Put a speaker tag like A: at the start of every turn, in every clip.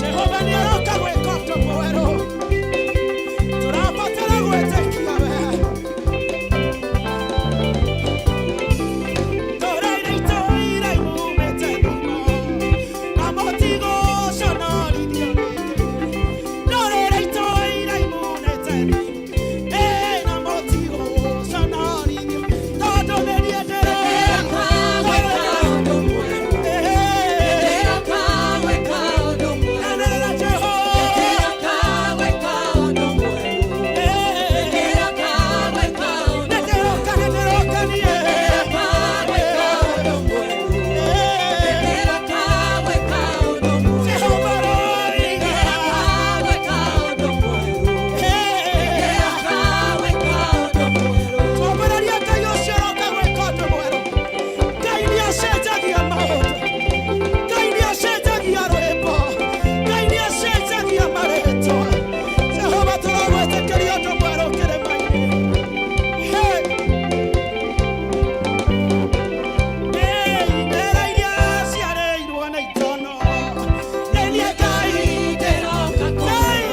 A: Jehova nĩ aroka gwĩka ũndũ mwerũ. Tũrabatara gwĩtĩkia we. Tũraire itũire imumĩte thimo, na mũtigũconorithio rĩngĩ. Tũraire itũire imumĩte thimo, na mũtigũconorithio. Tondũ nĩ niĩ ndĩreka. Anĩrĩra Jehova. Nĩndĩroka, nĩndĩroka niĩ. Jehova roiga. Twambĩrĩria Ngai ũcio ũroka gwĩka ũndũ mwerũ. Ngai nĩ acenjagia maũndũ. Ngai nĩ acenjagia rwĩmbo. Ngai nĩ acenjagia marĩtwa. Jehova tũragwĩtĩkĩria ũndũ mwerũ kĩrĩma-inĩ. Hey! Hey, imera iria ciarĩirwo nĩ itono. Nĩ niĩ Ngai ndĩroka. Hey!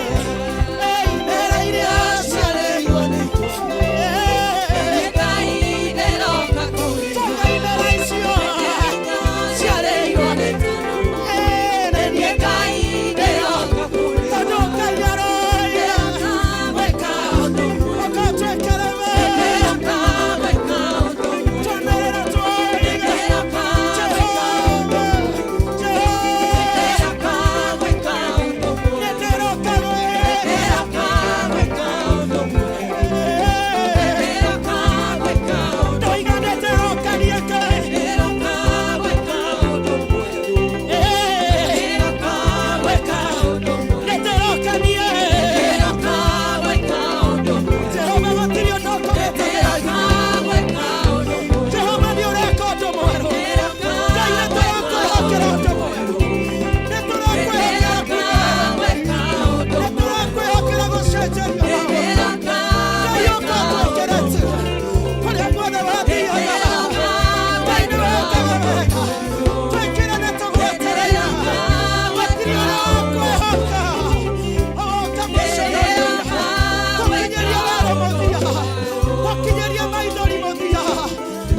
A: Hey, imera iria ciarĩirwo nĩ itono. Hey! Toka imera icio ciarĩirwo nĩ Hey, nĩ niĩ Ngai tondũ Ngai aroiga ũgatwĩkĩre wega. Twanĩrĩra twoiga Jehova, Jehova, nĩndĩroka gwĩka. Ndoiga nĩndĩroka niĩ Ngai. Nĩndĩroka niĩ. Jehova gũtirĩ ũndũ ũkũgĩtĩkĩra. Jehova nĩ ũreka ũndũ mwerũ. Ngai nĩtũrakwĩhokera ũndũ mwerũ. Nĩtũrakwĩhokera nĩtũrakwĩhokera gũcenjerio maũndũ. Ngai ũka ũtwĩkĩre njĩra. Kũrĩa guothe wathiaga. Ngai nĩwe ũkaga wega. Twĩkĩre nĩtũgwetereire. Gũtirĩ ũrakwĩhoka. Ũgoka gũconoria. Gũkinyĩria wero mũthia. Gũkinyĩria maithori mũthia.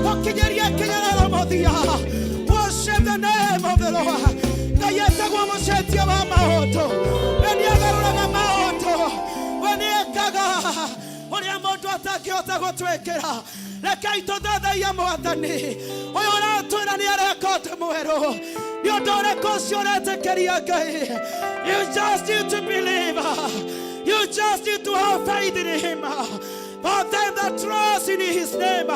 A: Gũkinyĩria kĩnyararo mũthia. Worship the name of the Lord. Ngai etagwo mũcenjia wa maũndũ. We nĩagarũraga maũndũ. We nĩekaga ũrĩa mũndũ atangĩhota gũtwĩkĩra. Rekei tũthathaiye Mwathani ũyũ ũratwĩra nĩ areka ũndũ mwerũ. Nĩ ũndũ ũrĩkũ ũcio ũretĩkĩria Ngai? You just need to believe. You just need to have faith in him. For them that trust in his name,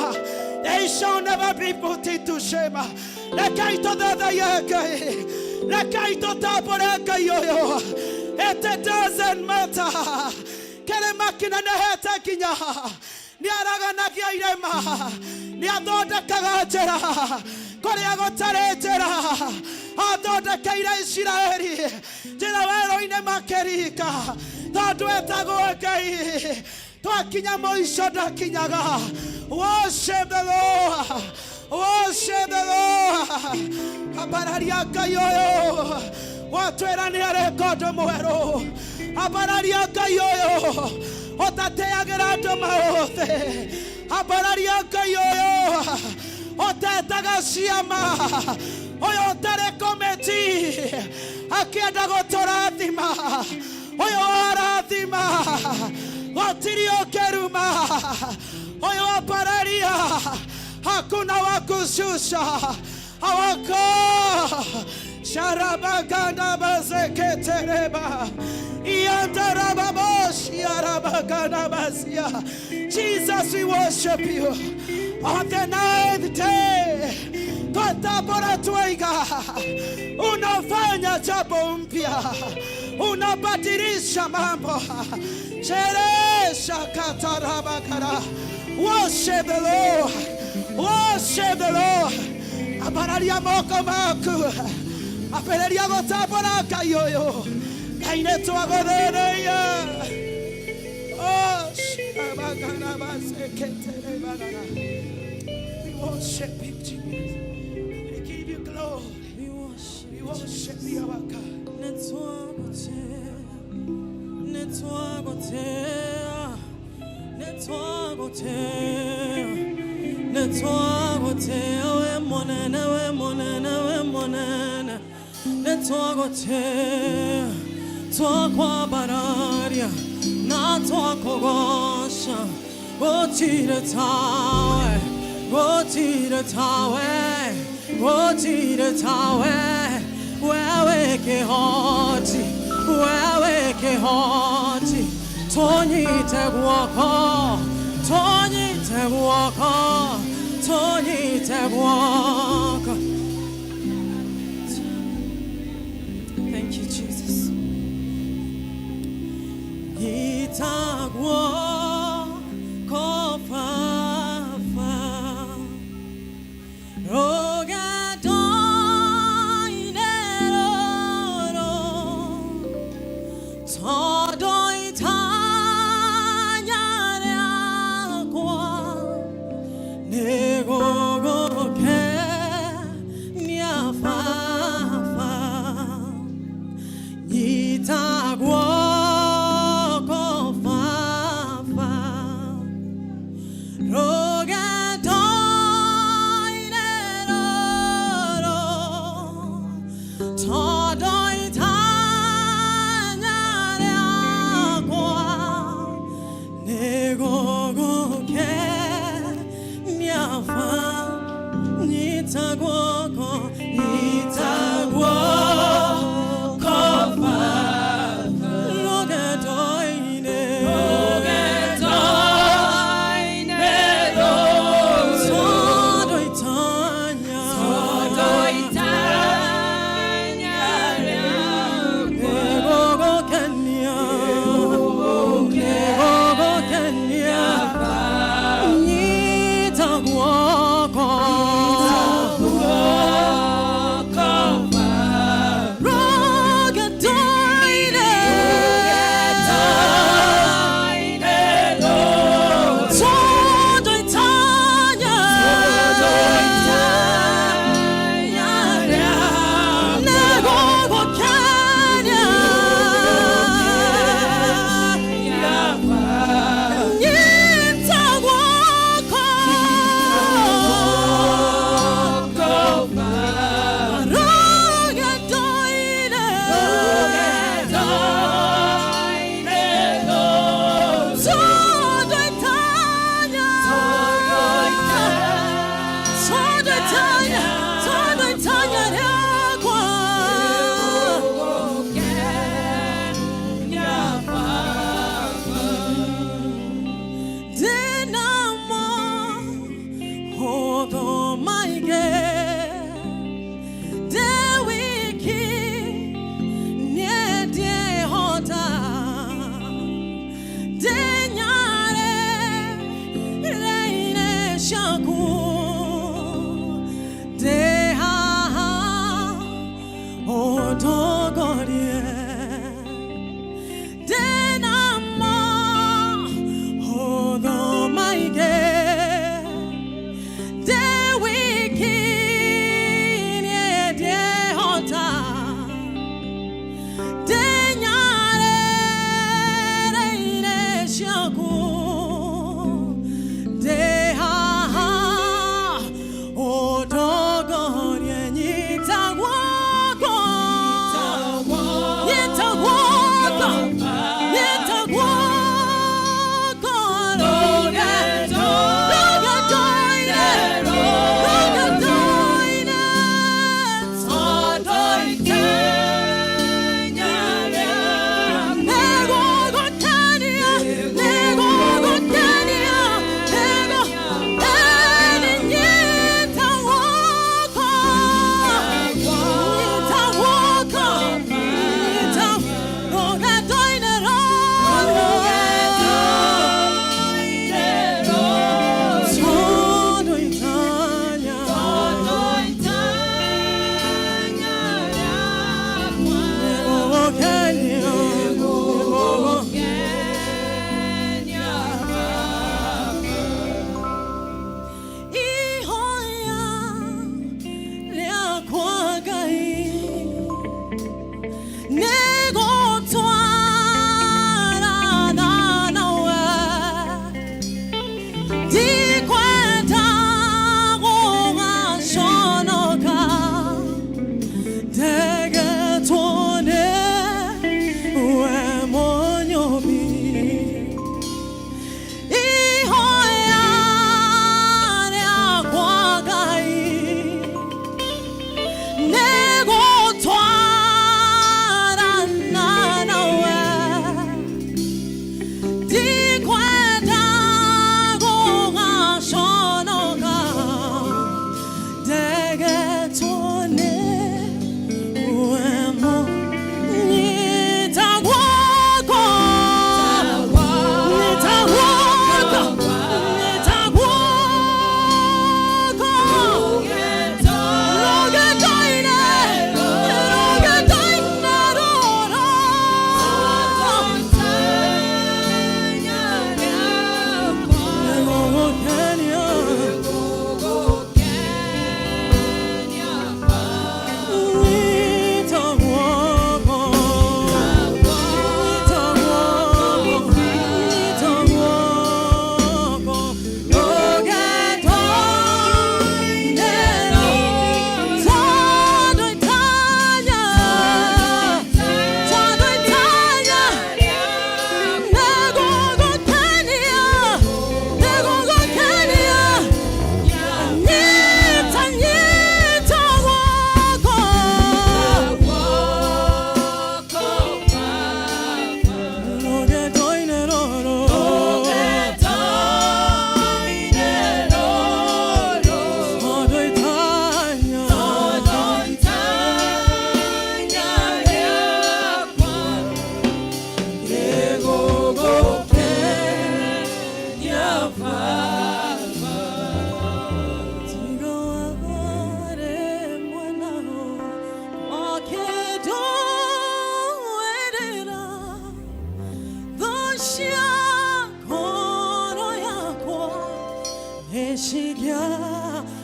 A: they shall never be put into shame. Rekei tũthathaiye Ngai. Rekei tũtambũre Ngai ũyũ. It doesn't matter. Kĩrĩma kĩnenehete nginya nĩ araganagia irĩma, nĩ athondekaga njĩra kũrĩa gũtarĩ njĩra. Athondekeire Isiraeli njĩra werũ-inĩ makĩringa, tondũ etagwo Ngai. Twakinya mũico ndakinyaga. Worship the Lord. Worship the Lord. Ambararia Ngai ũyũ watwĩra nĩ areka ũndũ mwerũ. Ambararia Ngai ũyũ ũtateagĩra andũ maũthĩ. Ambararia Ngai ũyũ ũtetaga ciama, ũyũ ũtarĩ komiti akĩenda gũtũrathima, ũyũ warathima gũtirĩ ũkĩruma, ũyũ ambararia hakuna wa kushusha. Awako sharabaganda bazeketereba iandarababosh yarabaganda basia. Jesus, we worship you. On the ninth day twatambũra twaiga unafanya jambo mpya, unabadilisha mambo. Sheresha katarabakara. Worship the Lord, worship the Lord. Ambararia moko maku, ambĩrĩria gũtambũra Ngai ũyũ. Ngai nĩ twagũthĩrĩirie. Oh, shirabakarabaseke. We worship you, Jesus. We give you glory.
B: We worship
A: We worship you, our God.
B: Netwagotea, netwagotea, netwagotea, netwagotea, we monene, we monene, we monene, netwagotea, twakwa bararia, na twakogosha, gotire tawe, gotire tawe, gotire tawe, wewe kehoti, wewe kehoti, tonyite guoko, tonyite guoko, tonyite guoko. Thank you, Jesus. Itagwo kofafa rogado ineroro todo itanya akwa negogoke nyafafa Nyitagwo kofafa rogado ineroro todo itanya akwa negogoke nyafa nyitagwoko nyitagwo kofafa rogadoine rogadoine todo itanya todo itanya negogokenia negogokenia nyitagwoko rogadoine todo itanya negogokenia nyitagwoko rogadoine todo itanya todo itanya todo itanya yakwa Dinamo hodo maige dewiki nye hota denyare reine shaku deha odogorie denamo hodo maige dewiki nye hota denyare reine shaku deha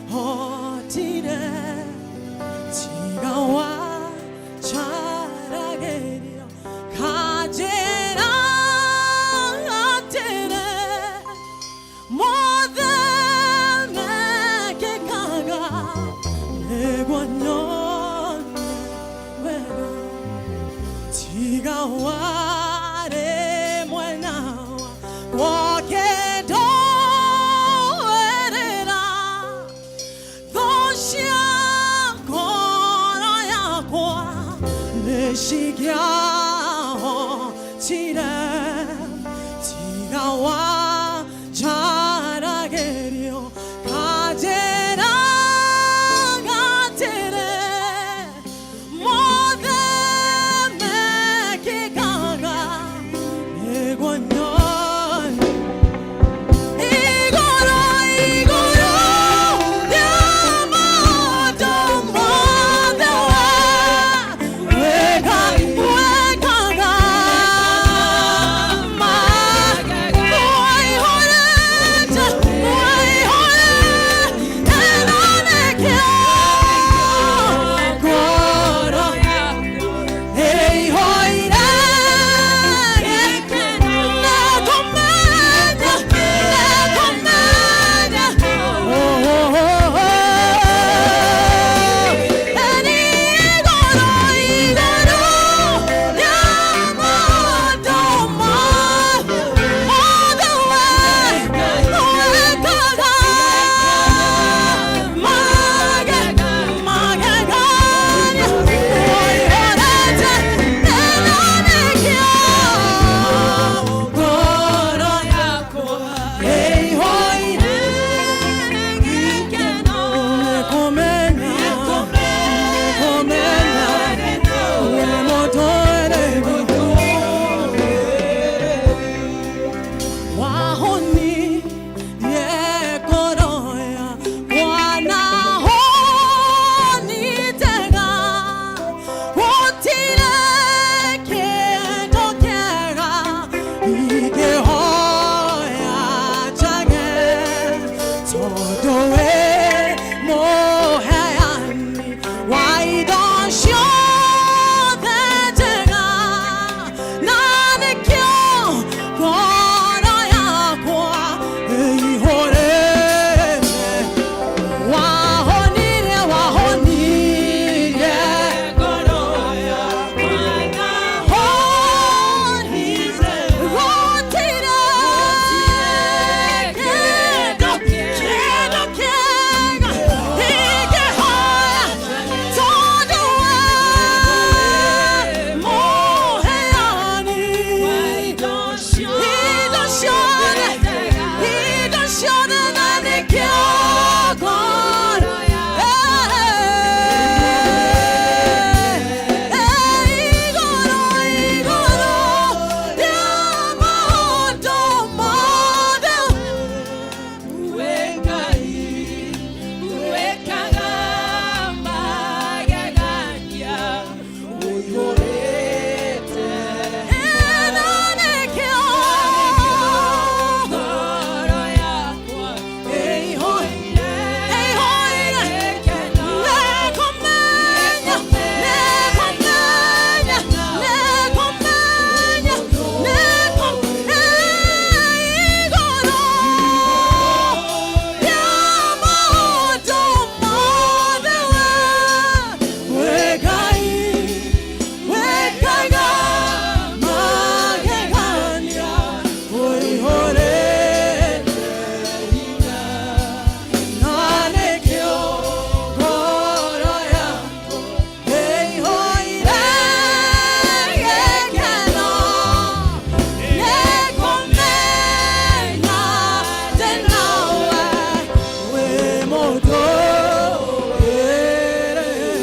B: Ndingĩahotire tiga wacaragĩrio kanjĩra atĩrĩ mothe mekĩkaga nĩguo nyone wega tiga warĩ mwena wakwa ndũĩrĩra thũ cia ngoro yakwa nĩcingĩahotire tiga wanjaragĩrio kanjĩra atĩrĩ mothe mekĩkaga nĩguo nyone igũrũ igũrũ rĩa maũndũ mothe weka wekaga ma waihũrĩte waihũrĩte na nĩkĩo ngoro ĩihũire nĩngũmenya nĩngũmenya oh oh oh igũrũ igũrũ rĩa maũndũ mothe wekaga magegania waihũrĩte na nĩkĩo ngoro yakwa ĩihũire gĩkeno nĩkũmenya nĩkũmenya wĩ mũtũũrĩre wahoni yekoroya kwanahoni tega gũtirĩ kĩndũ kĩega ingĩhoya njage tondũ wĩ mũheani wa indo ciothe njega na nĩkĩo ngoro yakwa ĩihũrĩte wahonire wahonire ngoro yakwa honire gũtirĩ kĩndũ kĩndũ kĩega ingĩhoya tondũ we mũheani indo ciothe indo ciothe na nĩkĩo ngoro igũrũ igũrũ rĩa maũndũ mothe
C: Wekaga magegania ũihũrĩte
B: na nĩkĩo
C: ngoro yakwa ĩihũire
B: ĩihũire
C: gĩkeno
B: nĩngũmenya nĩngũmenya nĩngũmenya nĩngũmenya igũrũ rĩa maũndũ mothe we Ngai wekaga magegania ũihũrĩte hinya na nĩkĩo ngoro yakwa ĩihũire gĩkeno nĩngũmenya atĩ nowe wĩ mũtũũrĩri.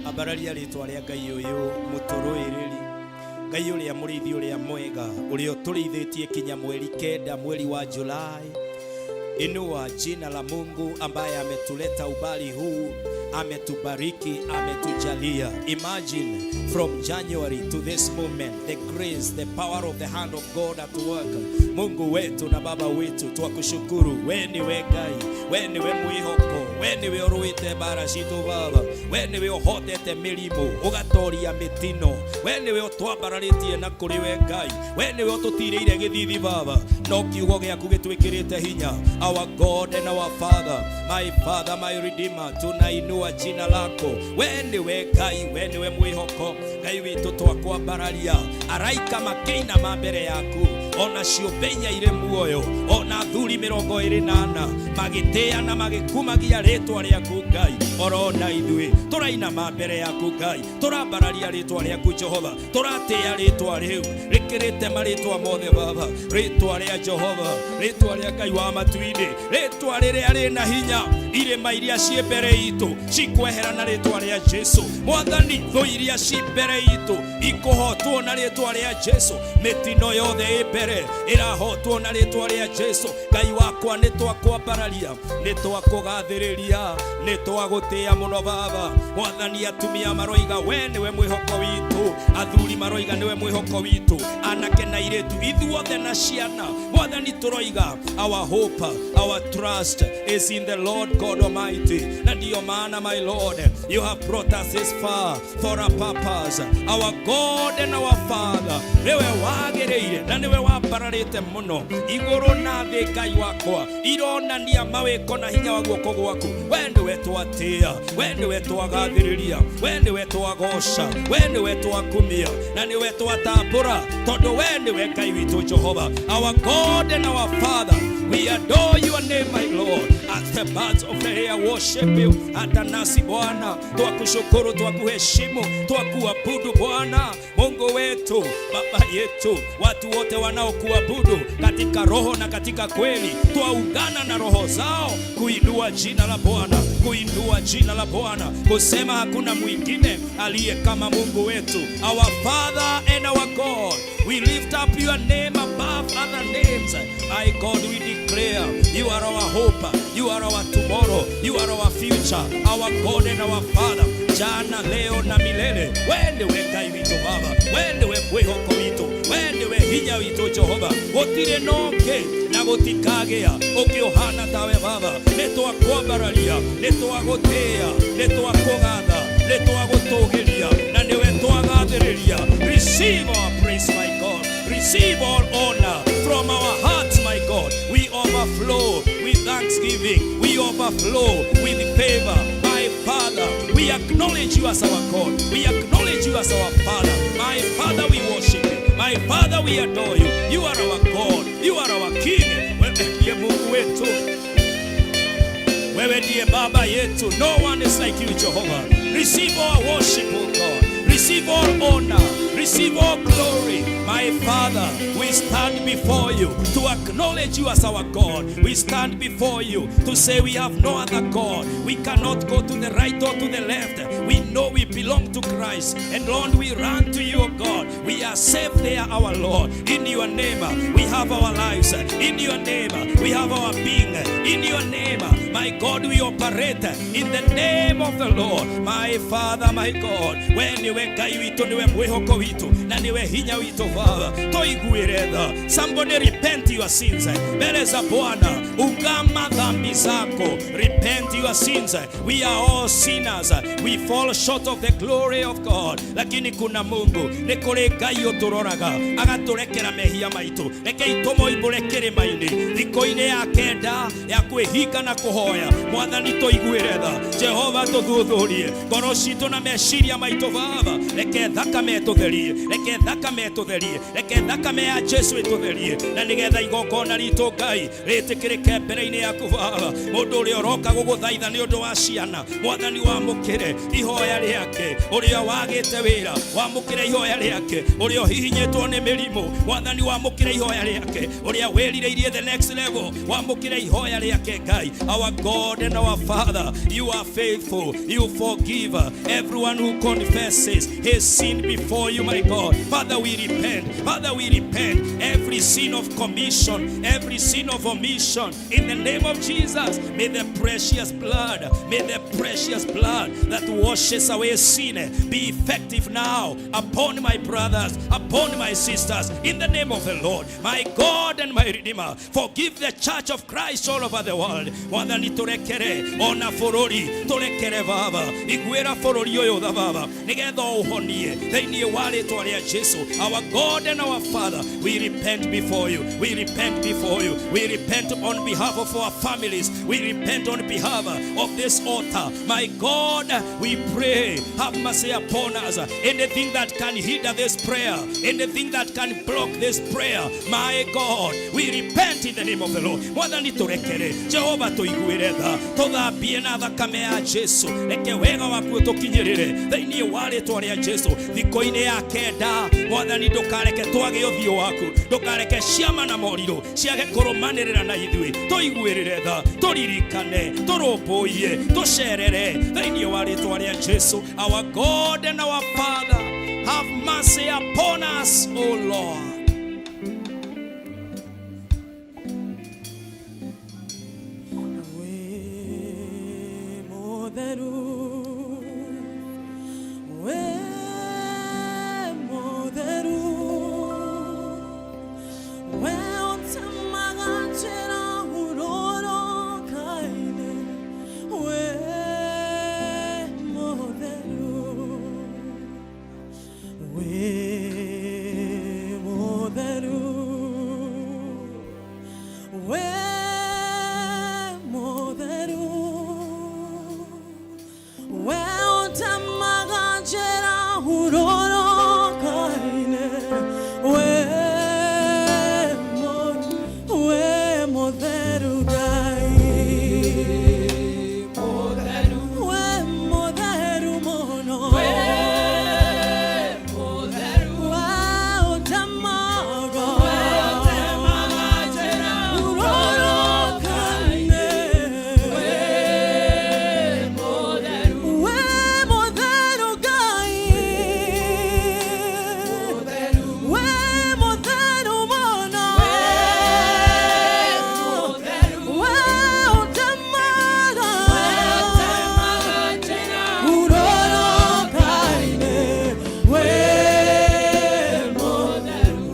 A: Ambararia rĩtwa rĩa Ngai ũyũ mũtũrũĩrĩri Ngai ũrĩa mũrĩithi ũrĩa mwega ũrĩa ũtũrĩithĩtie kinya mweri 9 mweri wa Julai.
D: Inua jina la Mungu ambaye ametuleta ubali huu, ametubariki, ametujalia. Imagine from January to this moment, the grace, the power of the hand of God at work. Mungu wetu na Baba wetu, twakushukuru. We niwe Ngai, we niwe mwihoko, we niwe ũrũĩte mbara citũ Baba, we niwe ũhotete mĩrimũ, ũgatoria mĩtino, we niwe ũtwambararĩtie na kũrĩ we Ngai, we niwe ũtũtirĩire gĩthithi Baba, no kiugo gĩaku gĩtwĩkĩrĩte hinya. Our God and our Father, my Father, my Redeemer, tunainua jina lako. We niwe Ngai, we niwe mwĩhoko, Ngai witũ twakwambararia. Araika makĩinama mbere yaku, ona ciũmbe inya irĩ muoyo, ona athuri 24 magĩtĩa na magĩkumagia rĩtwa rĩaku Ngai. Orona ithuĩ tũrainama mbere yaku Ngai, tũrambararia rĩtwa rĩaku Jehova, tũratĩa rĩtwa rĩu rĩkĩrĩte marĩtwa mothe Baba, rĩtwa rĩa Jehova, rĩtwa rĩa Ngai wa matu-inĩ, rĩtwa rĩrĩa rĩna hinya. Irĩma iria ciĩ mbere itũ cikwehera na rĩtwa rĩa Jesu. Mwathani, thũ iria ci mbere itũ ikũhotwo na rĩtwa rĩa Jesu. Mĩtino yothe ĩ mbere ĩrahotwo na rĩtwa rĩa Jesu. Ngai wakwa, nĩ twakwambararia, nĩ twakũgathĩrĩria, nĩ twagũtĩa mũno Baba. Mwathani, atumia maroiga we nĩwe mwĩhoko witũ, athuri maroiga nĩwe mwĩhoko witũ, anake na airĩtu ithuothe na ciana. Mwathani, tũroiga our hope, our trust is in the Lord God Almighty. Na ndiyo maana, my Lord, you have brought us this far for a purpose. Our God and our Father, nĩwe wagĩrĩire na nĩwe wambararĩte mũno igũrũ na thĩ. Ngai wakwa, ironania mawĩko na hinya wa guoko gwaku. We nĩwe twatĩa, we nĩwe twagathĩrĩria, we nĩwe twagoca, we nĩwe twakumia na nĩwe twatambũra, tondũ we nĩwe Ngai witũ Jehova. Our God and our Father, we adore your name, my Lord, as the birds of the air worship you. Hata nasi Bwana twakushukuru, twakuheshimu, twakuabudu Bwana Mungu wetu, Baba yetu. Watu wote wanaokuabudu katika roho na katika kweli, twaungana na roho zao kuinua jina la Bwana, kuinua jina la Bwana, kusema hakuna mwingine aliye kama Mungu wetu. Our Father and our God, we lift up your name above other names. My God, we declare you are our hope, you are our tomorrow, you are our future, our God and our Father, jana, leo na milele. We ndiwe Ngai witũ Baba, we ndiwe mwĩhoko witũ, we ndiwe hinya witũ Jehova. Gũtirĩ na ũngĩ na gũtikagĩa ũngĩ ũhana tawe Baba. Nĩ twakwambararia, nĩ twagũtĩĩa, nĩ twakũgatha, nĩ twagũtũgĩria na nĩwe twagathĩrĩria. Receive our praise, my God. Receive all honor from our hearts, my God. We overflow with thanksgiving. We overflow with favor. My Father, we acknowledge you as our God. We acknowledge you as our Father. My Father, we worship you. My Father, we adore you. You are our God. You are our King. Wewe ndiye Mungu wetu. Wewe ndiye Baba yetu. No one is like you, Jehovah. Receive all worship, O God. Receive all honor. Receive all glory. My Father, we stand before you to acknowledge you as our God. We stand before you to say we have no other God. We cannot go to the right or to the left. We know we belong to Christ. And Lord, we run to you, O God. We are safe there, our Lord. In your name, we have our lives. In your name, we have our being. In your name, my God, we operate in the name of the Lord. My Father, my God, we niwe Ngai witũ, niwe mwĩhoko witũ na niwe hinya witũ Baba, tũiguĩre tha. Somebody repent your sins mbele za Bwana, ungama dhambi zako. Repent your sins. We are all sinners, we fall short of the glory of God, lakini kuna Mungu, nĩ kũrĩ Ngai ũtũroraga agatũrekera mehia maitũ. Rekei tũmoimbũre kĩrĩma-inĩ thikũ-inĩ ya kenda ya kwĩhinga na kũhoya. Mwathani, tũiguĩre tha. Jehova, tũthuthurie ngoro citũ na meciria maitũ Baba. Reke thakame ĩtũtherie, reke thakame ĩtũtherie, reke thakame ya Jesu ĩtũtherie, na nĩgetha igongona ritũ, Ngai, rĩtĩkĩrĩke mbere-inĩ yaku Baba. Mũndũ ũrĩa ũroka gũgũthaitha nĩ ũndũ wa ciana, Mwathani, wamũkĩre ihoya rĩake. Ũrĩa wagĩte wĩra, wamũkĩre ihoya rĩake. Ũrĩa ũhihinyĩtwo nĩ mĩrimũ, Mwathani, wamũkĩre ihoya rĩake. Ũrĩa wĩrirĩirie the next level, wamũkĩre ihoya rĩake. Ngai, our Our God and our Father, you are faithful. You forgive everyone who confesses his sin before you, my God. Father, we repent. Father, we repent every sin of commission, every sin of omission. In the name of Jesus, may the precious blood, may the precious blood that washes away sin be effective now upon my brothers, upon my sisters, in the name of the Lord, my God and my Redeemer. Forgive the church of Christ all over the world. Mwathani tũrekere ona bũrũri tũrekere baba iguĩra bũrũri ũyũ tha baba nĩgetha ũhonie thĩinĩ wa rĩtwa rĩa Jesu. Our God and our Father, we repent before you. We repent before you. We repent on behalf of our families. We repent on behalf of this altar. My God, we pray, have mercy upon us. Anything that can hinder this prayer, anything that can block this prayer, my God, we repent in the name of the Lord. Mwathani tũrekere, Jehova tũiguĩre tha, tũthambie na thakame ya Jesu, reke wega waku ũtũkinyĩrĩre thĩinĩ wa rĩtwa rĩa Jesu. Thikũ-inĩ ya kenda, Mwathani ndũkareke twage ũthiũ waku, ndũkareke ciama na morirũ ciage kũrũmanĩrĩra na ithuĩ, tũiguĩrĩre tha, tũririkane, tũrũmbũiye, tũcerere thĩinĩ wa rĩtwa rĩa Jesu. Our God and our Father, have mercy upon us, O Lord.
B: Wĩ mũtheru, wĩ mũtheru, we ũtemaga njĩra ũrũrũka-inĩ, wĩ mũtheru, wĩ mũtheru, wĩ mũtheru, we ũtemaga njĩra ũrũrũka-inĩ, wĩ wĩ mũtheru Ngai, wĩ mũtheru mũno, we ũtemaga ũrũrũka-inĩ, wĩ mũtheru Ngai, wĩ mũtheru mũno, we ũtemaga ũrũrũka-inĩ, wĩ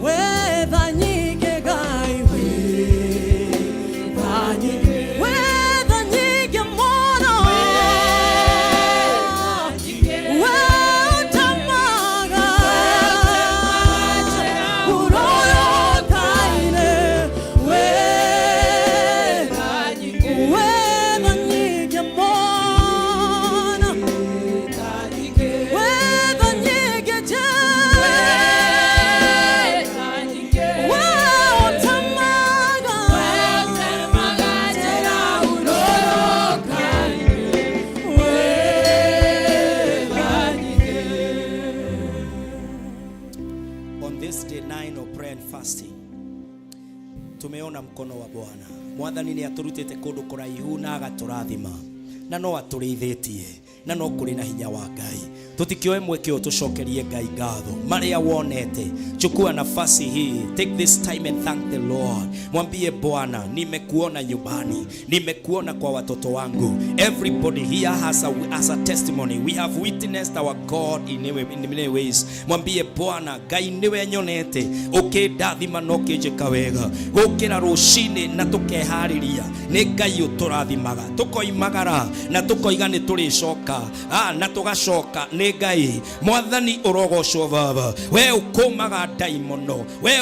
B: wĩ tha nyingĩ Ngai, wĩ tha nyingĩ, wĩ tha nyingĩ mũno, we ũtemaga ũrũrũka-inĩ, wĩ wĩ tha nyingĩ mũno, wĩ tha nyingĩ Jesu, we ũtemaga njĩra ũrũrũka-inĩ, wĩ tha nyingĩ.
D: On this day 9 of prayer and fasting, tumeona mkono wa Bwana. Mwathani nĩ atũrutĩte kũndũ kũraihu na agatũrathima na no atũrĩithĩtie na no kũrĩ na hinya wa Ngai. Tũtikĩoe mweke ũyũ tũcokerie Ngai ngatho marĩa wonete. Chukua nafasi hii, take this time and thank the Lord. Mwambie Bwana, nimekuona nyumbani, nimekuona kwa watoto wangu. Everybody here has a testimony. We have witnessed our God in many ways. Mwambie Bwana, Ngai niwe nyonete ũkĩndathima na ũkĩnjĩka wega gũkĩra rũcinĩ na tũkeharĩria nĩ Ngai ũtũrathimaga tũkoimagara na tũkoiga nĩ tũrĩcoka na tũgacoka nĩ Ngai. Mwathani ũrogocwo baba, we ũkũmaga ndaimono, we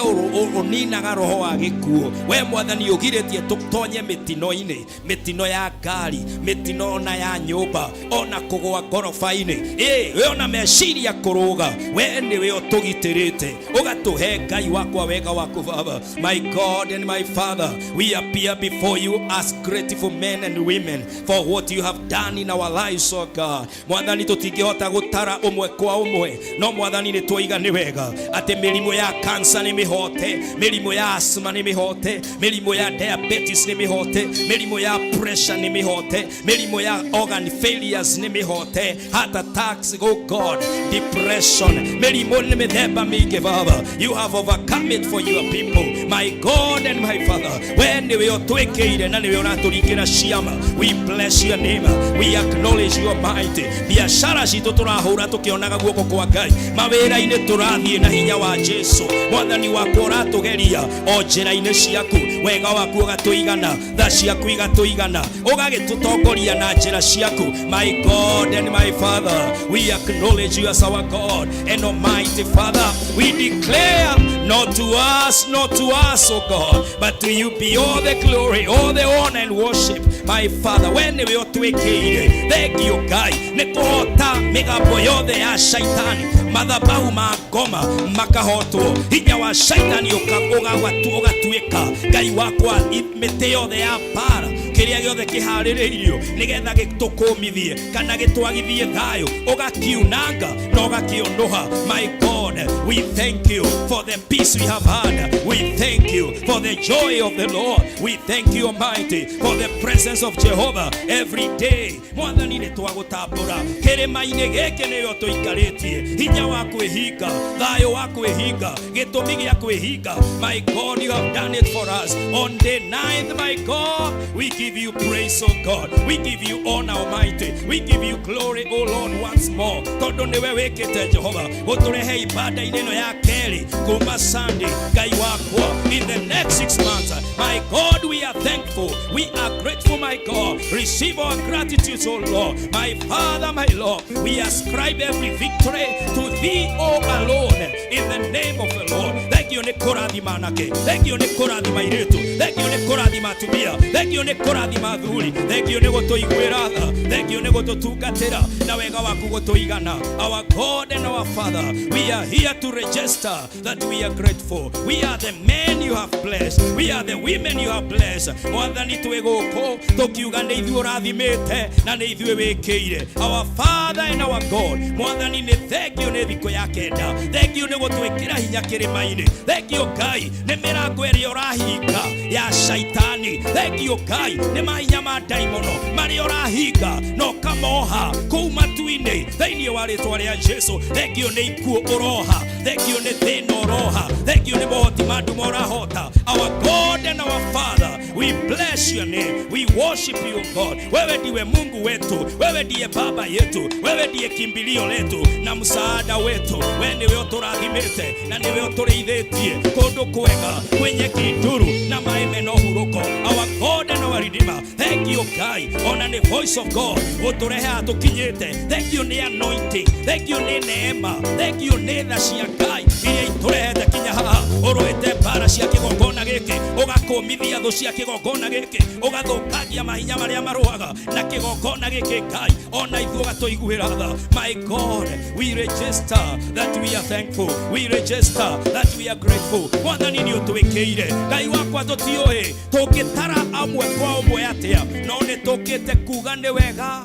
D: ũninaga roho wa gĩkuũ, we Mwathani ũgirĩtie tũtonye mĩtino-inĩ, mĩtino ya ngari, mĩtino ona ya nyũmba, ona kũgũa ngoroba-inĩ, ĩ we ona meciria kũrũga, we nĩwe ũtũgitĩrĩte ũgatũhe Ngai wakwa wega waku baba. My God and my Father, we appear before you as grateful men and women for what you have done in our lives, oh God. God. Mwathani tũtingĩhota gũtara ũmwe kwa ũmwe, no Mwathani nĩ twoiga nĩ wega atĩ mĩrimũ ya cancer nĩ mĩhote, mĩrimũ ya asthma nĩ mĩhote, mĩrimũ ya diabetes nĩ mĩhote, mĩrimũ ya pressure nĩ mĩhote, mĩrimũ ya organ failures nĩ mĩhote, heart attacks, oh God, depression, mĩrimũ nĩ mĩthemba mĩingĩ. Baba, you have overcome it for your people, my God and my Father. We nĩwe ũtwĩkĩire na nĩwe ũratũringĩra ciama. We bless your name, we acknowledge your might. Biashara citũ tũrahũra tũkĩonaga guoko kwa Ngai, mawĩra-inĩ tũrathiĩ na hinya wa Jesu. Mwathani wakwa, ũratũgeria o njĩra-inĩ ciaku, wega waku ũgatũigana, tha ciaku igatũigana, ũgagĩtũtongoria na njĩra ciaku. My God and my Father, we acknowledge you as our God and Almighty Father. We declare, not to us, not to us, oh God, but to you be all the glory, all the honor and worship. My Father, we nĩwe ũtwĩkĩire. Thank you Ngai nĩ kũhota mĩgambo yothe ya shaitani, mathabahu ma ngoma makahotwo, hinya wa shaitani ũgatuĩka. Ngai wakwa, mĩtĩ yothe ya mbara, kĩrĩa gĩothe kĩharĩrĩirio nĩgetha gĩtũkũmithie kana gĩtwagithie thayũ, ũgakiunanga na ũgakĩũnũha. My God, we thank you for the peace we have had. We thank you for the joy of the Lord. We thank you, Almighty, for the presence of Jehovah every day. Mwathani, nĩ twagũtambũra kĩrĩma-inĩ gĩkĩ, nĩyo tũikarĩtie, hinya wa kwĩhinga, thayũ wa kwĩhinga, gĩtũmi gĩa kwĩhinga. My God, you have done it for us on day 9th. My God, we give you praise, oh God. We give you honor, Almighty. We give you glory, oh Lord, once more, tondũ nĩwe wĩkĩte, Jehova, gũtũrehe ibada-inĩ ĩno ya kerĩ kuma Sunday. Ngai wakwa, in the next 6 months, my God, we are thankful, we are grateful. My God, receive our gratitude, oh Lord. My Father, my Lord, we ascribe every victory to thee, oh alone, in the name of the Lord. Thank you nĩ kũrathima anake, thank you nĩ kũrathima airĩtu, thank you nĩ kũrathima atumia, thank you nĩ kũrathima athuri, thank you nĩ gũtũiguĩra tha, thank you nĩ gũtũtungatĩra na wega waku gũtũigana. Our God and our Father, we are here to register that we are grateful. We are the men you have blessed, we are the women you have blessed. Mwathani, twĩ gũkũ tũkiuga nĩ ithuĩ ũrathimĩte na nĩ ithuĩ wĩkĩire. Our Father and our God, Mwathani, nĩ thank you nĩ thikũ ya kenda, thank you nĩ gũtwĩkĩra hinya kĩrĩma-inĩ, thank you Ngai nĩ mĩrango ĩrĩa ũrahinga ya shaitani, thank you Ngai nĩ mahinya ma ndaimono marĩa ũrahinga na ũkamoha kũu matu-inĩ thĩinĩ wa rĩtwa rĩa Jesu. Thank you nĩ ikuũ ũroha, thank you nĩ thĩna ũroha, thank you nĩ mohoti ma nduma ũrahota. Our God and our Father, we bless your name, we worship you, God. Wewe ndiwe Mungu wetu, wewe ndiye baba yetu, wewe ndiye kimbilio letu na msaada wetu. We nĩwe ũtũrathimĩte na nĩwe ũtũrĩithĩtie kũndũ kwega kwenye kituru na maĩ mena ũhurũko. Our God and our Redeemer, thank you Ngai ona nĩ voice of God gũtũrehe haha tũkinyĩte. Thank you nĩ anointing, thank you nĩ neema, thank you nĩ tha cia Ngai iria itũrehete kinya haha. Ũrũĩte mbara cia kĩgongona gĩkĩ, ũgakũmithia thũ cia kĩgongona gĩkĩ, ũgathũkangia mahinya marĩa marũaga na kĩgongona gĩkĩ. Ngai, ona ithuĩ ũgatũiguĩra tha. My God, we register that we are thankful, we register that we are grateful. Mwathani, nĩ ũtwĩkĩire. Ngai wakwa, tũtiũĩ tũngĩtara amwe kwa ũmwe atĩa, no nĩ tũkĩte kuga nĩ wega,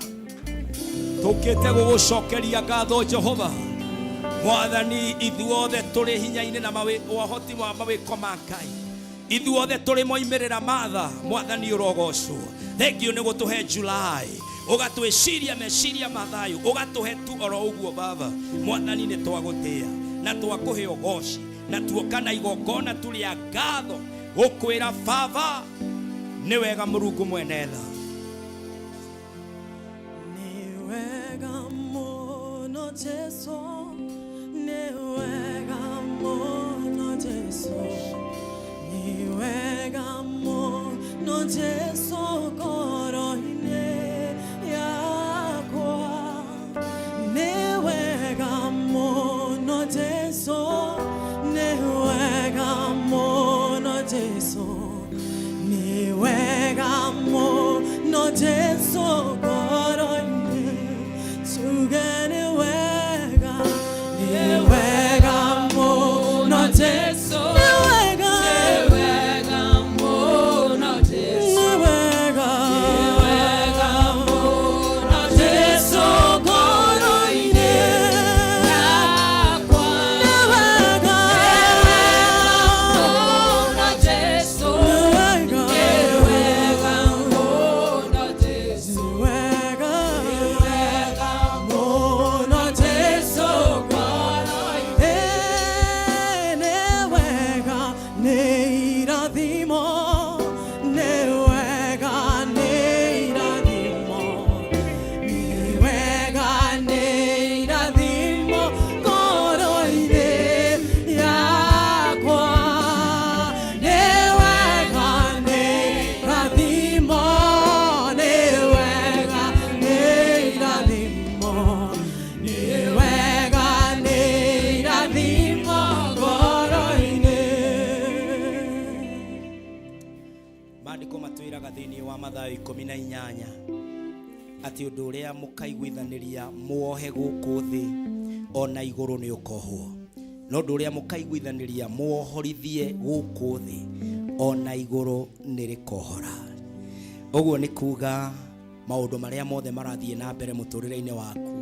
D: tũkĩte gũgũcokeria ngatho, Jehova. Mwathani, ithuothe tũrĩ hinya-inĩ na ũhoti wa mawĩko ma Ngai, ithuothe tũrĩ moimĩrĩra matha. Mwathani, ũrogocwo. Thank you nĩ gũtũhe July, ũgatwĩciria meciria ma thayũ, ũgatũhe tu oro ũguo. Baba Mwathani, nĩ twagũtĩa na twakũhe ũgoci na tuoka na igongona tu rĩa ngatho gũkwĩra, Baba, nĩ wega, Mũrungu mwene tha.
B: Nĩ wega mũno Jesu, nĩ wega mũno Jesu, nĩ wega mũno Jesu ngoro-inĩ yakwa. Nĩ wega mũno Jesu, nĩ wega mũno Jesu, nĩ wega mũno Jesu ngoro-inĩ. Tuge nĩ wega, nĩ wega mũno Jesu, nĩ wega,
C: Wega mũno Jesu,
B: nĩ wega,
D: Maandĩko matwĩraga thĩinĩ wa Mathayo 18 atĩ ũndũ ũrĩa mũkaiguithanĩria muohe gũkũ thĩ ona igũrũ nĩ ũkohwo, no ũndũ ũrĩa mũkaiguithanĩria muohorithie gũkũ thĩ ona igũrũ nĩ rĩkohora. Ũguo nĩ kuga maũndũ marĩa mothe marathiĩ na mbere mũtũrĩre-inĩ waku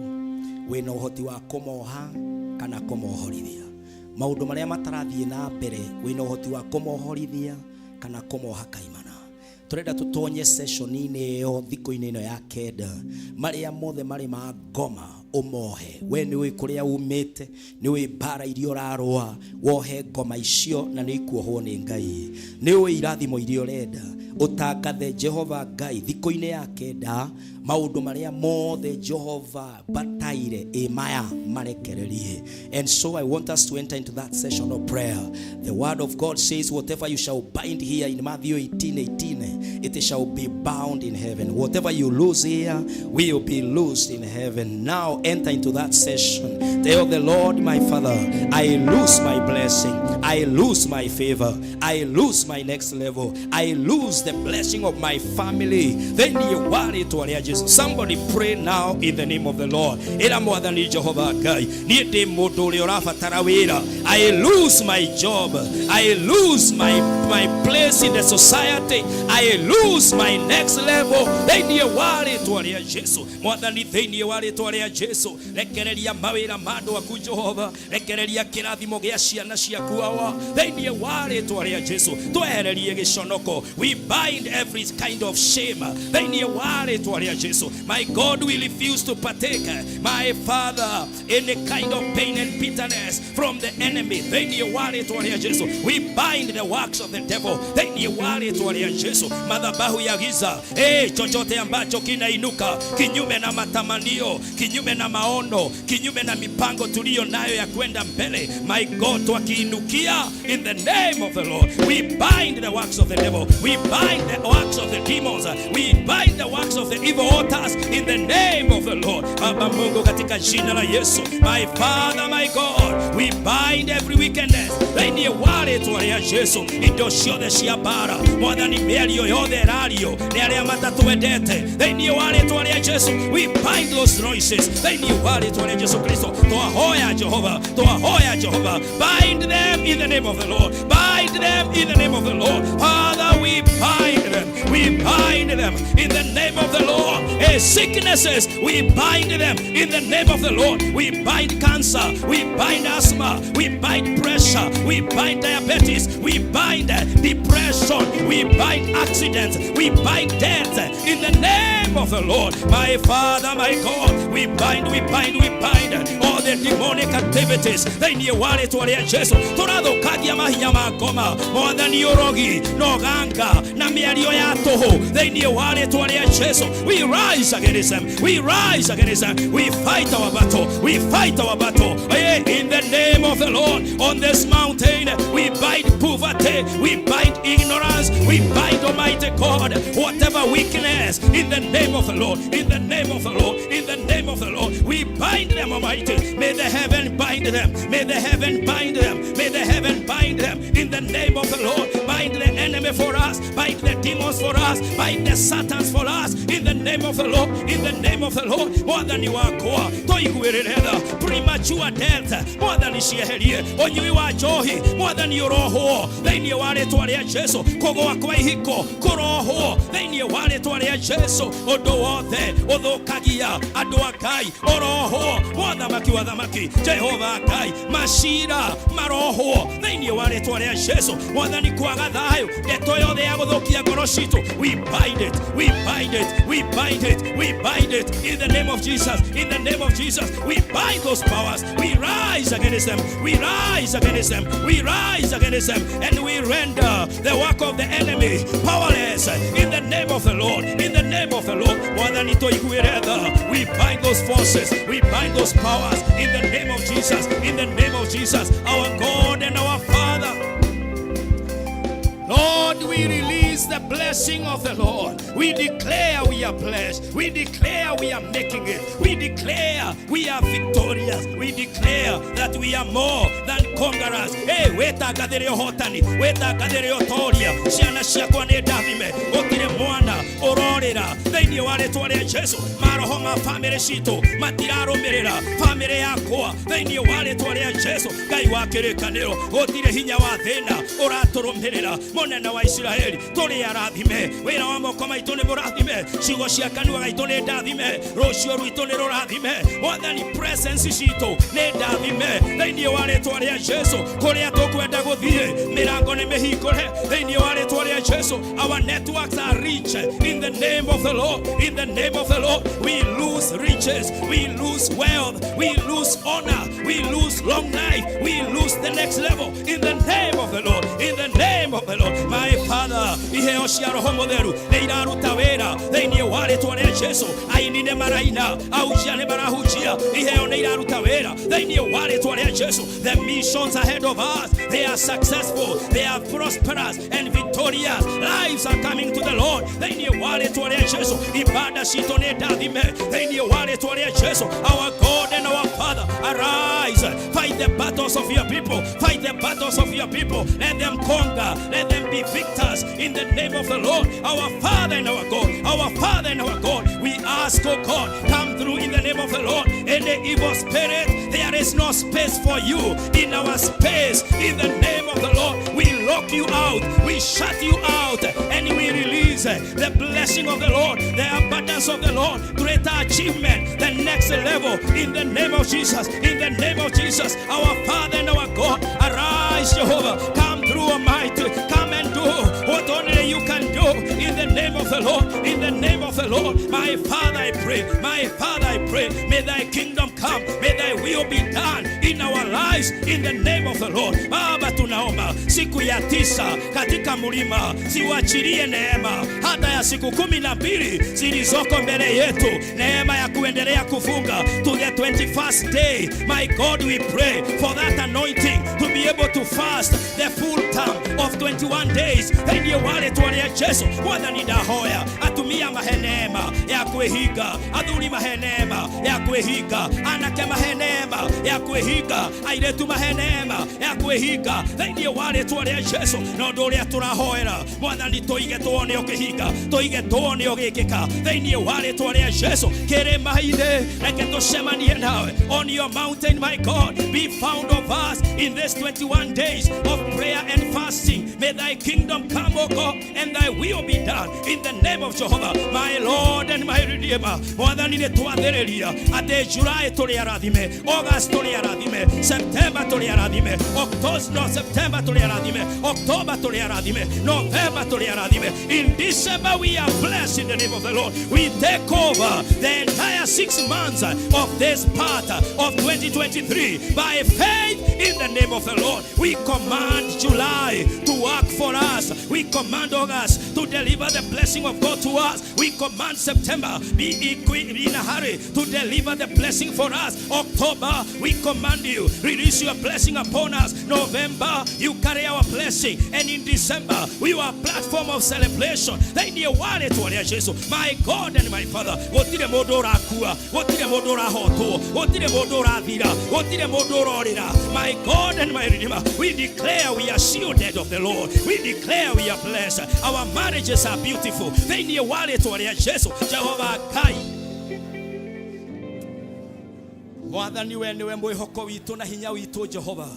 D: wĩna ũhoti wa kũmoha kana kũmohorithia. Maũndũ marĩa matarathiĩ na mbere wĩna ũhoti wa kũmohorithia kana kũmoha kaimana. Tũrenda tũtonye session-inĩ ĩyo thikũ-inĩ ĩno ya kenda, marĩa mothe marĩ ma ngoma ũmohe. We nĩ ũĩ kũrĩa umĩte, nĩ ũĩ mbara iria ũrarũa, wohe ngoma icio na nĩ ikuohwo nĩ Ngai. Nĩ ũĩ irathimo iria ũrenda, ũtangathe Jehova Ngai thikũ-inĩ ya kenda maũndũ marĩa mothe Jehova bataire ĩ maya marekererie. And so I want us to enter into that session of prayer. The word of God says, whatever you shall bind here in Matthew 18:18, it shall be bound in heaven. Whatever you loose here will be loosed in heaven. Now enter into that session. Tell the Lord, my Father, I lose my blessing, I lose my favor, I lose my next level, I lose the blessing of my family. Thĩinĩ wa rĩtwa rĩa Jesu. Somebody pray now in the name of the Lord. Ĩra Mwathani Jehova Ngai, niĩ ndĩ mũndũ ũrĩa ũrabatara wĩra. I lose my job, I lose my place in the society, I lose my next level. Thĩinĩ wa rĩtwa rĩa Jesu. Mwathani, thĩinĩ wa rĩtwa rĩa Jesu, rekereria mawĩra ma andũ aku Jehova, rekereria kĩrathimo gĩa ciana ciaku Awa. Thĩinĩ wa rĩtwa rĩa Jesu, twehererie gĩconoko. We bind every kind of shame. Thĩinĩ wa rĩtwa rĩa Jesu. My God, we refuse to partake, my Father, any kind of pain and bitterness from the enemy. Thĩinĩ wa rĩtwa rĩa Jesu. We bind the works of the devil. Thĩinĩ wa rĩtwa rĩa Jesu. Madhabahu ya giza, chochote ambacho kinainuka kinyume na matamanio, kinyume na maono, kinyume na mipango tuliyo nayo ya kwenda mbele, my God, twakiinukia in the name of the Lord. We bind the works of the devil. We bind the works of the demons. We bind the works of the evil altars in the name of the Lord. Baba Mungu, katika jina la Yesu, my Father, my God, we bind every wickedness. Thĩinĩ wa rĩtwa rĩa Jesu, indo ciothe cia mbara, Mwathani, mĩario yothe ĩrario nĩ arĩa matatwendete. Thĩinĩ wa rĩtwa rĩa Jesu, we bind those noises. Thĩinĩ wa rĩtwa rĩa Jesu Kristo, twahoya Jehova, twahoya Jehova, bind them in the name of the Lord. Bind them in the name of the Lord. Father, we bind them. We bind them in the name of the Lord. Sicknesses, we bind them in the name of the Lord. We bind cancer, we bind asthma, we bind pressure, we bind diabetes, we bind depression, we bind accidents, we bind death in the name of the Lord. My Father, my God, we bind, we bind, we bind all the demonic activities. Thĩinĩ wa rĩtwa rĩa Jesu, tũrathũkangia mahinya ma ngoma, Mwathani, ũrogi na ũganga na mĩario ya tũhũ. Thĩinĩ wa rĩtwa rĩa Jesu, we rise against them, we rise against them, we fight our battle, we fight our battle. In the name of the Lord, on this mountain, we bind poverty, we bind ignorance, we bind, Almighty God, whatever weakness, in the name of the Lord, in the name of the Lord, in the name of the Lord, we bind them, Almighty. May the heaven bind them, may the heaven bind them, may the heaven bind them, in the name of the Lord. Bind the enemy for us, bind the demons for us, bind the satans for us, in the name of the Lord, in the name of the Lord. Mwathani wakwa, tũiguĩrĩre tha. Premature death, Mwathani, cieherie. Ũnyui wa njohi, Mwathani, ũrohwo thĩinĩ wa rĩtwa rĩa Jesu. Kũgũa kwa ihiko kũrohwo thĩinĩ wa rĩtwa rĩa Jesu. Ũndũ wothe ũthũkagia andũ a Ngai ũrohwo. Mwathamaki wa thamaki, Jehova Ngai, macira marohwo thĩinĩ wa rĩtwa rĩa Jesu. Mwathani, kwaga thayũ, ndeto yothe ya gũthũkia ngoro citũ, we bind it, we bind it, we bind it, we bind it in the name of Jesus, in the name of Jesus. We bind those powers, we rise against them, we rise against them, we rise against them, and we render the work of the enemy powerless in the name of the Lord, in the name of the Lord. Mwathani, tũiguĩre tha. We bind those forces, we bind those powers in the name of Jesus, in the name of Jesus, our God and our Father. Lord, we release the blessing of the Lord. We declare we are blessed. We declare we are making it. We declare we are victorious. We declare that we are more than conquerors. Hey, wetangathĩre ũhotani, wetangathĩre ũtoria. Ciana ciakwa nĩ ndathime. Gũtirĩ mwana ũrorĩra thĩinĩ wa rĩtwa rĩa Jesu. Maroho ma bamĩrĩ citũ matirarũmĩrĩra bamĩrĩ yakwa thĩinĩ wa rĩtwa rĩa Jesu. Ngai wa kĩrĩkanĩro, gũtirĩ hinya wa thĩna ũratũrũmĩrĩra. Mũnene wa Isiraeli, tũrĩ arathime. Wĩra wa moko maitũ nĩ mũrathime. Ciugo cia kanua gaitũ nĩ ndathime. Rũciũ rwitũ nĩ rũrathime. Mwathani, presence citũ nĩ ndathime thĩinĩ wa rĩtwa rĩa Jesu. Kũrĩa tũkwenda gũthiĩ, mĩrango nĩ mĩhingũre thĩinĩ wa rĩtwa rĩa Jesu. Our networks are rich in the name of the Lord. In the name of the Lord, we lose riches, we lose wealth, we lose honor, we lose long life, we lose the next level in the name of the Lord. In the name of the Lord, my Father, iheo cia Roho Mũtheru nĩ iraruta wĩra thĩinĩ wa rĩtwa rĩa Jesu. Aini nĩ maraina, ahunjia nĩ marahunjia, iheo nĩ iraruta wĩra thĩinĩ wa rĩtwa rĩa Jesu. The missions ahead of us, they are successful, they are prosperous and victorious. Lives are coming to the Lord thĩinĩ wa rĩtwa rĩa Jesu. Ibada citũ nĩ ndathime thĩinĩ wa rĩtwa rĩa Jesu. Our God and our Father, arise, fight the battles of your people, fight the battles of your people. Let them conquer, let them be victors in the name of the Lord, our Father and our God, our Father and our God. We ask, oh God, come through in the name of the Lord. Any evil spirit, there is no space for you in our space. In the name of the Lord, we lock you out, we shut you out, and we release the blessing of the Lord, the abundance of the Lord, greater achievement, the next level in the name of Jesus. In the name of Jesus, our Father and our God, arise, Jehovah, come through, Almighty, come and do what only you can do in the name of the Lord. In the name of the Lord, my Father, I pray, my Father, I pray, may thy kingdom come, may thy will be done in our lives in the name of the Lord. Baba, tunaomba siku ya 9 katika mlima, siwachilie neema hata ya siku 12 zilizoko mbele yetu, neema ya kuendelea kufunga to the 21st day. My God, we pray for that anointing to be able to fast the full term of 21 days. Thĩinĩ wa rĩtwa rĩa Jesu, Mwathani, ndahoya atumia mahe neema ya kwĩhinga, athuri mahe neema ya kwĩhinga, anake mahe neema ya kwĩhinga, airĩtu mahe neema ya kwĩhinga thĩinĩ wa rĩtwa rĩa Jesu. Na ũndũ ũrĩa tũrahoera, Mwathani, tũige tuone ũkĩhinga, tũige tuone ũgĩkĩka thĩinĩ wa rĩtwa rĩa Jesu. Kĩrĩma-inĩ reke tũcemanie nawe on your mountain, my God, be found of us in this 21 days of prayer and fasting. May thy kingdom come, O God, and thy will be done in the name of Jehovah, my Lord and my Redeemer. Mwathani, nĩ twathĩrĩria atĩ July tũrĩ arathime, August tũrĩ arathime, September tũrĩ arathime, October, no, September tũrĩ arathime, October tũrĩ arathime, November tũrĩ arathime. In December we are blessed in the name of the Lord. We take over the entire 6 months of this part of 2023 by faith in the name of the Lord. We command July to work for us. We command August to deliver the blessing of God to us. We command September, be in a hurry to deliver the blessing for us. October, we command you, release your blessing upon us. November, you carry our blessing. And in December, we are a platform of celebration. Thĩinĩ wa rĩtwa rĩa Jesu, my God and my Father, gũtirĩ mũndũ ũrakua, gũtirĩ mũndũ ũrahotwo, gũtirĩ mũndũ ũrathira, gũtirĩ mũndũ ũrorĩra. My God and my Redeemer, we declare we are shielded of the Lord. We declare we are blessed. Our marriages are beautiful. Thĩinĩ wa rĩtwa rĩa Jesu, Jehova Ngai. Mwathani, we nĩwe mwĩhoko witũ na hinya witũ, Jehova,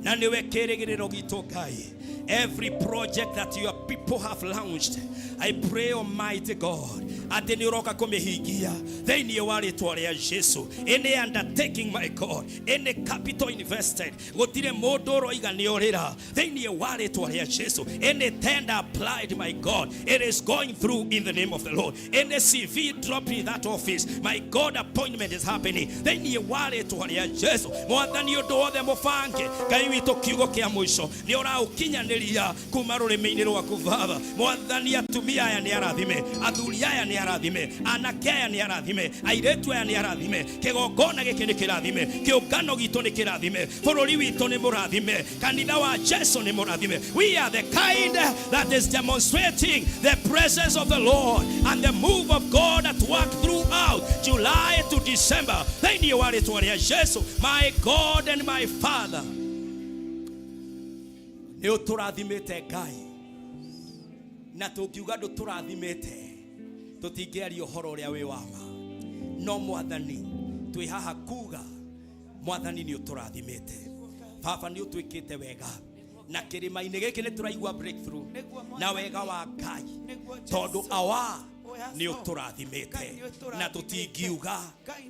D: na nĩwe kĩrĩgĩrĩro gitũ, Ngai. Every project that your people have launched, I pray, Almighty God, atĩ nĩ ũroka kũmĩhingia thĩinĩ wa rĩtwa rĩa Jesu. Any undertaking, my God, any capital invested, gũtirĩ mũndũ ũroiga nĩ ũrĩra thĩinĩ wa rĩtwa rĩa Jesu. Any tender applied, my God, it is going through in the name of the Lord. Any CV dropped in that office, my God, appointment is happening thĩinĩ wa rĩtwa rĩa Jesu. Mwathani, ũndũ wothe mũbange, Ngai witũ, kiugo kĩa mũico nĩ ũraũkinyanĩria. Tũkĩanĩria kuma rũrĩmĩ-inĩ rwaku Baba. Mwathani, atumia aya nĩ arathime, athuri aya nĩ arathime, anake aya nĩ arathime, airĩtu aya nĩ arathime, kĩgongona gĩkĩ nĩ kĩrathime, kĩũngano gitũ nĩ kĩrathime, bũrũri witũ nĩ mũrathime, kanitha wa Jesu nĩ mũrathime. We are the kind that is demonstrating the presence of the Lord and the move of God at work throughout July to December, thĩinĩ wa rĩtwa rĩa Jesu. My God and my Father, nĩ ũtũrathimĩte Ngai, na tũngiuga ndũtũrathimĩte tũtingĩaria ũhoro ũrĩa wĩ wa ma. No Mwathani, twĩ haha kuga Mwathani nĩ ũtũrathimĩte. Baba, nĩ ũtwĩkĩte wega, na kĩrĩma-inĩ gĩkĩ nĩ tũraigua breakthrough na wega wa Ngai, tondũ awa nĩ ũtũrathimĩte, na tũtingiuga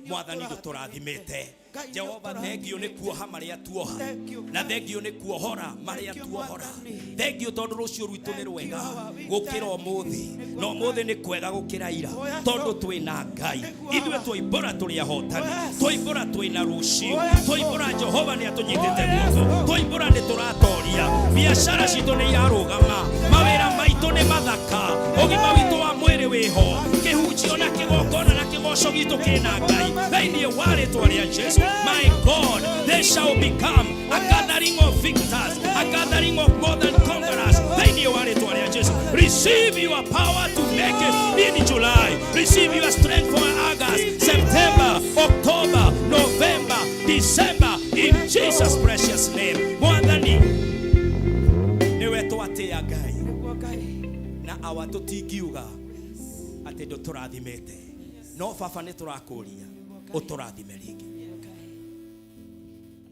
D: Mwathani ndũtũrathimĩte. Jehova, thengio nĩ kuoha marĩa tuoha, na thengio nĩ kuohora marĩa tuohora. Thengio tondũ rũciũ rwitũ nĩ rwega gũkĩra ũmũthĩ, na ũmũthĩ nĩ kwega gũkĩra ira, tondũ twĩna Ngai. Ithuĩ twoimbũra tũrĩ ahotani, twoimbũra twĩna rũciũ, twoimbũra Jehova nĩ atũnyitĩte guoko, twoimbũra nĩ tũratoria. Biacara citũ nĩ irarũgama, mawĩra maitũ nĩ mathaka, ũgima witũ wa mwĩrĩ wĩho, kĩhunjio na kĩgongona na kĩgoco gitũ kĩna Ngai, thĩinĩ wa rĩtwa rĩa Jesu. My God, they shall become a gathering of victors, a gathering of more than conquerors, thĩinĩ wa rĩtwa rĩa Jesu. Receive your power to make it in July. Receive your strength for August, September, October, November, December, in Jesus' precious name. Mwathani, nĩwe twatĩa Ngai, na awa tũtingiuga atĩ ndũtũrathimĩte, no Baba, nĩ tũrakũria ũtũrathime rĩngĩ.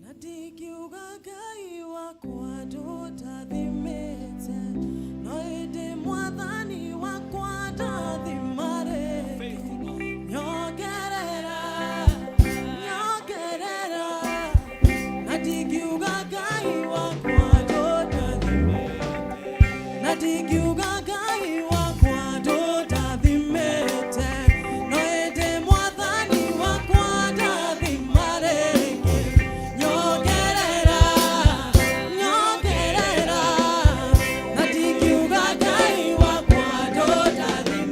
B: Na ndingiuga Ngai wakwa ndũndathimĩte, no ĩndĩ Mwathani wakwa ndathima rĩngĩ. Nyongerera, nyongerera. Na ndingiuga Ngai wakwa ndũndathimĩte, na ndingiuga Ngai wakwa ndũndathimĩte, no ĩndĩ Mwathani wakwa ndathima rĩngĩ. Nyongerera, nyongerera. Na ndingiuga Ngai wakwa ndũndathimĩte.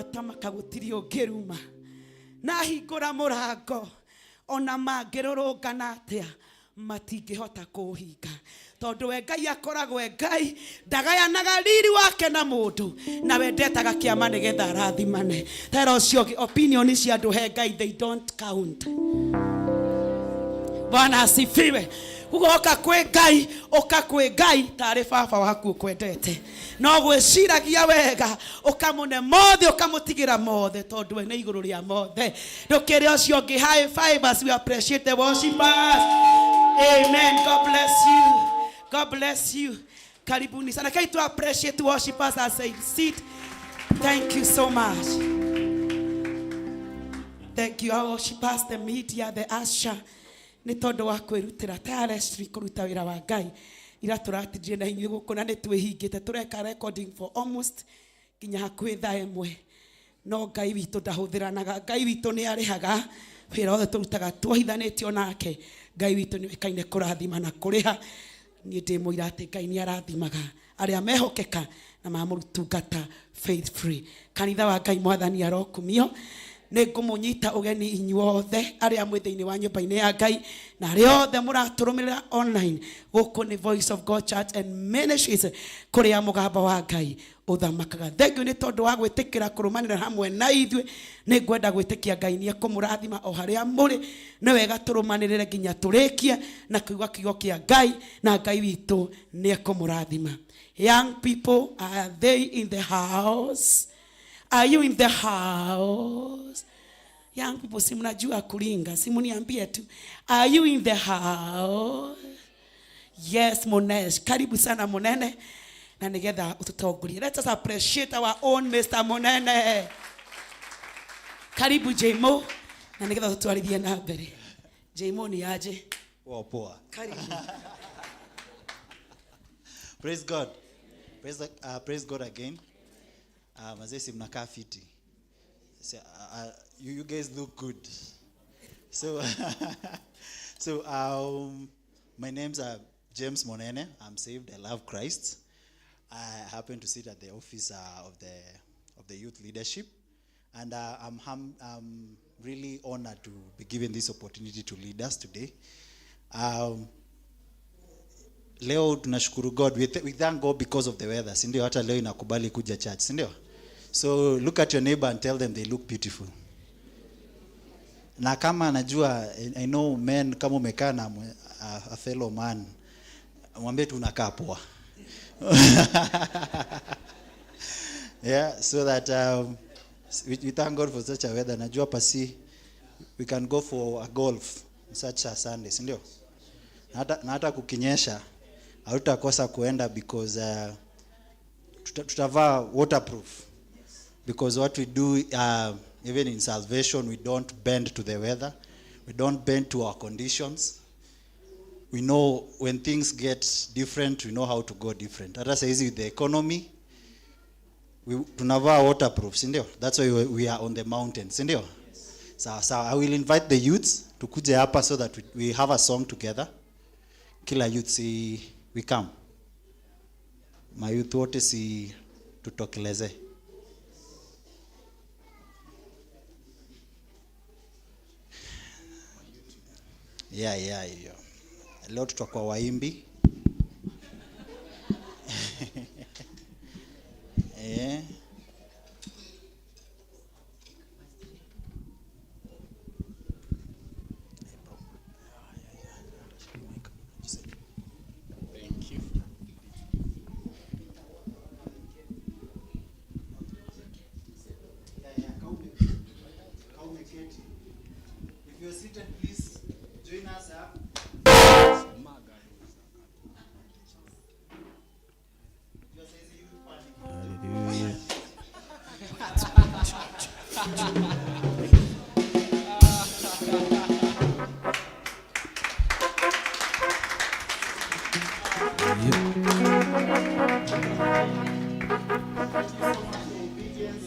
A: Atamaka gũtirĩ ũngĩruma. Na hingũra mũrango ona mangĩrũrũngana atĩa matingĩhota kũũhinga, tondũ we Ngai akoragwo e Ngai ndagayanaga riri wake na mũndũ, na we ndetaga kĩama nĩgetha arathimane. Tera ũcio ũngĩ, opinion cia andũ he Ngai, they don't count. Bwana asifiwe. Ugoka kwĩ Ngai, ũka kwĩ Ngai tarĩ baba waku ũkwendete, no gwĩciragia wega, ũkamũne mothe, ũkamũtigĩra mothe, tondũ we nĩ igũrũ rĩa mothe. Ndũkĩre ũcio ũngĩ high five as we appreciate the worshipers. Amen. God bless you. God bless you. Karibuni sana. Can to appreciate worshipers as they sit. Thank you so much. Thank you, our worshipers, the media, the usher. Nĩ tondũ wa kwĩrutĩra tirelessly kũruta wĩra wa Ngai. Ira tũratindire na inyuĩ gũkũ na nĩ twĩhingĩte tũreka recording for almost nginya hakuhĩ thaa ĩmwe, no Ngai witũ ndahũthĩranaga. Ngai witũ nĩ arĩhaga wĩra wothe tũrutaga tuohithanĩtio nake. Ngai witũ nĩ ũĩkaine kũrathima na kũrĩha. Niĩ ndĩ mũira atĩ Ngai nĩ arathimaga arĩa mehokeka na mamũtungata faithfully. Kanitha wa Ngai, Mwathani arokumio. Nĩ ngũmũnyita ũgeni inyuothe arĩa mwĩ thĩinĩ wa nyũmba-inĩ ya Ngai na arĩa othe mũratũrũmĩrĩra online. Gũkũ nĩ Voice of God Church and Ministries, kũrĩa mũgambo wa Ngai ũthamakaga. Thank you nĩ tondũ wa gwĩtĩkĩra kũrũmanĩra hamwe na ithuĩ. Nĩ ngwenda gwĩtĩkia Ngai nĩ ekũmũrathima o harĩa mũrĩ. Nĩ wega tũrũmanĩrĩre nginya tũrĩkie na kiugo kiugo kĩa Ngai, na Ngai witũ nĩ ekũmũrathima. Young people, are they in the house? Are you in the house? Young people, si mnajua kuringa, si mniambie tu, are you in the house? Yes. Monesh, karibu sana Munene, na nigetha ututongorie. Let us appreciate our own Mr. Munene. Karibu Jmo, na nigetha tutwarithie na mbere. Jmo, ni aje?
E: Poa poa.
A: Karibu.
E: Praise God. Praise God again. Mazee, si mnakaa fiti. So, you guys look good. So my name's James Monene. I'm saved. I love Christ. I happen to sit at the office of the youth leadership, and I'm really honored to be given this opportunity to lead us today. Leo tunashukuru God. We thank God because of the weather, si ndio? Hata leo inakubali kuja church, si ndio? So look at your neighbor and tell them they look beautiful. Na kama anajua, I know men, kama umekaa na a fellow man, mwambie tu unakaa poa. Yeah, so that we thank God for such a weather. Najua pasi we can go for a golf such a Sunday, si ndio? Na hata kukinyesha hatutakosa kuenda because tutavaa waterproof, because what we do, even in salvation, we don't bend to the weather, we don't bend to our conditions. We know when things get different, we know how to go different. Hata saizi with the economy, tunavaa waterproof, si ndio? That's why we are on the mountain, si ndio? Sawa sawa. I will invite the youths tukuje hapa so that we have a song together. Kila youth, si we come? Mayouth wote, si tutokeleze? Yeah. Leo tutakuwa waimbi. Eh.
F: Thank you.
E: Yeah, Kaumeketi. If you're seated, please join us up. Your size youth panic.
F: Hallelujah.
E: Thank you so much for your obedience.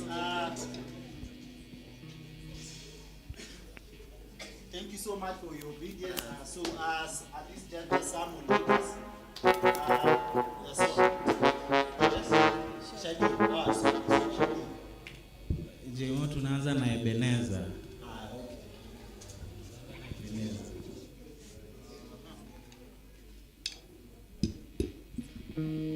E: Thank you so much for your obedience. So, as at this juncture, Sam will lead us. The song. Yes. Shall you? Ah, sorry, sorry, shall you?
A: Thank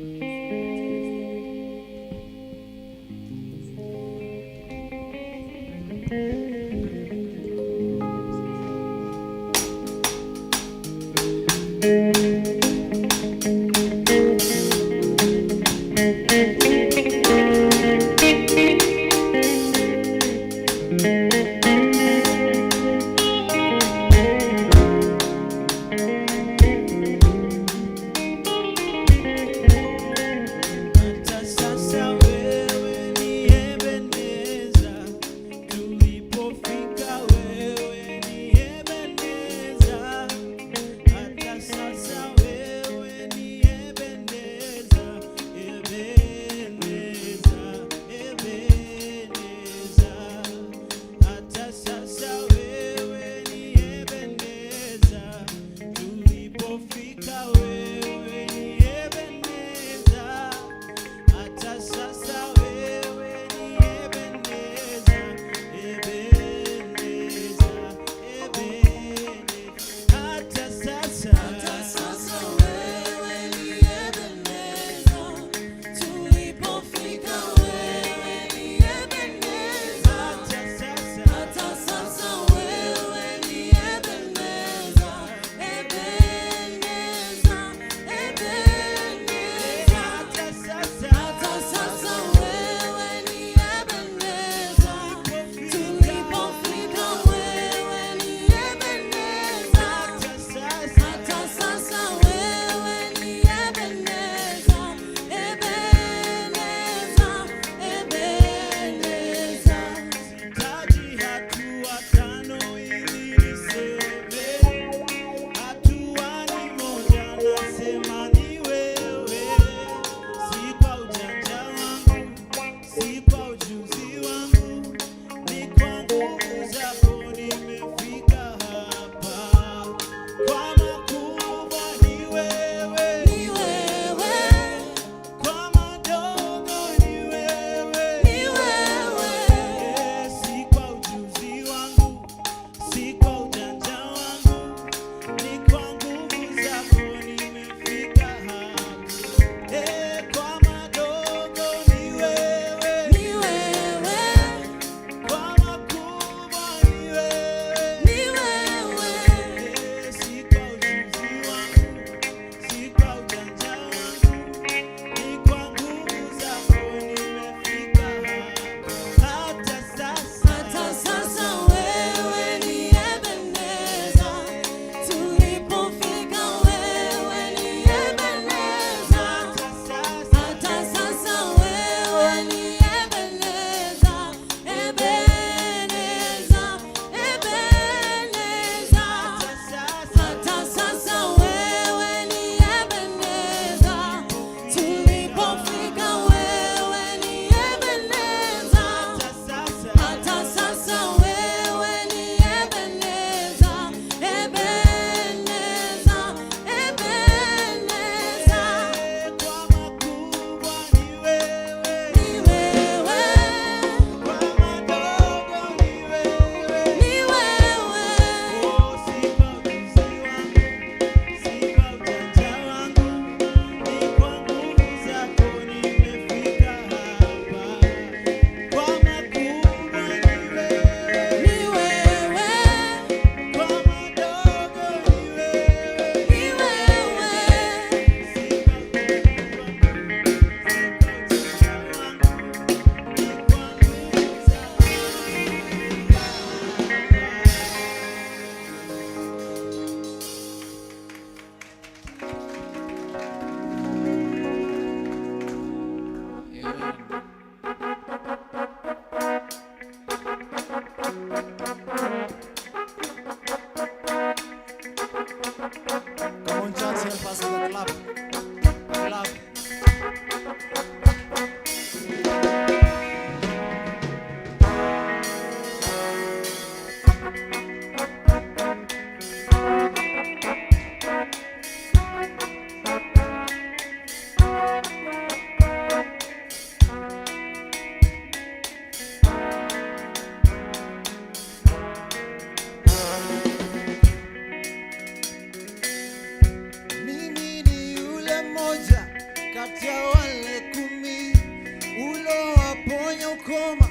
B: Kukoma,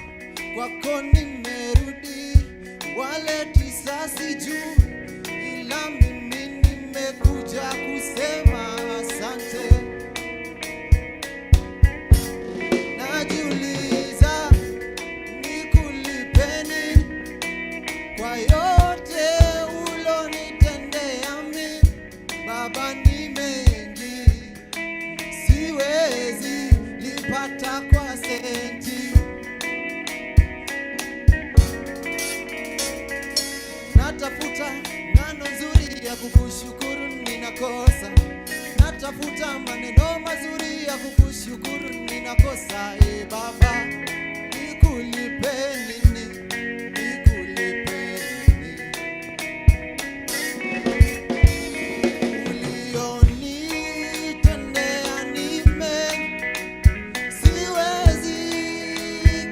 B: kwako nimerudi. Wale tisa sijui, ila mimi nimekuja kusema asante. Najiuliza nikulipe nini kwa yote ulonitendea mimi. Baba, ni mengi, siwezi lipata kwa senti. Natafuta neno nzuri ya kukushukuru, ninakosa. Natafuta maneno mazuri ya kukushukuru, ninakosa. E Baba, nikulipe nini? Nikulipe nini? Ulionitendea ni mengi, siwezi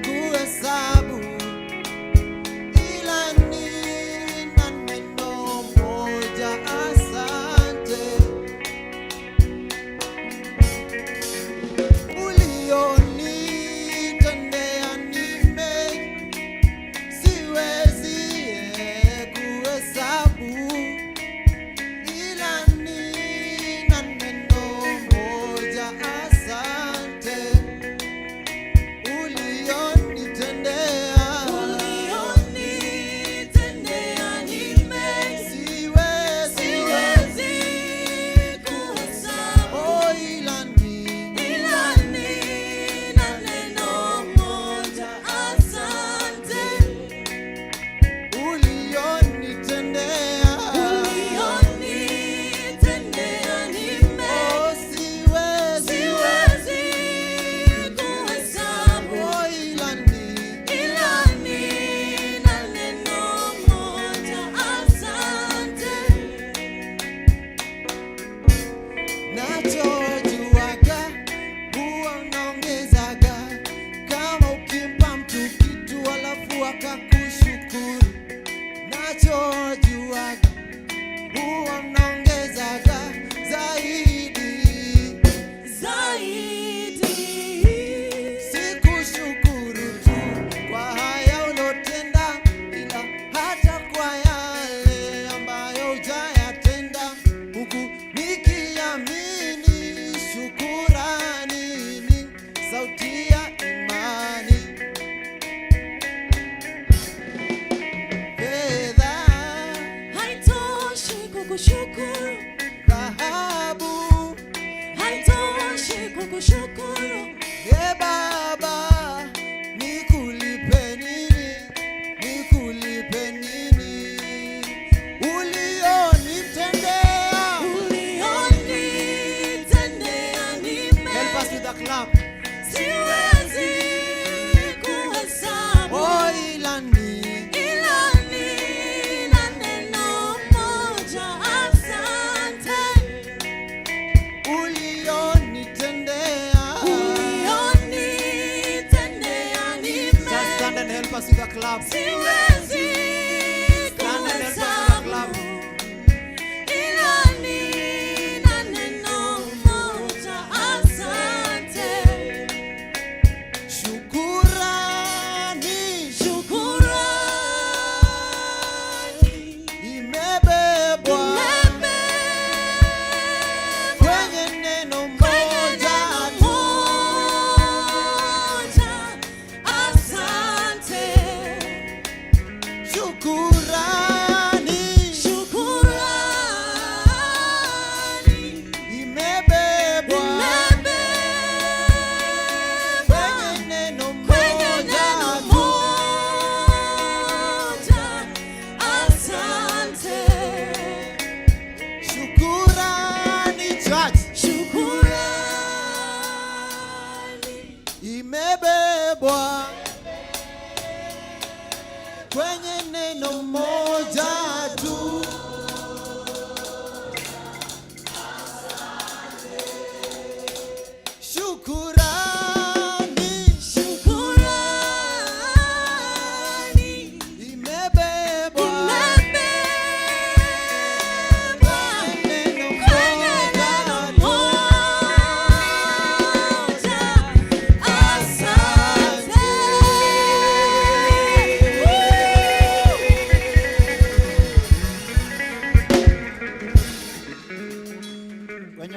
B: kuhesabu, ila nina neno moja: asante. Ulionitendea ni mengi, siwezi kuhesabu, ila nina neno moja: asante. Ulionitendea,
C: Ulionitendea ni mengi,
B: siwezi,
C: siwezi kuhesabu,
B: oh, ila ni
C: ila nina neno moja: asante.
B: Ulionitendea,
C: Ulionitendea ni mengi,
B: oh, siwezi,
C: siwezi kuhesabu,
B: oh, ila ni
C: ila nina neno moja: asante.
B: Nachojuaga huwa unaongezaga kama ukimpa mtu kitu alafu akakushukuru. Nachojuaga huwa unaongezaga zaidi.
C: Zaidi.
B: Sikushukuru tu kwa haya ulotenda, ila hata kwa yale ambayo hujayatenda, huku nikiamini shukurani ni sauti ya imani. Fedha
C: Haitoshi kukushukuru,
B: dhahabu,
C: haitoshi kukushukuru.
B: E Baba, nikulipe nini? Nikulipe nini? Ulionitendea.
C: Ulionitendea ni
B: Help us
C: mengi,
B: with the clap.
C: siwezi kuhesabu,
B: Oh, ila ni
C: ila nina neno moja: asante.
B: Ulionitendea.
C: Ulionitendea ni
B: Just stand
C: mengi,
B: and help us with the clap.
C: siwezi
B: Stand and help us with the clap.
C: kuhesabu, ila nina neno moja: asante.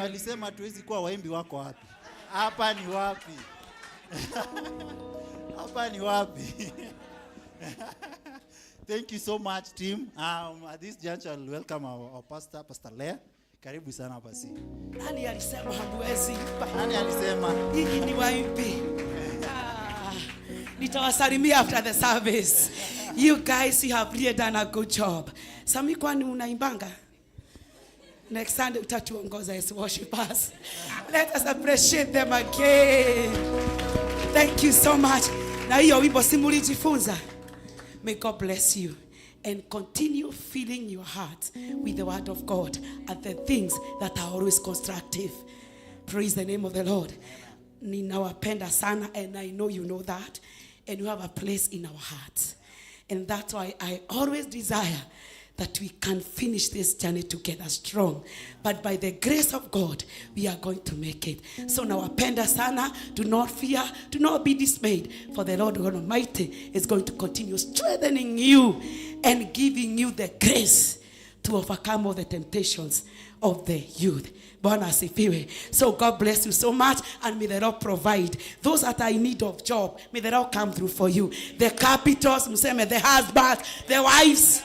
E: Walisema hatuwezi kuwa waimbi wako wapi? Hapa ni wapi? Hapa ni wapi? Thank you so much, team. At this juncture, I'll welcome our pastor, Pastor Leah. Karibu sana, pasi.
A: Nani alisema hamwezi imba?
E: Nani alisema?
A: Nyinyi ni waimbi. Ah, nitawasalimia after the service. You guys, you have really done a good job. Sami, kwani unaimbanga? Next Sunday utatuongoza as worshipers. Let us appreciate them again. Thank you so much. Na hiyo wimbo si mulijifunza? May God bless you and continue filling your heart with the word of God and the things that are always constructive. Praise the name of the Lord. Ninawapenda sana, and I know you know that, and you have a place in our hearts. And that's why I always desire that we can finish this journey together strong. But by the grace of God, we are going to make it. So nawapenda sana. Do not fear. Do not be dismayed. For the Lord God Almighty is going to continue strengthening you and giving you the grace to overcome all the temptations of the youth. Bwana asifiwe. So God bless you so much, and may the Lord provide. Those that are in need of job, may the Lord come through for you. The capitals, mseme, the husbands, the wives.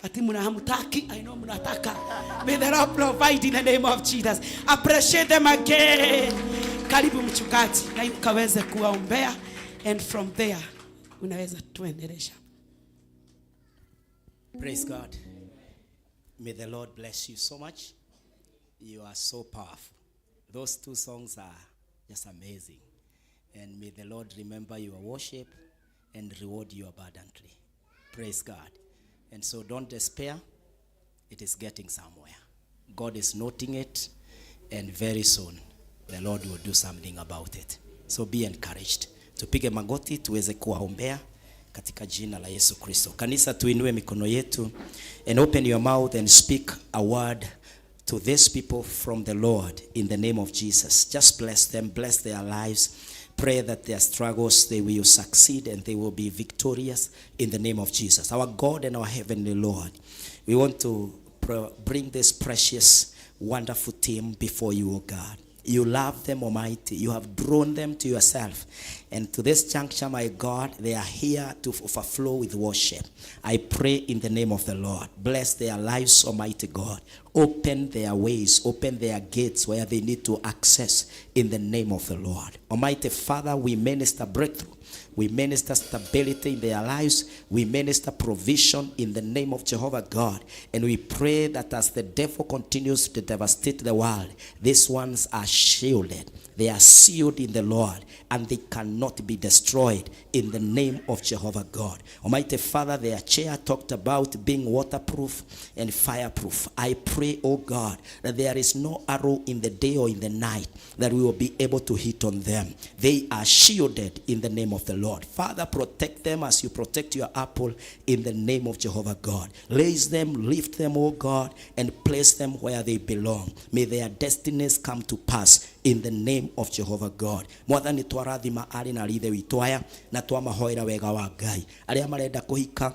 A: Ati mna hamtaki, I know mnataka. May the Lord provide in the name of Jesus. Appreciate them again. Karibu mchungaji, na ukaweze kuwaombea, and from there unaweza tuendelesha.
D: Praise God. May the Lord bless you so much. You are so powerful. Those two songs are just amazing. And may the Lord remember your worship and reward you abundantly. Praise God. And so don't despair. It is getting somewhere. God is noting it, and very soon the Lord will do something about it. So be encouraged. Tupige magoti tuweze kuwaombea katika jina la Yesu Kristo. Kanisa, tuinue mikono yetu and open your mouth and speak a word to these people from the Lord in the name of Jesus. Just bless them, bless their lives. Pray that their struggles, they will succeed and they will be victorious in the name of Jesus. Our God and our Heavenly Lord, we want to bring this precious, wonderful team before you, O God. You love them, Almighty. You have drawn them to yourself. And to this juncture, my God, they are here to overflow with worship. I pray in the name of the Lord. Bless their lives, Almighty God. Open their ways, open their gates where they need to access in the name of the Lord. Almighty Father, we minister breakthrough. We minister stability in their lives. We minister provision in the name of Jehovah God. And we pray that as the devil continues to devastate the world, these ones are shielded. They are sealed in the Lord, and they cannot be destroyed in the name of Jehovah God. Almighty Father, their chair talked about being waterproof and fireproof. I pray, oh God, that there is no arrow in the day or in the night that we will be able to hit on them. They are shielded in the name of the Lord. Father, protect them as you protect your apple in the name of Jehovah God. Raise them, lift them, oh God, and place them where they belong. May their destinies come to pass in the name of Jehovah God. Mwathani, twarathima arĩ na ithe witũ aya na twamahoera wega wa Ngai. Arĩa marenda kũhika,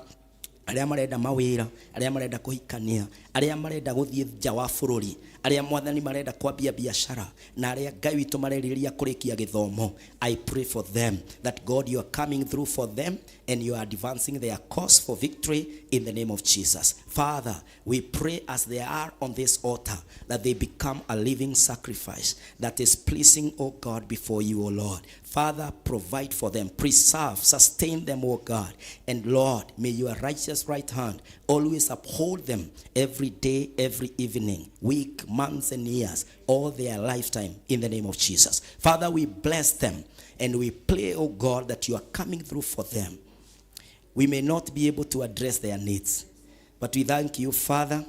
D: arĩa marenda mawĩra, arĩa marenda kũhikania, arĩa marenda gũthiĩ nja wa bũrũri, arĩa Mwathani marenda kwambia biashara, na arĩa Ngai witũ marerirĩria kũrĩkia gĩthomo, I pray for them that God, you are coming through for them and you are advancing their cause for victory in the name of Jesus. Father, we pray as they are on this altar that they become a living sacrifice that is pleasing, O God, before you, O Lord. Father, provide for them, preserve, sustain them, O God. And Lord, may your righteous right hand always uphold them every day, every evening, week, months, and years, all their lifetime in the name of Jesus. Father, we bless them and we pray, O God, that you are coming through for them. We may not be able to address their needs, but we thank you, Father,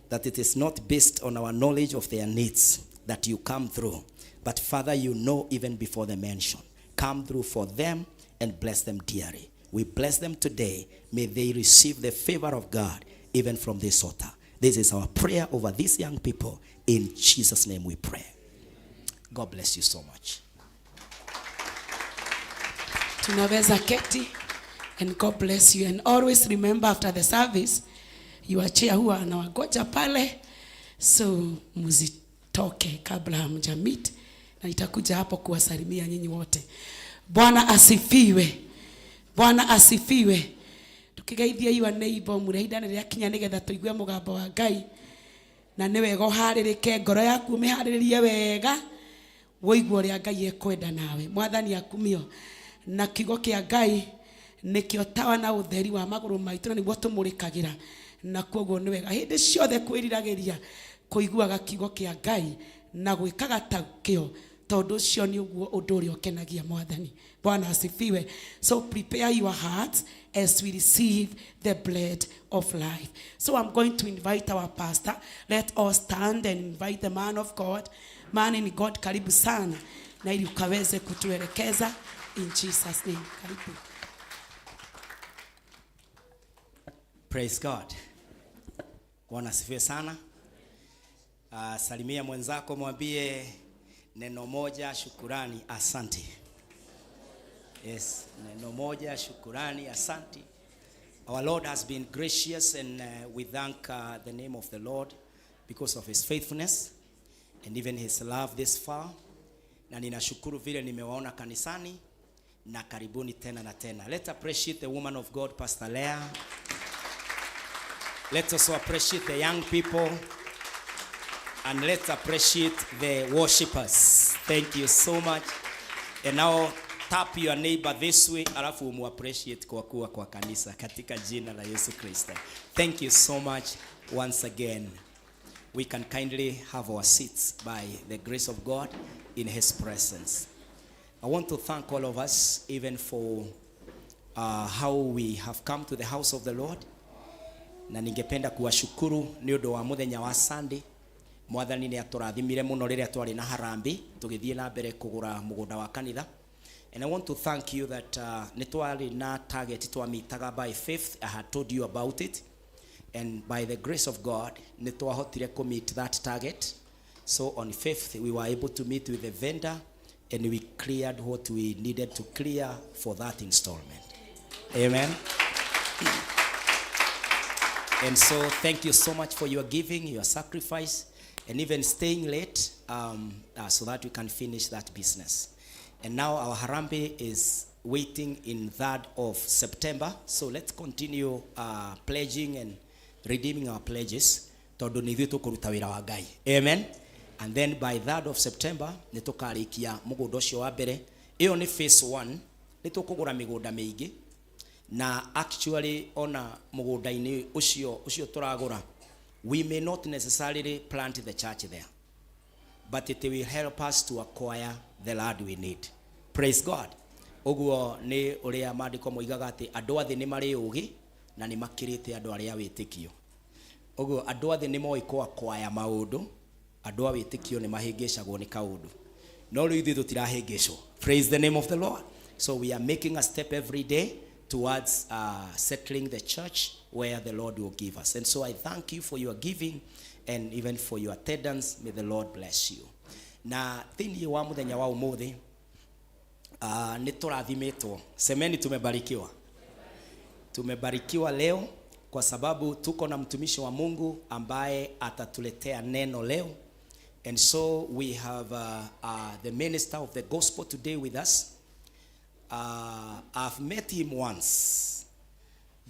D: that it is not based on our knowledge of their needs that you come through. But Father, you know even before the mention. Come through for them and bless them dearly. We bless them today. May they receive the favor of God even from this altar. This is our prayer over these young people. In Jesus' name we pray. God bless you so much.
A: Tunaweza keti, and God bless you. And always remember, after the service, your chair huwa anawagoja pale, so Nitoke kabla hamjameet na nitakuja hapo kuwasalimia nyinyi wote. Bwana asifiwe. Bwana asifiwe. Tukigeithia your neighbor, mũrĩa nĩ rĩakinya nĩgetha tũigue mũgambo wa Ngai, na nĩ wega ũharĩrĩke, ngoro yaku ũmĩharĩrĩrie wega, wũigue ũrĩa Ngai ekwenda nawe. Mwathani akumio. Na kiugo kĩa Ngai nĩkĩo tawa na ũtheri wa magũrũ maitũ, na nĩguo tũmũrĩkagĩra, na koguo nĩ wega hĩndĩ ciothe kwĩriragĩria kũiguaga kiugo kĩa Ngai na gwĩkaga ta kĩo, tondũ ũcio nĩ ũguo ũndũ ũrĩa ũkenagia Mwathani. Bwana asifiwe. So prepare your hearts as we receive the bread of life. So I'm going to invite our pastor. Let us stand and invite the man of God. Man in God, karibu sana, na ili ukaweze kutuelekeza in Jesus' name. Karibu.
D: Praise God. Bwana asifiwe sana. Salimia mwenzako, mwambie neno moja shukurani, asante. Yes, neno moja shukurani, asante. Our Lord has been gracious, and we thank the name of the Lord because of his faithfulness and even his love this far. Na ninashukuru vile nimewaona kanisani, na karibuni tena na tena. Let's appreciate the woman of God, Pastor Leah. Let's also appreciate the young people, and let's appreciate the worshipers. Thank you so much. And now tap your neighbor this way, alafu umu appreciate kwa kuwa kwa kanisa katika jina la Yesu Kristo. Thank you so much once again. We can kindly have our seats by the grace of God in his presence. I want to thank all of us even for how we have come to the house of the Lord. Na ningependa kuwashukuru nĩ ũndũ wa mũthenya wa Sunday. Mwathani nĩ atũrathimire mũno rĩrĩa twarĩ na harambĩ tũgĩthiĩ na mbere kũgũra mũgũnda wa kanitha. And I want to thank you that nĩ twarĩ na target twamitaga by 5th. I had told you about it. And by the grace of God, nĩ twahotire kũ meet that target. So on 5th, we were able to meet with the vendor and we cleared what we needed to clear for that installment. Amen. And so thank you so much for your giving, your sacrifice, and even staying late so that we can finish that business. And now our Harambee is waiting in 3rd of September. So let's continue pledging and redeeming our pledges. Tondũ nĩ ithuĩ tũkũruta wĩra wa Ngai. Amen. And then by 3rd of September, nĩ tũkarĩkia mũgũnda ũcio wa mbere. Ĩyo nĩ phase 1. Nĩ tũkũgũra mĩgũnda mĩingĩ. Na actually ona mũgũnda-inĩ ũcio tũragũra, we may not necessarily plant the church there, but it will help us to acquire the land we need. Praise God. Ũguo nĩ ũrĩa maandĩko moigaga atĩ andũ a thĩ nĩ marĩ ũũgĩ na nĩ makĩrĩte andũ arĩa wĩtĩkio. Ũguo andũ a thĩ nĩ moĩ kũ-acquire maũndũ, andũ a wĩtĩkio nĩ mahĩngĩcagwo nĩ kaũndũ. No rĩu ithuĩ tũtirahĩngĩcwo. Praise the name of the Lord. So we are making a step every day towards settling the church where the Lord will give us. And so I thank you for your giving and even for your attendance. May the Lord bless you. Na thĩinĩ wa mũthenya wa ũmũthĩ, nĩ tũrathimĩtwo. Semeni tumebarikiwa. Tumebarikiwa leo kwa sababu tuko na mtumishi wa Mungu ambaye atatuletea neno leo. And so we have the minister of the gospel today with us. I've met him once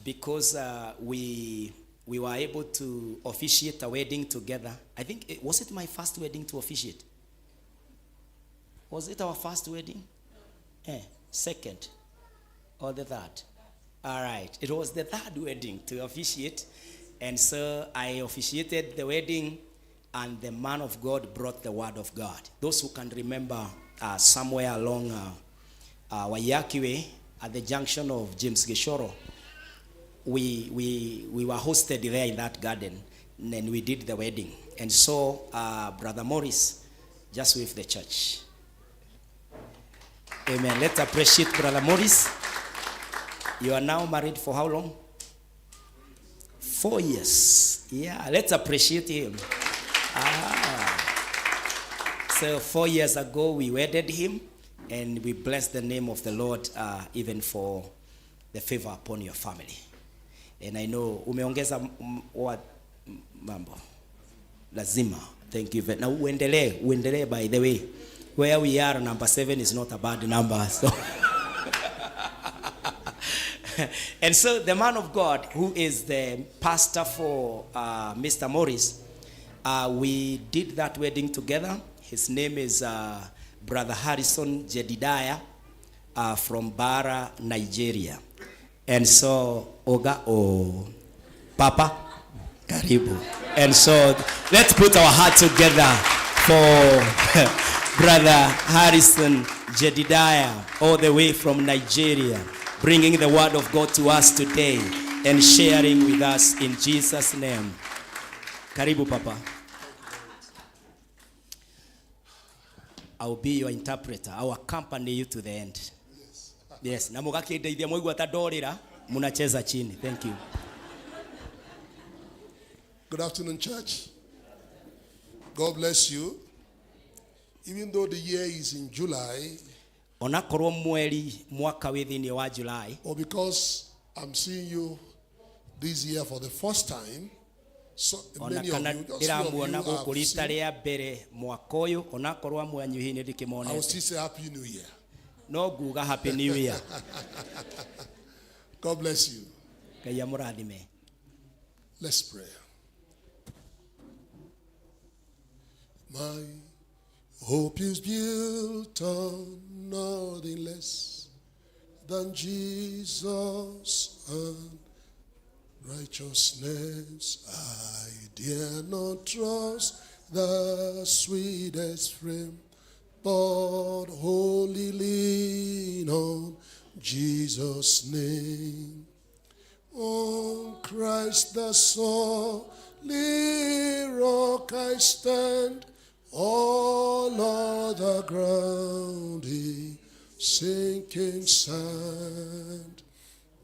D: because we were able to officiate a wedding together. I think, was it my first wedding to officiate? Was it our first wedding? Second or the third? All right. It was the third wedding to officiate. And so I officiated the wedding, and the man of God brought the word of God. Those who can remember, somewhere along Waiyaki Way, at the junction of James Gishoro, we were hosted there in that garden, and then we did the wedding. And so Brother Morris just with the church. Amen. Let's appreciate Brother Morris. You are now married for how long? 4 years. Yeah, let's appreciate him. Ah. So 4 years ago, we wedded him, and we bless the name of the Lord even for the favor upon your family. And I know umeongeza what mambo lazima. Thank you. Na uendelee, uendelee by the way. Where we are, number 7 is not a bad number. So and so the man of God, who is the pastor for Mr. Morris, we did that wedding together. His name is Brother Harrison Jedidiah from Bara, Nigeria. And so, Oga, oh, Papa, karibu. And so, let's put our heart together for Brother Harrison Jedidiah, all the way from Nigeria, bringing the word of God to us today and sharing with us in Jesus' name. Karibu, Papa. I'll be your interpreter. I'll accompany you to the end. Yes. Na mugakindeithia mwaigua ta ndorĩra, munacheza chini. Thank you.
G: Good afternoon, church. God bless you. Even though the year is in July,
D: Onakorwo mweri mwaka wĩ thĩinĩ wa July,
G: or because I'm seeing you this year for the first time, so
D: ona
G: many of
D: kana
G: you, just few of you
D: ndĩramuona gũkũ
G: I've
D: rita
G: seen,
D: rĩa mbere mwaka ũyũ, onakorwo amwe anyu hihi nĩ
G: I will
D: ndĩkĩmonete,
G: still say Happy New Year.
D: no nguga Happy New Year.
G: God bless you.
D: Ngai amũrathime.
G: Let's pray. My hope is built on nothing less than Jesus and righteousness. I dare not trust the sweetest frame, but wholly lean on Jesus' name. On Christ the solid rock I stand, all other ground is sinking sand.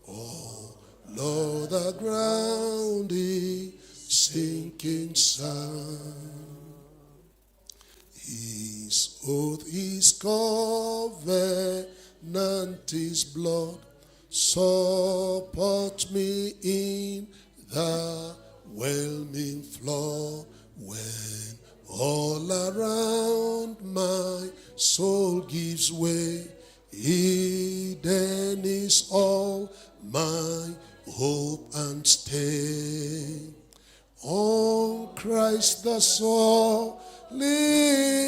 G: All other ground is sinking sand. His oath, his covenant, his blood support me in the whelming flood. When all around my soul gives way, he then is all my hope and stay. On Christ the solid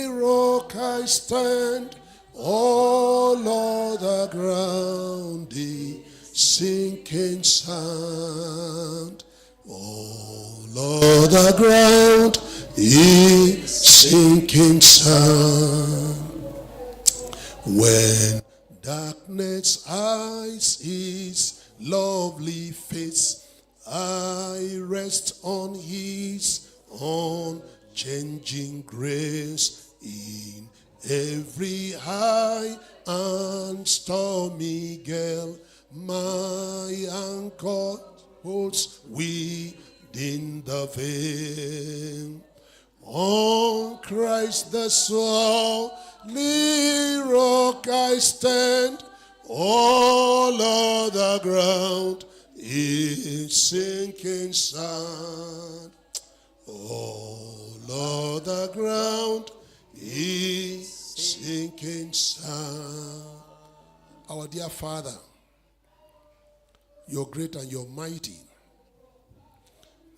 G: rock I stand, all other ground is sinking sand. All other ground is sinking sand. When darkness hides his lovely face, I rest on his unchanging grace. In every high and stormy gale, my anchor holds within the veil. On Christ the solid rock I stand, all other ground is sinking sand. All other ground is sinking sand. Our dear Father, you're great and you're mighty.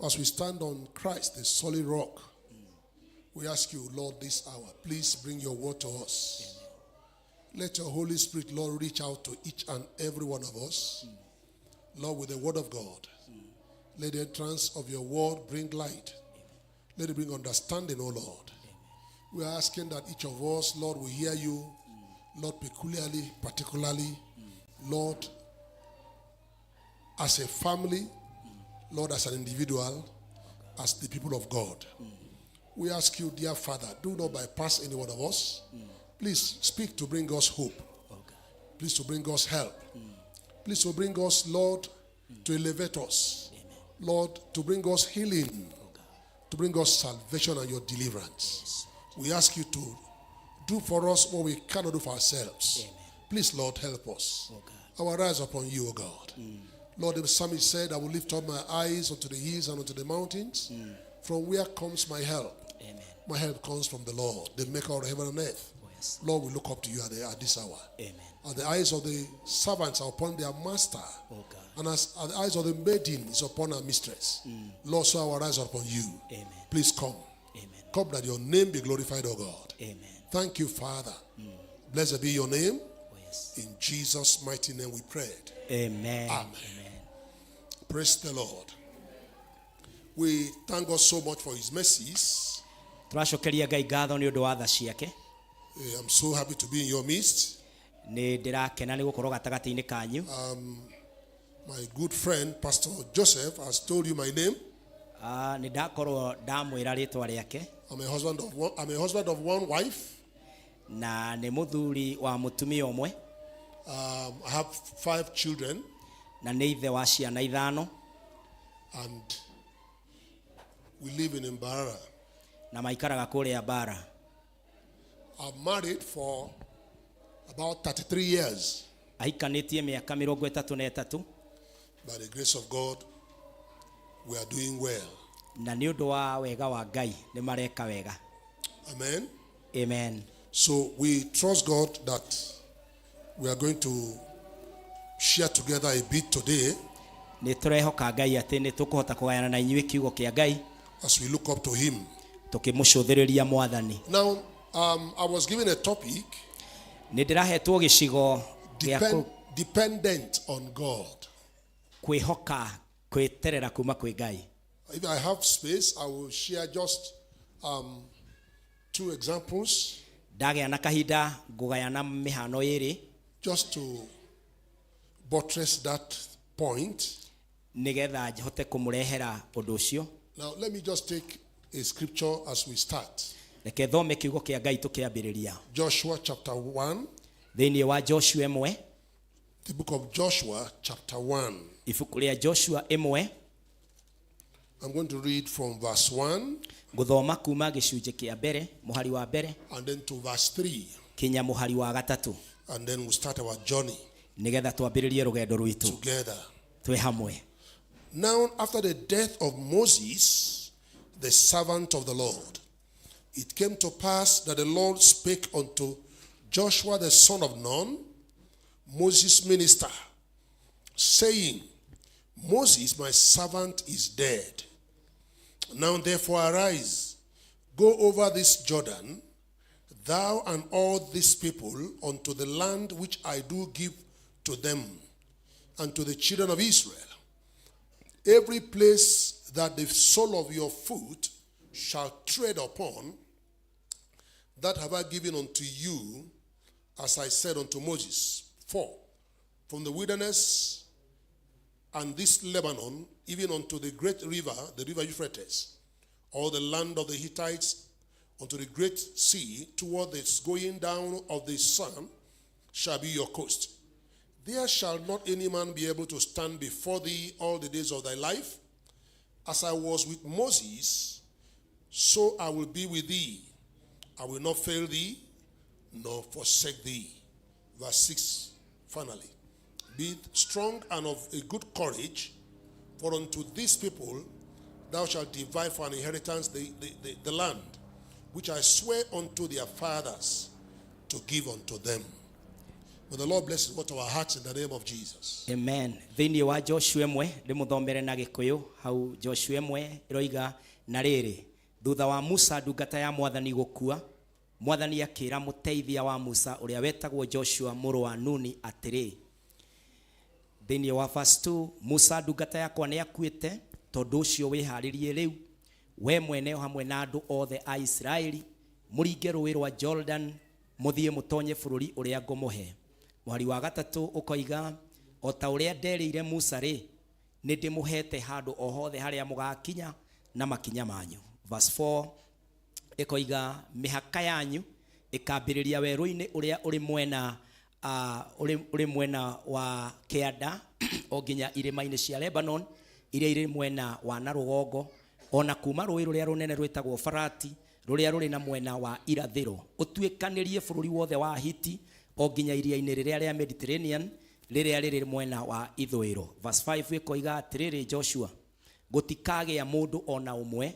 G: As we stand on Christ, the solid rock, we ask you, Lord, this hour, please bring your word to us. Let your Holy Spirit, Lord, reach out to each and every one of us. Lord, with the word of God, let the entrance of your word bring light. Let it bring understanding, O Lord. We are asking that each of us, Lord, will hear you, Lord, peculiarly, particularly, Lord, as a family, Lord, as an individual, as the people of God. We ask you, dear Father, do not bypass any one of us. Please speak to bring us hope. Please to bring us help. Please to bring us, Lord, to elevate us. Lord, to bring us healing, to bring us salvation and your deliverance. We ask you to do for us what we cannot do for ourselves. Please, Lord, help us. Our eyes upon you, O God. Lord, the psalmist said, I will lift up my eyes unto the hills and unto the mountains. From where comes my help?
D: Amen.
G: My help comes from the Lord, the maker of heaven and earth.
D: Oh, yes.
G: Lord, we look up to you at this hour.
D: Amen.
G: And the eyes of the servants are upon their master.
D: Oh, God.
G: And as and the eyes of the maiden is upon her mistress. Lord, so our eyes are upon you.
D: Amen.
G: Please come.
D: Amen.
G: Come that your name be glorified, O God.
D: Amen.
G: Thank you, Father. Blessed be your name.
D: Oh, yes.
G: In Jesus' mighty name we prayed.
D: Amen.
G: Amen.
D: Amen.
G: Praise the Lord. We thank God so much for his mercies.
D: Tũracokeria Ngai ngatho nĩ ũndũ wa tha ciake.
G: I'm so happy to be in your midst.
D: Nĩ ndĩrakena nĩ gũkorwo gatagatĩ-inĩ kanyu.
G: My good friend, Pastor Joseph, has told you my name.
D: Ah, nĩ ndakorwo ndamwĩra rĩtwa rĩake
G: I'm a husband of one wife.
D: na nĩ mũthuri wa mũtumia ũmwe
G: I have 5 children,
D: na nĩ ithe wa ciana ithano
G: and we live in Mbarara.
D: na maikaraga kũrĩa Bara.
G: I'm married for about 33 years.
D: Ahikanĩtie mĩaka mĩrongo ĩtatũ na ĩtatũ.
G: By the grace of God, we are doing well.
D: Na nĩ ũndũ wa wega wa Ngai nĩ mareka wega.
G: Amen.
D: Amen.
G: So we trust God that we are going to share together a bit today
D: Nĩ tũrehoka Ngai atĩ nĩ tũkũhota kũgayana na inyuĩ kiugo kĩa Ngai
G: as we look up to him.
D: tũkĩmũcũthĩrĩria Mwathani.
G: Now, I was given a topic,
D: Nĩ ndĩrahetwo gĩcigo gĩa
G: dependent on God.
D: kwĩhoka kwĩterera kuma kwĩ Ngai.
G: If I have space, I will share just 2 examples.
D: Ndagĩa na kahinda ngũgayana mĩhano ĩrĩ.
G: Just to buttress that point.
D: Nĩgetha njote kũmũrehera ũndũ ũcio.
G: Now, let me just take a scripture as we start.
D: Reke thome kiugo kĩa Ngai tũkĩambĩrĩria.
G: Joshua chapter 1.
D: Thĩinĩ wa Joshua ĩmwe.
G: The book of Joshua chapter 1.
D: Ibuku rĩa Joshua ĩmwe.
G: I'm going to read from verse 1.
D: Ngũthoma kuma gĩcunjĩ kĩa mbere, mũhari wa mbere.
G: And then to verse 3.
D: Kinya mũhari wa gatatũ.
G: And then we'll start our journey.
D: Nĩgetha twambĩrĩrie rũgendo rwitũ.
G: Together.
D: Twĩ hamwe.
G: Now, after the death of Moses, the servant of the Lord, it came to pass that the Lord spake unto Joshua the son of Nun, Moses' minister, saying, Moses, my servant, is dead. Now therefore arise, go over this Jordan, thou and all these people, unto the land which I do give to them, and to the children of Israel. Every place that the sole of your foot shall tread upon, that have I given unto you, as I said unto Moses. 4. From the wilderness and this Lebanon, even unto the great river, the river Euphrates, all the land of the Hittites, unto the great sea, toward the going down of the sun, shall be your coast. There shall not any man be able to stand before thee all the days of thy life. As I was with Moses, so I will be with thee. I will not fail thee, nor forsake thee. Verse 6, finally. Be strong and of a good courage, for unto these people thou shalt divide for an inheritance the land, which I swear unto their fathers to give unto them. May the Lord bless what our hearts in the name of Jesus.
D: Amen. Thĩinĩ wa Joshua ĩmwe ndĩmũthomere na Gĩkũyũ hau Joshua ĩmwe ĩroiga na rĩrĩ thutha wa Musa ndungata ya Mwathani gũkua Mwathani akĩra mũteithia wa Musa ũrĩa wetagwo Joshua mũrũ wa Nuni atĩrĩ. Thĩinĩ wa verse 2 Musa ndungata yakwa nĩakuĩte tondũ ũcio wĩharĩrie rĩu we mwene hamwe na andũ othe a Isiraeli mũringe rũĩ rwa Jordan mũthiĩ mũtonye bũrũri ũrĩa ngũmũhe. Mũhari wa gatatũ ũkoiga o ta ũrĩa nderĩire Musa rĩ nĩ ndĩmũhete handũ o hothe harĩa mũgakinya na makinya manyu. Verse 4 ĩkoiga mĩhaka yanyu ĩkambĩrĩria werũ-inĩ ũrĩa ũrĩ mwena ũrĩ mwena wa kĩanda o nginya irĩma-inĩ cia Lebanon iria irĩ mwena wa na rũgongo ona kuma rũĩ rũrĩa rũnene rwĩtagwo Farati rũrĩa rũrĩ na mwena wa irathĩro ũtuĩkanĩrie bũrũri wothe wa Hiti o nginya iria-inĩ rĩrĩa rĩa Mediterranean rĩrĩa rĩrĩ mwena wa ithũĩro. Verse 5 ĩkoiga atĩrĩrĩ Joshua gũtikagĩa mũndũ ona ũmwe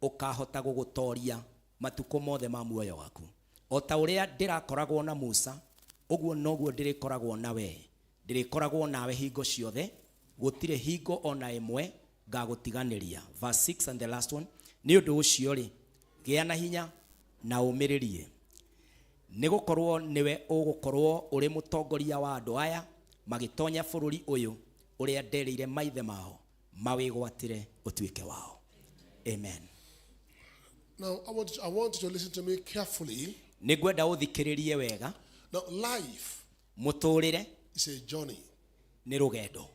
D: Ũkahota gũgũtoria matukũ mothe ma muoyo waku. O ta ũrĩa ndĩrakoragwo na Musa, ũguo noguo ndĩrĩkoragwo na we. Ndĩrĩkoragwo nawe hingo ciothe, gũtirĩ hingo ona ĩmwe ngagũtiganĩria. Verse 6 and the last one. Nĩ ũndũ ũcio rĩ, gĩa na hinya na ũmĩrĩrie, nĩ gũkorwo nĩwe ũgũkorwo ũrĩ mũtongoria wa andũ aya magĩtonya bũrũri ũyũ ũrĩa nderĩire maithe mao mawĩgwatĩre ũtuĩke wao. Amen.
G: Now, I want you to listen to me carefully.
D: Nĩ ngwenda ũthikĩrĩrie wega.
G: Now, life
D: Mũtũrĩre
G: is a journey.
D: Nĩ rũgendo.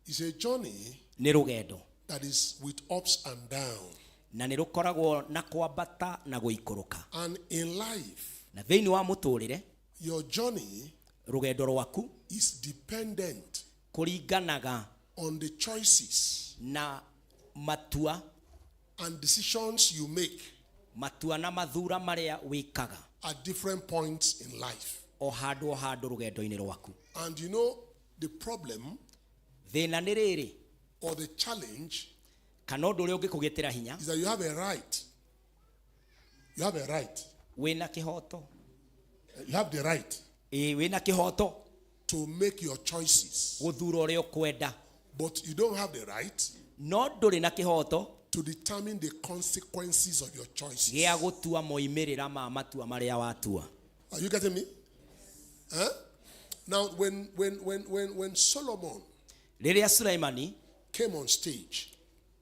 G: It's a journey
D: Nĩ rũgendo
G: that is with ups and downs.
D: Na nĩ rũkoragwo na kwambata na gũikũrũka.
G: And in life,
D: Na thĩinĩ wa mũtũrĩre,
G: your journey
D: rũgendo rwaku
G: is dependent
D: kũringanaga
G: on the choices
D: na matua
G: and decisions you make
D: matua na mathura marĩa wĩkaga
G: at different points in life.
D: O handũ o handũ rũgendo-inĩ rwaku.
G: And you know, the problem
D: Thĩna nĩ rĩrĩ,
G: or the challenge
D: kana ũndũ ũrĩa ũngĩkũgĩtĩra hinya,
G: is that you have a right. You have a right.
D: Wĩna kĩhoto.
G: You have the right
D: Ĩĩ, wĩna kĩhoto
G: to make your choices.
D: Gũthura ũrĩa ũkwenda.
G: But you don't have the right
D: No ndũrĩ na kĩhoto
G: to determine the consequences of your choices.
D: Gĩa gũtua moimĩrĩra ma matua marĩa watua.
G: Are you getting me? Huh? Now, when Solomon
D: Rĩrĩa Sulaimani
G: came on stage,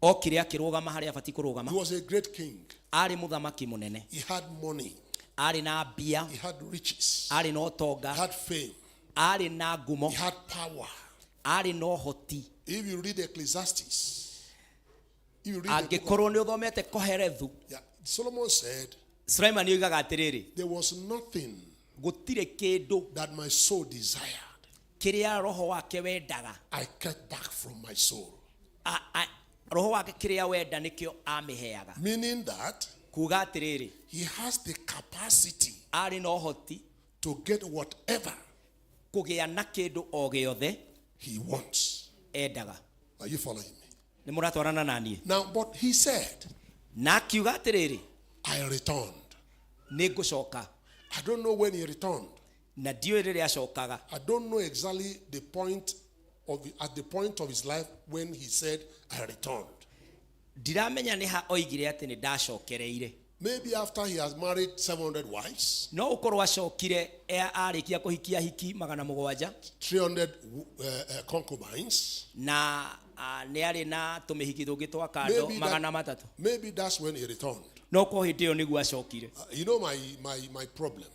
D: okire akĩrũgama harĩa abatiĩ kũrũgama,
G: he was a great king.
D: Arĩ mũthamaki mũnene.
G: He had money,
D: Arĩ na mbia,
G: he had riches,
D: arĩ na
G: he
D: ũtonga,
G: had fame,
D: arĩ na ngumo,
G: he had power.
D: Arĩ na ũhoti.
G: If you read Ecclesiastes, if you read the book of,
D: Angĩkorwo nĩ ũthomete Koherethu,
G: yeah, Solomon said,
D: Sulaimani oigaga atĩrĩrĩ,
G: there was nothing
D: gũtirĩ kĩndũ
G: that my soul desired
D: kĩrĩa roho wake wendaga.
G: I kept back from my soul.
D: Roho wake kĩrĩa wenda nĩkĩo amĩheaga.
G: Meaning that
D: Kuga atĩrĩrĩ,
G: he has the capacity
D: arĩ na ũhoti
G: to get whatever
D: kũgĩa na kĩndũ o gĩothe
G: he wants.
D: Endaga.
G: Are you following me?
D: Nĩ mũratwarana na niĩ?
G: Now, but he said,
D: Na akiuga atĩrĩrĩ,
G: I returned.
D: Nĩ ngũcoka.
G: I don't know when he returned.
D: Na ndiũĩ rĩrĩa acokaga.
G: I don't know exactly the point of at the point of his life when he said, I returned.
D: Ndiramenya nĩ ha oigire atĩ nĩ ndacokereire.
G: Maybe after he has married 700 wives,
D: No ũkorwo acokire arĩkia kũhikia hiki 700,
G: 300 concubines.
D: Na nĩ arĩ na tũmĩhiki tũngĩ twa kando
G: Maybe,
D: 300.
G: maybe that's when he returned.
D: No korwo hĩndĩ ĩyo nĩguo acokire.
G: You know my problem.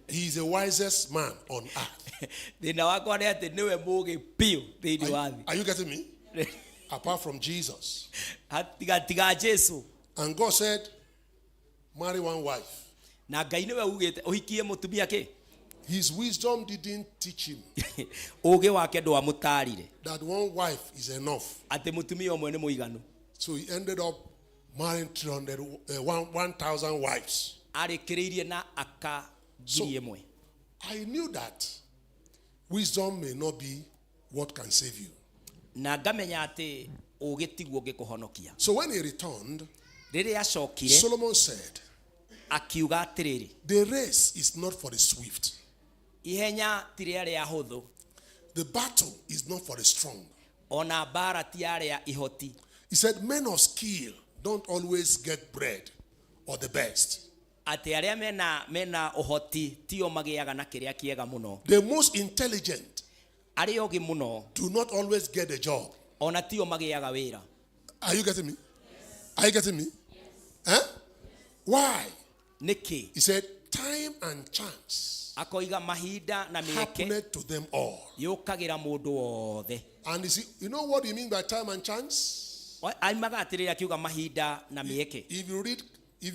G: He is the wisest man on earth.
D: Thĩna wakwa nĩ atĩ nĩwe mũgĩ biũ thĩinĩ wa thĩ.
G: Are you getting me? Apart from Jesus.
D: Tiga Jesu.
G: And God said, marry one wife.
D: Na Ngai nĩwe ugĩte ũhikie mũtumia kĩ.
G: His wisdom didn't teach him
D: Ũgĩ wake ndwamũtarire
G: that one wife is enough.
D: Atĩ mũtumia ũmwe nĩ mũiganu.
G: So he ended up marrying 300, 1,000 wives.
D: Arĩkĩrĩirie na aka 1,000.
G: I knew that wisdom may not be what can save you.
D: Na ngamenya atĩ ũgĩ tiguo ũngĩkũhonokia.
G: So when he returned,
D: Rĩrĩa acokire,
G: Solomon said,
D: akiuga atĩrĩrĩ,
G: the race is not for the swift,
D: ihenya ti rĩa arĩa ahũthũ,
G: the battle is not for the strong.
D: Ona mbara ti arĩa ihoti.
G: He said, men of skill don't always get bread or the best.
D: Atĩ arĩa mena ũhoti tio magĩaga na kĩrĩa kĩega mũno.
G: The most intelligent
D: Arĩa ogĩ mũno
G: do not always get the job.
D: Ona tio magĩaga wĩra.
G: Are you getting me? Are you getting me? Huh? Why?
D: Nĩkĩ?
G: He said, time and chance
D: Akoiga mahinda na mĩeke
G: happened to them all.
D: Yũkagĩra mũndũ wothe.
G: And you see, you know what he mean by time and chance?
D: Aimaga atĩrĩrĩ akiuga mahinda na mĩeke.
G: If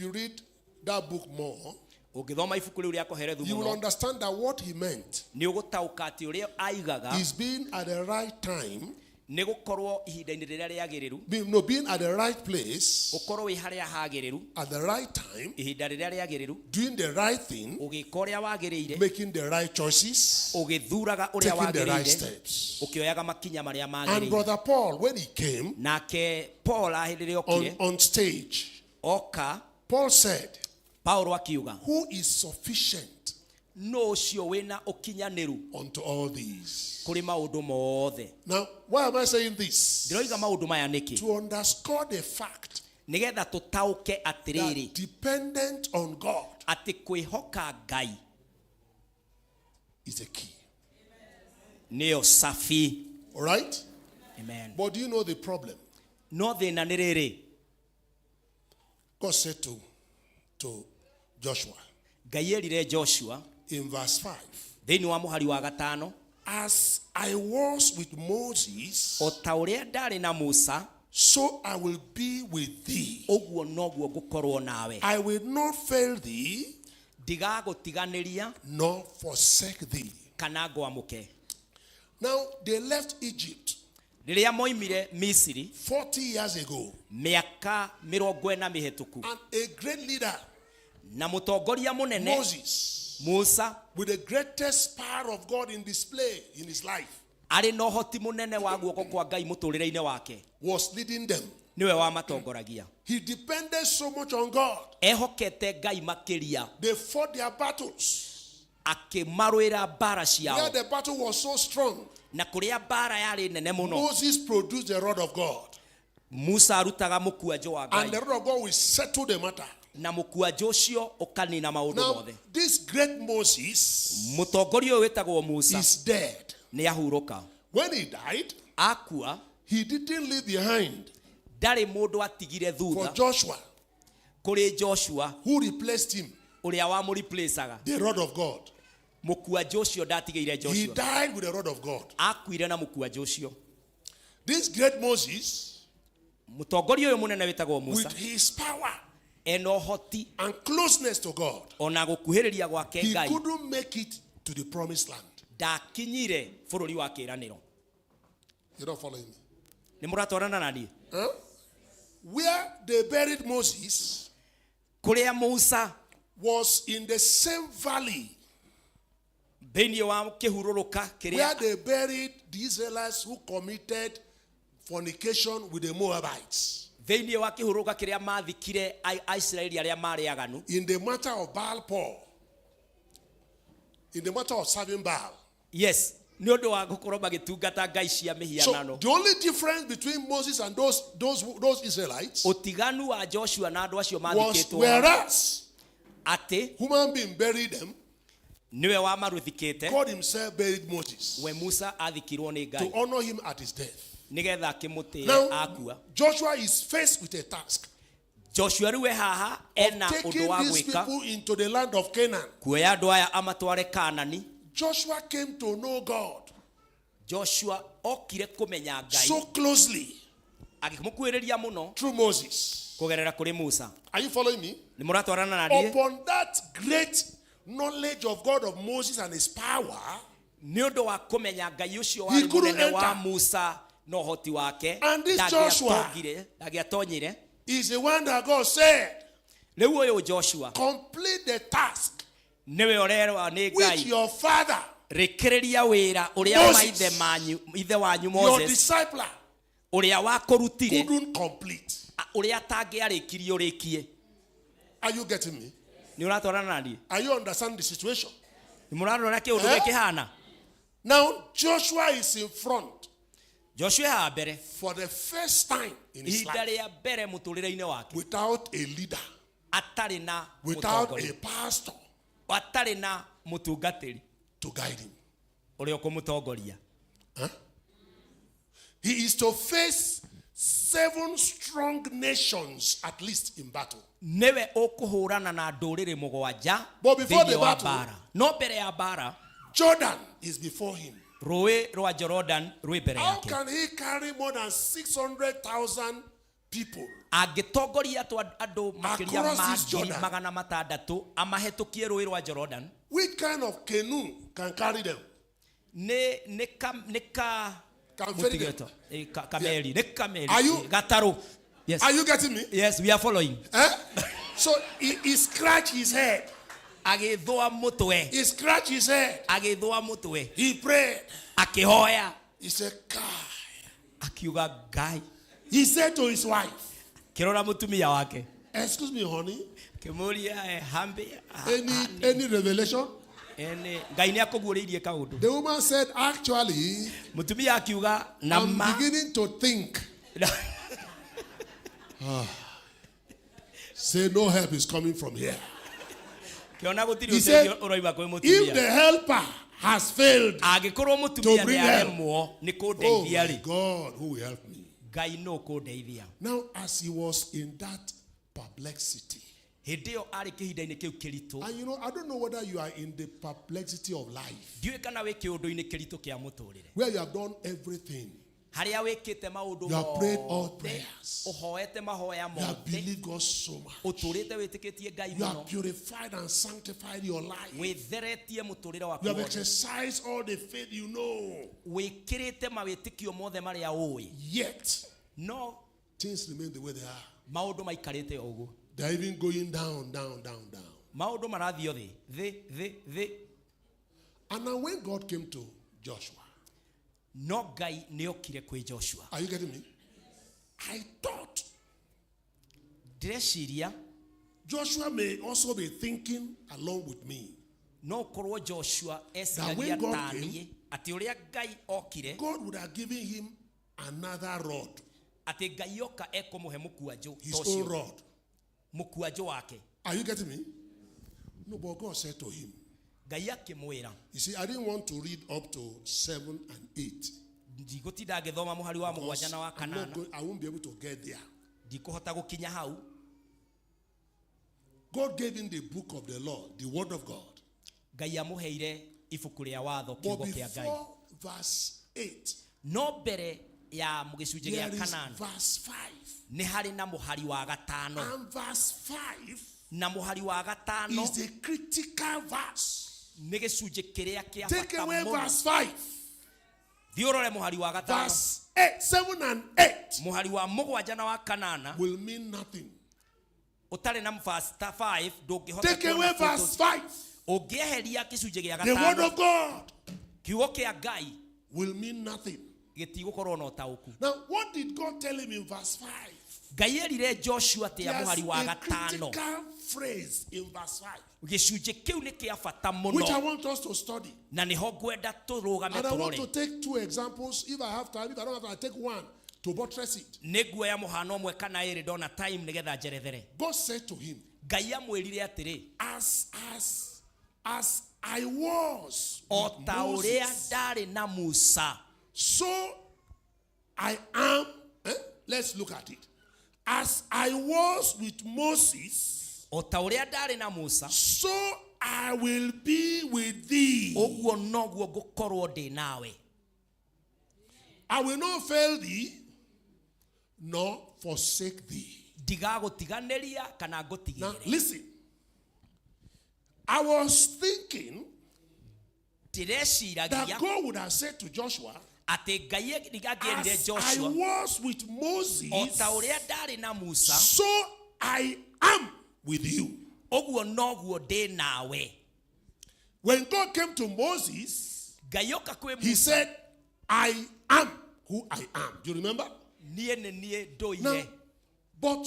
G: you read that book more,
D: Ũngĩthoma ibuku rĩu rĩa Koherethu
G: you will
D: mũno,
G: understand that what he meant
D: nĩ ũgũtaũka atĩ ũrĩa aigaga
G: is being at the right time.
D: Nĩ gũkorwo ihinda-inĩ rĩrĩa rĩagĩrĩru.
G: No, being at the right place
D: Gũkorwo wĩ harĩa hagĩrĩru
G: at the right time,
D: ihinda rĩrĩa rĩagĩrĩru,
G: doing the right thing,
D: ũgĩka ũrĩa wagĩrĩire,
G: making the right choices,
D: ũgĩthuraga ũrĩa
G: taking the right
D: wagĩrĩire,
G: steps.
D: ũkĩoyaga makinya marĩa
G: And
D: magĩrĩire.
G: Brother Paul, when he came
D: Nake Paul hĩndĩ ĩrĩa okire
G: on stage,
D: oka,
G: Paul said,
D: Paulo akiuga,
G: who is sufficient
D: nũ ũcio wĩna ũkinyanĩru
G: unto all these?
D: kũrĩ maũndũ mothe?
G: Now, why am I saying this?
D: Ndĩroiga maũndũ maya nĩkĩ?
G: To underscore the fact
D: Nĩgetha tũtaũke atĩrĩrĩ
G: that dependent on God
D: atĩ kwĩhoka Ngai
G: is a key.
D: nĩyo cabi.
G: All right?
D: Amen.
G: But do you know the problem?
D: No thĩna nĩ rĩrĩ,
G: God said to Joshua
D: Ngai erire Joshua
G: in verse 5,
D: thĩinĩ wa mũhari wa gatano,
G: as I was with Moses,
D: o ta ũrĩa ndarĩ na Musa,
G: so I will be with thee.
D: ũguo noguo ngũkorwo nawe.
G: I will not fail thee,
D: Ndigagũtiganĩria
G: nor forsake thee.
D: kana ngwamũke.
G: Now, they left Egypt
D: Rĩrĩa moimire Misiri
G: 40 years ago,
D: mĩaka 40 mĩhĩtũku,
G: and a great leader,
D: na mũtongoria mũnene
G: Moses,
D: Musa,
G: with the greatest power of God in display in his life,
D: arĩ na ũhoti mũnene wa guoko kwa Ngai mũtũrĩre-inĩ wake,
G: was leading them.
D: nĩwe wamatongoragia.
G: He depended so much on God.
D: Ehokete Ngai makĩria,
G: They fought their battles.
D: akĩmarũĩra mbara
G: Where
D: ciao,
G: the battle was so strong,
D: na kũrĩa mbara yarĩ nene mũno,
G: Moses produced the rod of God.
D: Musa arutaga mũkwanjũ wa
G: And
D: Ngai,
G: the rod of God will settle the matter.
D: na mũkwanjũ ũcio ũkanina maũndũ
G: Now,
D: mothe.
G: this great Moses
D: Mũtongoria ũyũ wĩtagwo Musa
G: is dead.
D: nĩ ahurũka.
G: When he died,
D: Akua
G: he didn't leave behind
D: ndarĩ mũndũ atigire
G: for
D: thutha
G: Joshua,
D: kũrĩ Joshua
G: who replaced him,
D: ũrĩa wamũreplacaga.
G: the rod of God.
D: Mũkwanjũ ũcio ndatigĩire
G: He
D: Joshua,
G: died with the rod of God.
D: akuire na mũkwanjũ ũcio.
G: This great Moses,
D: Mũtongoria ũyũ mũnene wĩtagwo Musa
G: with his power
D: ena ũhoti
G: and closeness to God,
D: ona gũkuhĩrĩria gwake
G: he
D: Ngai,
G: couldn't make it to the promised land.
D: ndakinyire bũrũri wa kĩĩranĩro.
G: You're not following me.
D: Nĩ mũratwarana na niĩ?
G: Huh? Where they buried Moses
D: Kũrĩa Musa
G: was in the same valley
D: thĩinĩ wa kĩhurũrũka
G: where
D: kĩrĩa
G: they buried the Israelites who committed fornication with the Moabites.
D: thĩinĩ wa kĩhurũrũka kĩrĩa mathikire Aisiraeli arĩa marĩ aganu
G: In the matter of Baal Peor, in the matter of serving Baal.
D: Yes, nĩ ũndũ wa gũkorwo magĩtungata ngai cia
G: So
D: mĩhianano.
G: the only difference between Moses and those Israelites
D: Ũtiganu wa Joshua na andũ acio
G: was
D: mathikĩtwo
G: whereas
D: atĩ
G: human being buried them,
D: nĩwe wamaruthikĩte,
G: God himself buried Moses
D: we Musa athikirwo nĩ
G: to
D: Ngai
G: honor him at his death.
D: nĩgetha akĩmũtĩe
G: Now,
D: akua.
G: Joshua is faced with a task
D: Joshua rĩu e haha ena ũndũ
G: taking
D: wa
G: these
D: gwĩka,
G: people into the land of Canaan.
D: kuoya andũ aya amatware Kanani.
G: Joshua came to know God
D: Joshua okire kũmenya Ngai
G: so closely
D: agĩmũkuhĩrĩria mũno
G: through Moses.
D: kũgerera kũrĩ Musa.
G: Are you following me?
D: Nĩ mũratwarana na niĩ?
G: Upon that great knowledge of God of Moses and his power,
D: Nĩ ũndũ wa kũmenya Ngai ũcio
G: He
D: warĩ
G: couldn't
D: mũnene wa
G: enter.
D: Musa na ũhoti wake,
G: And this Joshua
D: ndangĩatonyire.
G: is the one that God said,
D: Rĩu ũyũ Joshua
G: complete the task
D: nĩwe ũrerwa nĩ
G: which
D: Ngai,
G: your father,
D: rĩkĩrĩria wĩra ũrĩa
G: Moses,
D: maithe manyu, ithe wanyu
G: your
D: Moses,
G: discipler,
D: ũrĩa wakũrutire,
G: couldn't complete.
D: ũrĩa atangĩarĩkirie ũrĩkie.
G: Are you getting me?
D: Nĩ ũratwarana na niĩ?
G: Are you understanding the situation?
D: Nĩ mũrarora kĩũndũ
G: Eh?
D: gĩkĩ kĩhana?
G: Now, Joshua is in front
D: Joshua haha mbere
G: for the first time in his
D: ihinda
G: life
D: rĩa mbere mũtũrĩre-inĩ wake
G: without a leader,
D: atarĩ na
G: without a
D: mũtongoria,
G: pastor
D: atarĩ na mũtungatĩri
G: to guide him.
D: ũrĩa ũkũmũtongoria.
G: Huh? He is to face 7 strong nations at least in battle.
D: Nĩwe ũkũhũrana na ndũrĩrĩ mũgwanja
G: But before
D: thĩinĩ
G: the
D: wa
G: battle,
D: mbara. No mbere ya mbara,
G: Jordan is before him.
D: rũĩ rwa Jordan rwĩ mbere
G: How
D: yake.
G: can he carry more than 600,000 people
D: Angĩtongoria andũ makĩria
G: across
D: ma
G: this
D: ngiri
G: Jordan?
D: magana matandatũ amahĩtũkie rũĩ rwa Jordan,
G: Which kind of canoe can carry them?
D: nĩ
G: Can ferry them.
D: Mũtigeto. Eh, kameri nĩ kameri
G: Are you-
D: Eh, gatarũ. Yes.
G: Are you getting me?
D: Yes, we are following.
G: Eh? So he scratched his head.
D: Agĩthũa mũtwe.
G: He scratched his head.
D: Agĩthũa mũtwe.
G: He prayed.
D: Akĩhoya.
G: He said, Kai.
D: Akiuga Ngai.
G: He said to his wife,
D: Kĩrora mũtumia wake.
G: Excuse me, honey.
D: Kĩmũria eh, hambe.
G: Any revelation?
D: Ene Ngai nĩ akũguũrĩirie kaũndũ.
G: The woman said, Actually,
D: Mũtumia akiuga na
G: I'm
D: ma.
G: beginning to think. Say, no help is coming from here.
D: Kĩona gũtirĩ
G: He said,
D: ũteithio ũroima kwĩ
G: If the
D: mũtumia.
G: helper has failed,
D: Angĩkorwo mũtumia
G: To bring
D: nĩ
G: help.
D: aremwo nĩ
G: oh
D: kũndeithia
G: my
D: rĩ,
G: God, who will help me?
D: Ngai nũ kũndeithia.
G: Now, as he was in that perplexity,
D: Hĩndĩ ĩyo arĩ kĩhinda-inĩ kĩu kĩritũ.
G: and you know, I don't know whether you are in the perplexity of life,
D: Ndiũĩ kana wĩ kĩũndũ-inĩ kĩritũ kĩa mũtũrĩre.
G: where you have done everything,
D: Harĩa wĩkĩte maũndũ
G: You have prayed all
D: mothe,
G: prayers.
D: ũhoete mahoya
G: you have
D: mothe,
G: believed God so much,
D: ũtũrĩte wĩtĩkĩtie Ngai
G: you have
D: mũno,
G: purified and sanctified your life,
D: wĩtheretie mũtũrĩre waku
G: you have
D: wothe,
G: exercised all the faith you know,
D: wĩkĩrĩte mawĩtĩkio mothe marĩa ũĩ,
G: yet
D: no
G: things remain the way they are.
D: maũndũ maikarĩte o ũguo.
G: They are even going down, down, down, down.
D: Maũndũ marathiĩ o thĩ thĩ thĩ thĩ.
G: And now, when God came to Joshua,
D: No Ngai nĩ okire kwĩ Joshua.
G: are you getting me? I thought
D: Ndĩreciria
G: Joshua may also be thinking along with me.
D: no korwo Joshua
G: That
D: eciragia
G: when God
D: ta
G: came-
D: niĩ atĩ ũrĩa Ngai okire
G: God would have given him another rod,
D: atĩ Ngai oka ekũmũhe mũkwanjũ
G: his
D: ta
G: own
D: ũcio
G: rod.
D: mũkwanjũ wake.
G: Are you getting me? No, but God said to him,
D: Ngai akĩmwĩra
G: You see, I didn't want to read up to 7 and 8.
D: ndigũtinda ngĩthoma mũhari wa
G: because
D: mũgwanja na wa
G: I'm not
D: kanana
G: going, I won't be able to get there.
D: ndikũhota gũkinya hau.
G: God gave him the book of the law, the word of God.
D: Ngai amũheire ibuku rĩa watho
G: But
D: kiugo kĩa Ngai.
G: before verse 8,
D: No mbere ya gĩcunjĩ
G: there
D: gĩa
G: is
D: kanana
G: verse 5.
D: nĩ harĩ na mũhari wa gatano
G: And verse 5
D: na mũhari wa gatano
G: is the critical verse.
D: nĩ gĩcunjĩ kĩrĩa kĩa
G: Take
D: bata
G: away
D: mũno.
G: verse 5,
D: Thiĩ ũrore mũhari wa gatano
G: verse 8, 7 and 8
D: mũhari wa mũgwanja na wa kanana
G: will mean nothing.
D: ũtarĩ na verse ta 5 ndũngĩhota
G: Take away
D: kuona
G: verse 5,
D: ũngĩeheria gĩcunjĩ gĩa
G: the word
D: gatano
G: of God
D: kiugo kĩa Ngai
G: will mean nothing.
D: gĩtigũkorwo na ũtaũku.
G: Now, what did God tell him in verse 5?
D: Ngai erire Joshua atĩa
G: There's
D: mũhari wa
G: a
D: gatano
G: critical phrase in verse 5,
D: gĩcunjĩ kĩu nĩ kĩa bata
G: which I
D: mũno
G: want us to study.
D: na nĩho ngwenda tũrũgame
G: And I want to
D: tũrore.
G: take two examples if I have time. If I don't have time, I take one to buttress it.
D: Nĩ nguoya mũhano ũmwe kana ĩrĩ ndona time nĩgetha njerethere.
G: God said to him,
D: Ngai amwĩrire atĩrĩ
G: As I was
D: o
G: with
D: ta ũrĩa
G: Moses,
D: ndarĩ na Musa
G: so I am. Eh? Let's look at it. As I was with Moses,
D: o ta ũrĩa ndarĩ na Musa
G: so I will be with thee.
D: ũguo noguo ngũkorwo ndĩ nawe.
G: I will not fail thee, nor forsake thee.
D: Ndigagũtiganĩria kana
G: Now,
D: ngũtigĩrĩre.
G: listen. I was thinking that
D: Ndĩreciragia
G: God would have said to Joshua,
D: atĩ Ngai angĩerire
G: As I
D: Joshua
G: was with Moses,
D: o ta ũrĩa ndarĩ na Musa
G: so I am with you.
D: ũguo noguo ndĩ nawe.
G: When God came to Moses,
D: Ngai oka kwĩ
G: he
D: Musa
G: said, I am who I am. Do you remember?
D: niĩ nĩ niĩ
G: Now,
D: ndũire.
G: but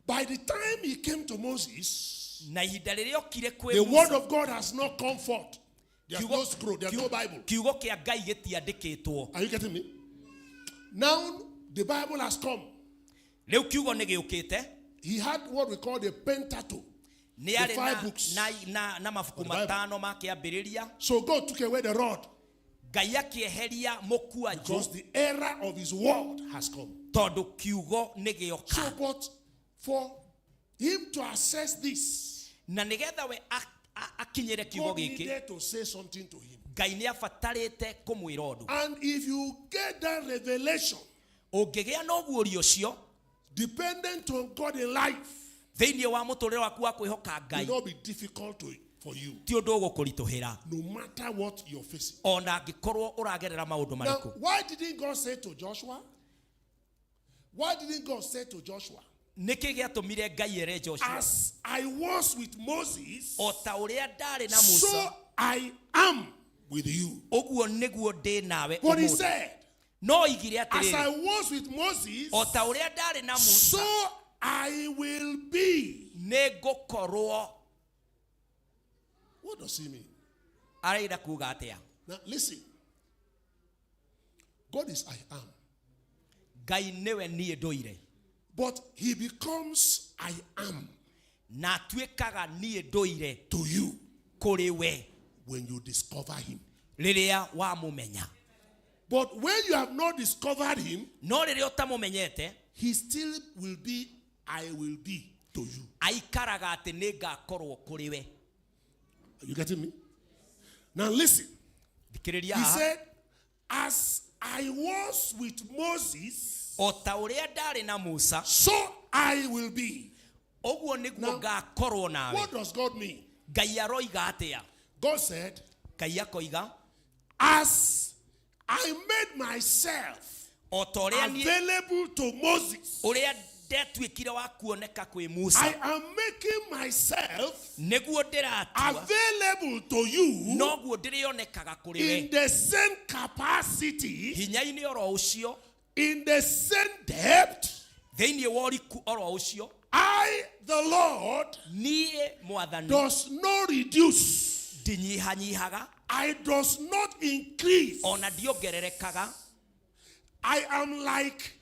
G: by the time he came to Moses,
D: Na ihinda rĩrĩa okire kwĩ
G: the word
D: Musa
G: of God has not come forth. There's no scroll, there's no Bible.
D: kiugo kĩa Ngai gĩtiandĩkĩtwo.
G: Are you getting me? Now the Bible has come.
D: Rĩu kiugo nĩ gĩũkĩte.
G: He had what we call the Pentateuch.
D: Nĩ
G: The
D: arĩ
G: five
D: na,
G: books.
D: na, na mabuku
G: Of the Bible.
D: matano ma kĩambĩrĩria.
G: So God took away the rod
D: Ngai akĩeheria mũkwanjũ
G: because the era of his word has come.
D: tondũ kiugo nĩ
G: So,
D: gĩoka.
G: but for him to assess this,
D: Na nĩgetha we akinyĩre kiugo
G: God
D: gĩkĩ
G: needed to say something to him.
D: Ngai nĩ abatarĩte kũmwĩra ũndũ.
G: And if you get that revelation,
D: Ũngĩgĩa na ũguũrio ũcio
G: dependent on God in life,
D: thĩinĩ wa mũtũrĩre waku wa kwĩhoka
G: it
D: Ngai
G: will not be difficult to for you,
D: Ti ũndũ ũgũkũritũhĩra.
G: No matter what you're facing.
D: Ona angĩkorwo ũragerera maũndũ
G: Now,
D: marĩkũ.
G: why didn't God say to Joshua? Why didn't God say to Joshua,
D: Nĩkĩ gĩatũmire Ngai ere Joshua,
G: "As I was with Moses,
D: o ta ũrĩa ndarĩ na
G: so
D: Musa,
G: I am with you"?
D: ũguo nĩguo ndĩ nawe
G: But he
D: ũmũthĩ.
G: said,
D: No oigire
G: "As I
D: atĩrĩrĩ,
G: was with Moses,
D: o ta ũrĩa ndarĩ na Musa,
G: so I will be."
D: nĩ ngũkorwo.
G: What does he mean?
D: Arenda kuga atĩa?
G: Now listen. God is I am.
D: Ngai nĩwe niĩ ndũire.
G: But he becomes I am
D: Na atuĩkaga niĩ ndũire
G: to you
D: kũrĩ we
G: when you discover him.
D: Rĩrĩa wamũmenya.
G: But when you have not discovered him,
D: No rĩrĩa ũtamũmenyete,
G: he still will be I will be to you.
D: Aikaraga atĩ nĩ ngakorwo kũrĩ we.
G: Are you getting me? Now listen.
D: Thikĩrĩria
G: He
D: haha.
G: said, "As I was with Moses,
D: O ta ũrĩa ndarĩ na Musa,
G: so I will be."
D: Ũguo nĩguo
G: Now,
D: ngakorwo nawe.
G: what does God mean?
D: Ngai aroiga atĩa?
G: God said,
D: Ngai akoiga,
G: "As I made myself
D: o ta ũrĩa niĩ
G: available to Moses,
D: ũrĩa ndetuĩkire wa kuoneka kwĩ Musa,
G: I am making myself
D: nĩguo ndĩratua
G: available to you
D: noguo ndĩrĩonekaga kũrĩ
G: in
D: we
G: the same capacity,
D: hinya-inĩ oro ũcio,
G: in the same depth.
D: Thĩinĩ wa ũriku oro ũcio.
G: I, the Lord,
D: Niĩ Mwathani,
G: does not reduce.
D: Ndinyihanyihaga.
G: I does not increase.
D: Ona ndiongererekaga.
G: I am like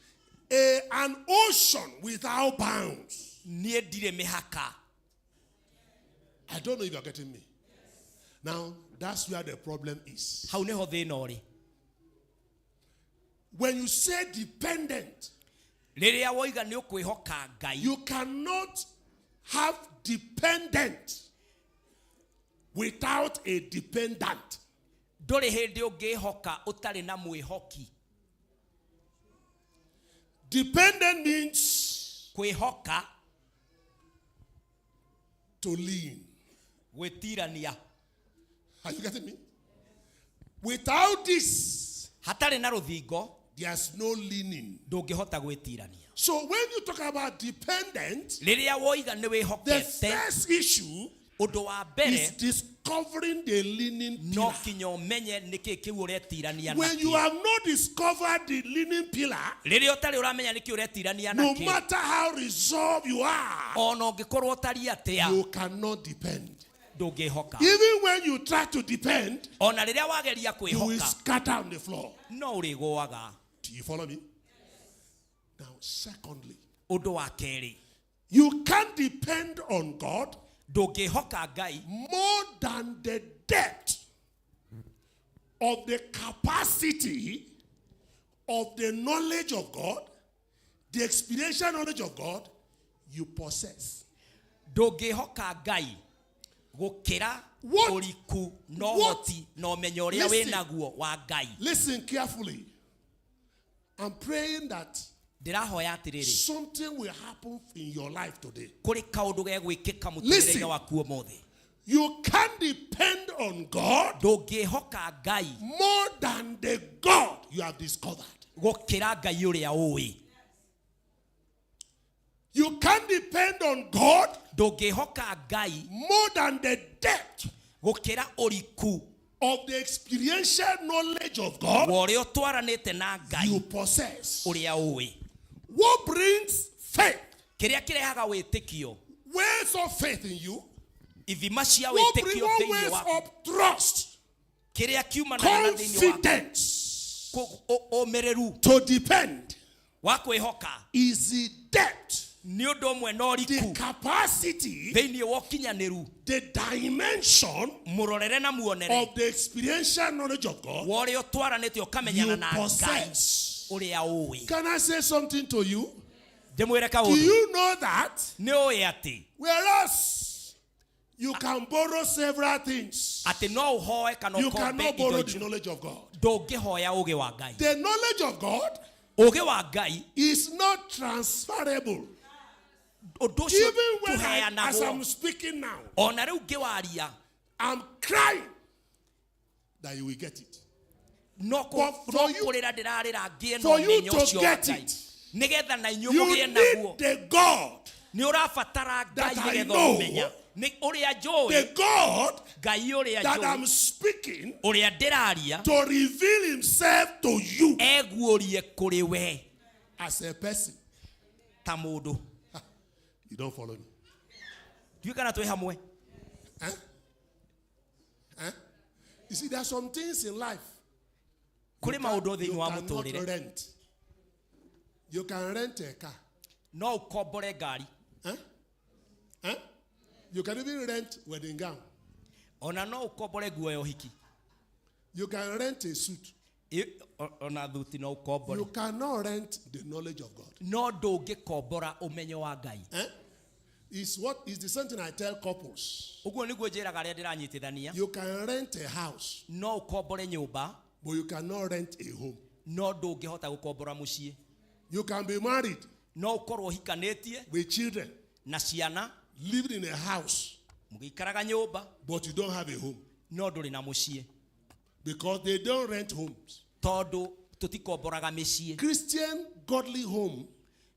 G: an ocean without bounds."
D: Niĩ ndirĩ mĩhaka.
G: I don't know if you're getting me. Now, that's where the problem is.
D: Hau nĩho thĩna ũrĩ.
G: When you say dependent,
D: Rĩrĩa woiga nĩ ũkwĩhoka Ngai,
G: you cannot have dependent without a dependent.
D: Ndũrĩ hĩndĩ ũngĩhoka ũtarĩ na mwĩhoki.
G: Dependent means
D: Kwĩhoka
G: to lean.
D: Gwĩtirania.
G: Are you getting me? Without this,
D: Hatarĩ na rũthingo,
G: there's no leaning.
D: Ndũngĩhota gwĩtirania.
G: So when you talk about dependent,
D: Rĩrĩa woiga nĩ
G: the
D: wĩhokete,
G: first issue
D: ũndũ wa mbere
G: is discovering the leaning
D: no
G: pillar.
D: kinya ũmenye nĩkĩ kĩu ũretirania
G: When you
D: nakĩo.
G: have not discovered the leaning pillar,
D: Rĩrĩa ũtarĩ ũramenya nĩkĩ ũretirania
G: no
D: nakĩo,
G: matter how resolved you are,
D: ona ũngĩkorwo ũtariĩ atĩa,
G: you cannot depend.
D: Ndũngĩhoka.
G: Even when you try to depend,
D: Ona rĩrĩa wageria
G: you will
D: kwĩhoka,
G: scatter on the floor.
D: No ũrĩgũaga.
G: Do you follow me? Now, secondly,
D: Ũndũ wa kerĩ,
G: you can't depend on God
D: ndũngĩhoka Ngai
G: more than the depth of the capacity of the knowledge of God, the experiential knowledge of God you possess.
D: Ndũngĩhoka Ngai gũkĩra
G: What?
D: ũriku na
G: What?
D: ũhoti na ũmenyo ũrĩa
G: Listen.
D: wĩnaguo wa Ngai.
G: Listen carefully. I'm praying that
D: Ndĩrahoya atĩrĩrĩ,
G: something will happen in your life today.
D: kũrĩ kaũndũ gegwĩkĩka
G: Listen.
D: mũtũrĩre-inĩ waku ũmũthĩ.
G: You can't depend on God
D: Ndũngĩhoka Ngai
G: more than the God you have discovered.
D: Gũkĩra Ngai ũrĩa ũĩ.
G: You can't depend on God
D: Ndũngĩhoka Ngai
G: more than the depth
D: gũkĩra ũriku
G: of the experiential knowledge of God
D: wa ũrĩa ũtwaranĩte na Ngai
G: you possess.
D: ũrĩa ũĩ.
G: What brings faith?
D: Kĩrĩa kĩrehaga wĩtĩkio,
G: Wells of faith in you.
D: Ithima cia
G: What brings
D: wĩtĩkio
G: what
D: thĩinĩ
G: wells
D: waku,
G: of trust?
D: Kĩrĩa kiumanaga na thĩinĩ waku,
G: Confidence
D: ũmĩrĩru
G: to depend
D: wa kwĩhoka
G: is the depth,
D: nĩ ũndũ ũmwe na
G: the
D: ũriku
G: capacity,
D: thĩinĩ wa ũkinyanĩru,
G: the dimension
D: mũrorere na muonere
G: of the experiential knowledge of God
D: wa ũrĩa ũtwaranĩte ũkamenyana
G: you
D: na Ngai
G: possess.
D: ũrĩa ũĩ.
G: Can I say something to you?
D: Ndĩmwĩre
G: Do
D: kaũndũ.
G: you know that
D: Nĩ ũĩ atĩ
G: whereas you can borrow several things,
D: atĩ no ũhoe kana
G: you
D: ũkombe
G: cannot
D: indo
G: borrow the
D: ingĩ,
G: knowledge of God?
D: ndũngĩhoya ũgĩ wa Ngai.
G: The knowledge of God
D: Ũgĩ wa Ngai
G: is not transferable.
D: Ũndũ ũcio
G: Even when I, as
D: tũheanagwo
G: I'm speaking now,
D: ona rĩu ngĩwaria,
G: I'm crying that you will get it.
D: No
G: But for you-
D: kũrĩra ndĩrarĩra ngĩe na
G: for you
D: ũmenyo
G: to
D: ũcio wa
G: get
D: Ngai
G: it,
D: nĩgetha na inyuĩ
G: You
D: mũgĩe naguo
G: need the God,
D: nĩ ũrabatara Ngai
G: that I
D: nĩgetha
G: know,
D: ũmenya nĩ ũrĩa njũĩ
G: the God
D: Ngai ũrĩa
G: that
D: njũĩ
G: I'm speaking
D: ũrĩa ndĩraria
G: to reveal himself to you
D: eguũrie kũrĩ we
G: as a person.
D: ta mũndũ.
G: You don't follow me.
D: Ndiũĩ kana twĩ hamwe.
G: Eh? Eh? You see, there are some things in life
D: Kũrĩ maũndũ thĩinĩ
G: you
D: wa
G: cannot
D: mũtũrĩre
G: rent. You can rent a car.
D: No ũkombore ngari.
G: Eh? Eh? You can even rent wedding gown.
D: Ona no ũkombore nguo ya ũhiki.
G: You can rent a suit.
D: Ona thuti no ũkombore.
G: You cannot rent the knowledge of God.
D: No ndũngĩkombora ũmenyo wa Ngai.
G: Eh? It's what is the same thing I tell couples.
D: Ũguo nĩguo njĩraga arĩa ndĩranyitithania.
G: You can rent a house,
D: No ũkombore nyũmba,
G: but you cannot rent a home.
D: no ndũngĩhota gũkombora mũciĩ.
G: You can be married
D: No ũkorwo ũhikanĩtie
G: with children,
D: na ciana,
G: living in a house,
D: mũgĩikaraga nyũmba,
G: but you don't have a home
D: no ndũrĩ na mũciĩ.
G: because they don't rent homes.
D: Tondũ tũtikomboraga mĩciĩ.
G: Christian godly home,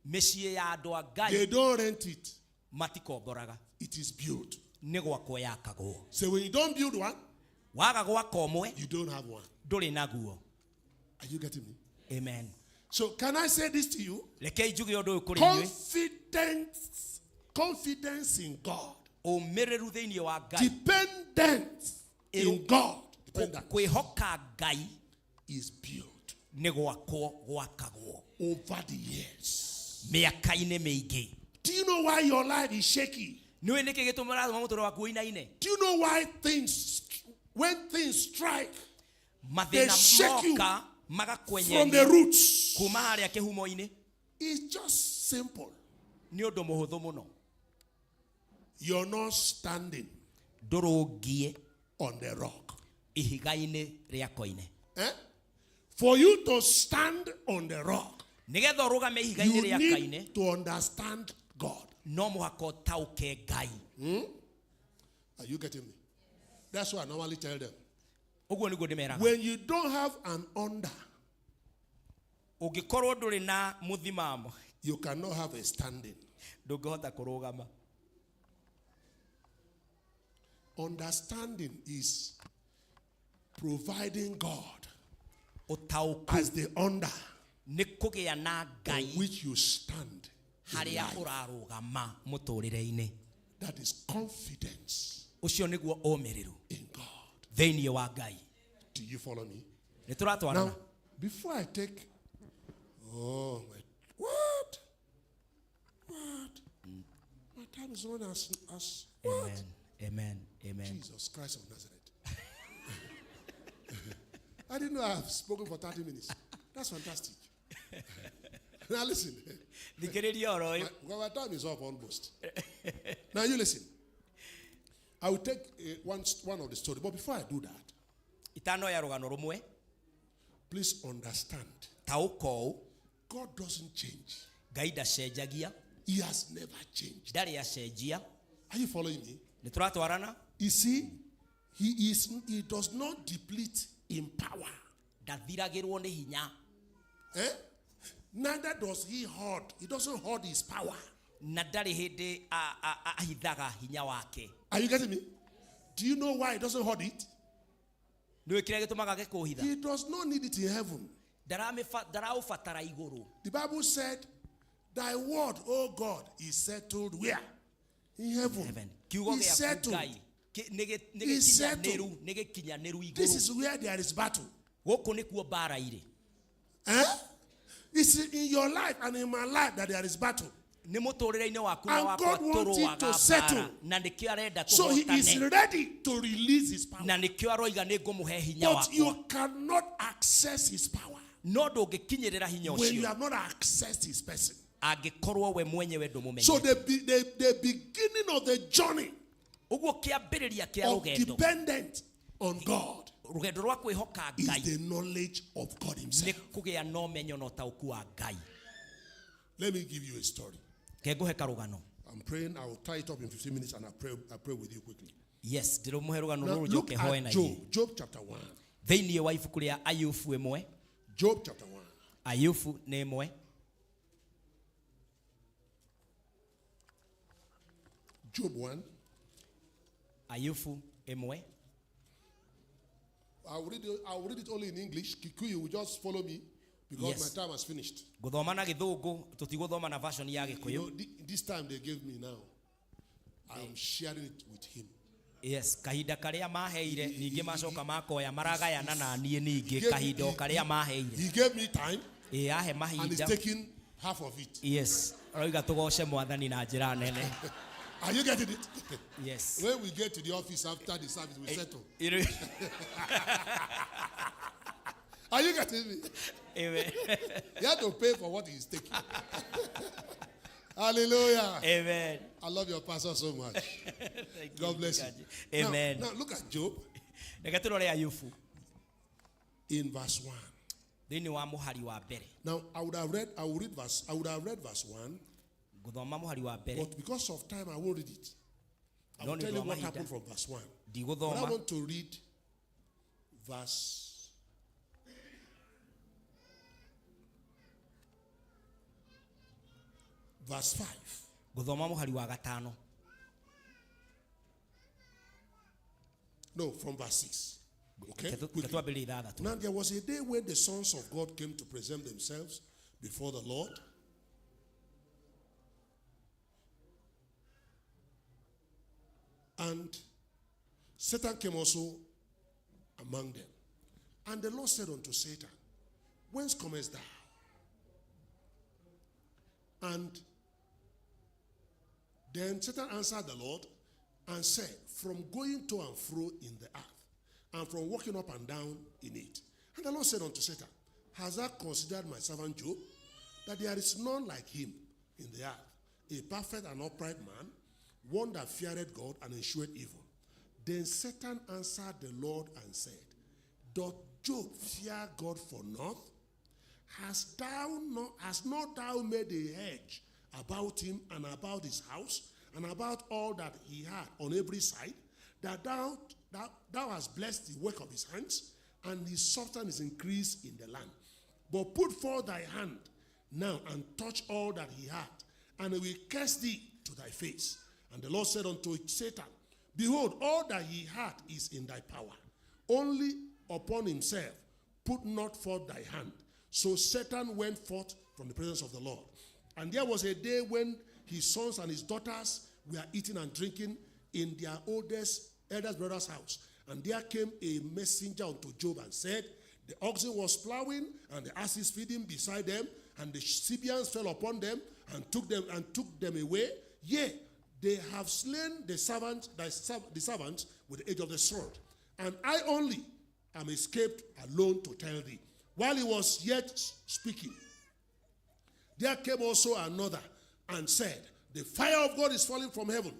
D: Mĩciĩ ya andũ a Ngai
G: they don't rent it.
D: matikomboraga.
G: It is built.
D: Nĩ gwakwo yakagwo.
G: So when you don't build one,
D: Waga gwaka ũmwe,
G: you don't have one.
D: ndũrĩ naguo.
G: Are you getting me?
D: Amen.
G: So can I say this to you?
D: Rekei njuge ũndũ ũyũ kũrĩ inyuĩ.
G: Confidence in God.
D: Ũmĩrĩru thĩinĩ wa Ngai.
G: Dependence in God. Dependence
D: Kwĩhoka Ngai
G: is built
D: nĩ gwakwo gwakagwo
G: over the years.
D: mĩaka-inĩ mĩingĩ.
G: Do you know why your life is shaky?
D: Nĩũĩ nĩkĩ gĩtũmaga mũtũrĩre waku ũinaine?
G: Do you know why things, when things strike They
D: Mathĩna
G: shake you
D: moka
G: from the
D: magakwenyenyia
G: roots?
D: kuma harĩa kĩhumo-inĩ.
G: It's just simple.
D: Nĩ ũndũ mũhũthũ mũno.
G: You're not standing
D: Ndũrũngie
G: on the rock.
D: ihiga-inĩ rĩa koine.
G: Eh? For you to stand on the rock,
D: Nĩgetha ũrũgame ihiga-inĩ
G: you
D: rĩa koine,
G: need to understand God.
D: no mũhaka ũtaũke Ngai.
G: Are you getting me? That's what I normally tell them.
D: Ũguo nĩguo ndĩmeraga.
G: When you don't have an under,
D: Ũngĩkorwo ndũrĩ na mũthimamo,
G: you cannot have a standing.
D: ndũngĩhota kũrũgama.
G: Understanding is providing God
D: Ũtaũku
G: as the under
D: nĩ kũgĩa na
G: on
D: Ngai
G: which you stand in
D: harĩa
G: life.
D: ũrarũgama mũtũrĩre-inĩ.
G: That is confidence
D: Ũcio nĩguo ũmĩrĩru
G: in God.
D: thĩinĩ wa Ngai.
G: Do you follow me?
D: Nĩ tũratwarana.
G: Now, before I take, oh my, what? What? My time is running as what?
D: Amen. Amen. Amen.
G: Jesus Christ of Nazareth. I didn't know I've spoken for 30 minutes. That's fantastic. Now listen.
D: Thikĩrĩria ũhoro ũyũ.
G: My time is up almost. Now you listen. I will take one of the story. But before I do that,
D: Itanoya rũgano rũmwe.
G: please understand.
D: Taũka ũũ,
G: God doesn't change.
D: Ngai ndacenjagia.
G: He has never changed.
D: Ndarĩ acenjia.
G: Are you following me?
D: Nĩ tũratwarana.
G: You see, he does not deplete in power.
D: Ndathiragĩrwo nĩ hinya.
G: Eh? Neither does he hoard. He doesn't hoard his power.
D: Na ndarĩ hĩndĩ ahithaga hinya wake.
G: Are you getting me? Do you know why he doesn't hoard it?
D: Nĩũĩ kĩrĩa gĩtũmaga age kũũhitha?
G: He does not need it in heaven.
D: Ndaraũbatara igũrũ.
G: The Bible said, Thy word, O God, is settled where? In heaven.
D: Heaven. Kiugo
G: Is
D: gĩaku
G: settled.
D: Ngai nĩ
G: Is settled.
D: gĩkinyanĩru, nĩ gĩkinyanĩru
G: This
D: igũrũ.
G: is where there is battle.
D: Gũkũ nĩkuo mbara irĩ.
G: Eh? It's in your life and in my life that there is battle.
D: Nĩ mũtũrĩre-inĩ waku na
G: And
D: wakwa
G: God wants it
D: tũrũaga
G: to settle.
D: mbara, na nĩkĩo arenda
G: So he is
D: tũhotane.
G: ready to release his power.
D: Na nĩkĩo aroiga nĩ ngũmũhe hinya
G: But you
D: wakwa.
G: cannot access his power
D: No ndũngĩkinyĩrĩra hinya
G: when you
D: ũcio
G: have not accessed his person.
D: angĩkorwo we mwenyewe ndũmũmenyete.
G: So the beginning of the journey
D: Ũguo kĩambĩrĩria kĩa
G: of
D: rũgendo,
G: dependent on God
D: rũgendo rwa kwĩhoka
G: is
D: Ngai
G: the knowledge of God
D: nĩ
G: himself.
D: kũgĩa na ũmenyo na ũtaũku wa Ngai.
G: Let me give you a story.
D: Ke ngũhe karũgano.
G: I'm praying. I will tie it up in 15 minutes and I pray with you quickly.
D: Yes, ndĩrũmũhe rũgano
G: Now
D: rũrũ
G: look
D: njoke hoe
G: at
D: na
G: Job,
D: inyuĩ.
G: Job chapter 1.
D: Thĩinĩ wa ibuku rĩa Ayubu ĩmwe.
G: Job chapter 1.
D: Ayubu nĩ ĩmwe.
G: Job 1.
D: Ayubu ĩmwe.
G: I will read it only in English. Kikuyu will just follow me because
D: Yes.
G: my time has finished.
D: Ngũthoma na gĩthũngũ, tũtigũthoma na version ya
G: You
D: gĩkũyũ.
G: know, this time they gave me now, I am sharing it with him.
D: Yes, kahinda karĩa maheire ningĩ macoka makoya maragayana na niĩ ningĩ
G: He gave-
D: kahinda o karĩa maheire.
G: He gave me time
D: Ĩ ahe
G: and he's
D: mahinda.
G: taking half of it.
D: Yes, aroiga tũgoce mwathani na njĩra nene.
G: Are you getting it?
D: Yes.
G: When we get to the office after the service, we settle. Are you getting me?
D: Amen.
G: He had to pay for what he's taking. Hallelujah.
D: Amen.
G: I love your pastor so much.
D: Thank
G: God bless you.
D: you. Amen.
G: Now look at Job
D: Reke tũrore Ayubu
G: in verse 1.
D: thĩinĩ wa mũhari wa mbere.
G: Now I would have read, I would read verse, I would have read verse 1,
D: Ngũthoma mũhari wa mbere.
G: but because of time I won't read it. I
D: No
G: will
D: nĩ
G: tell
D: ũndũ
G: you
D: wa
G: what
D: mahinda.
G: happened from verse 1. But I
D: Ndigũthoma.
G: want to read verse 5.
D: Ngũthoma mũhari wa gatano.
G: No, from verse 6. Okay?
D: Reke
G: Quickly.
D: twambĩrĩrie ithathatũ.
G: Now there was a day when the sons of God came to present themselves before the Lord. And Satan came also among them. And the Lord said unto Satan, Whence comest thou? And then Satan answered the Lord and said, From going to and fro in the earth, and from walking up and down in it. And the Lord said unto Satan, Hast thou considered my servant Job, that there is none like him in the earth, a perfect and upright man, one that feareth God and eschewed evil? Then Satan answered the Lord and said, Doth Job fear God for naught? Hast not thou made a hedge about him and about his house and about all that he had on every side, that thou hast blessed the work of his hands, and his substance is increased in the land? But put forth thy hand now and touch all that he had, and he will curse thee to thy face. And the Lord said unto Satan, Behold, all that he had is in thy power. Only upon himself put not forth thy hand. So Satan went forth from the presence of the Lord. And there was a day when his sons and his daughters were eating and drinking in their eldest brother's house. And there came a messenger unto Job and said, The oxen was plowing and the asses feeding beside them, and the Sabeans fell upon them and took them away. Yea, they have slain the servants with the edge of the sword. And I only am escaped alone to tell thee. While he was yet speaking, there came also another and said, The fire of God is falling from heaven,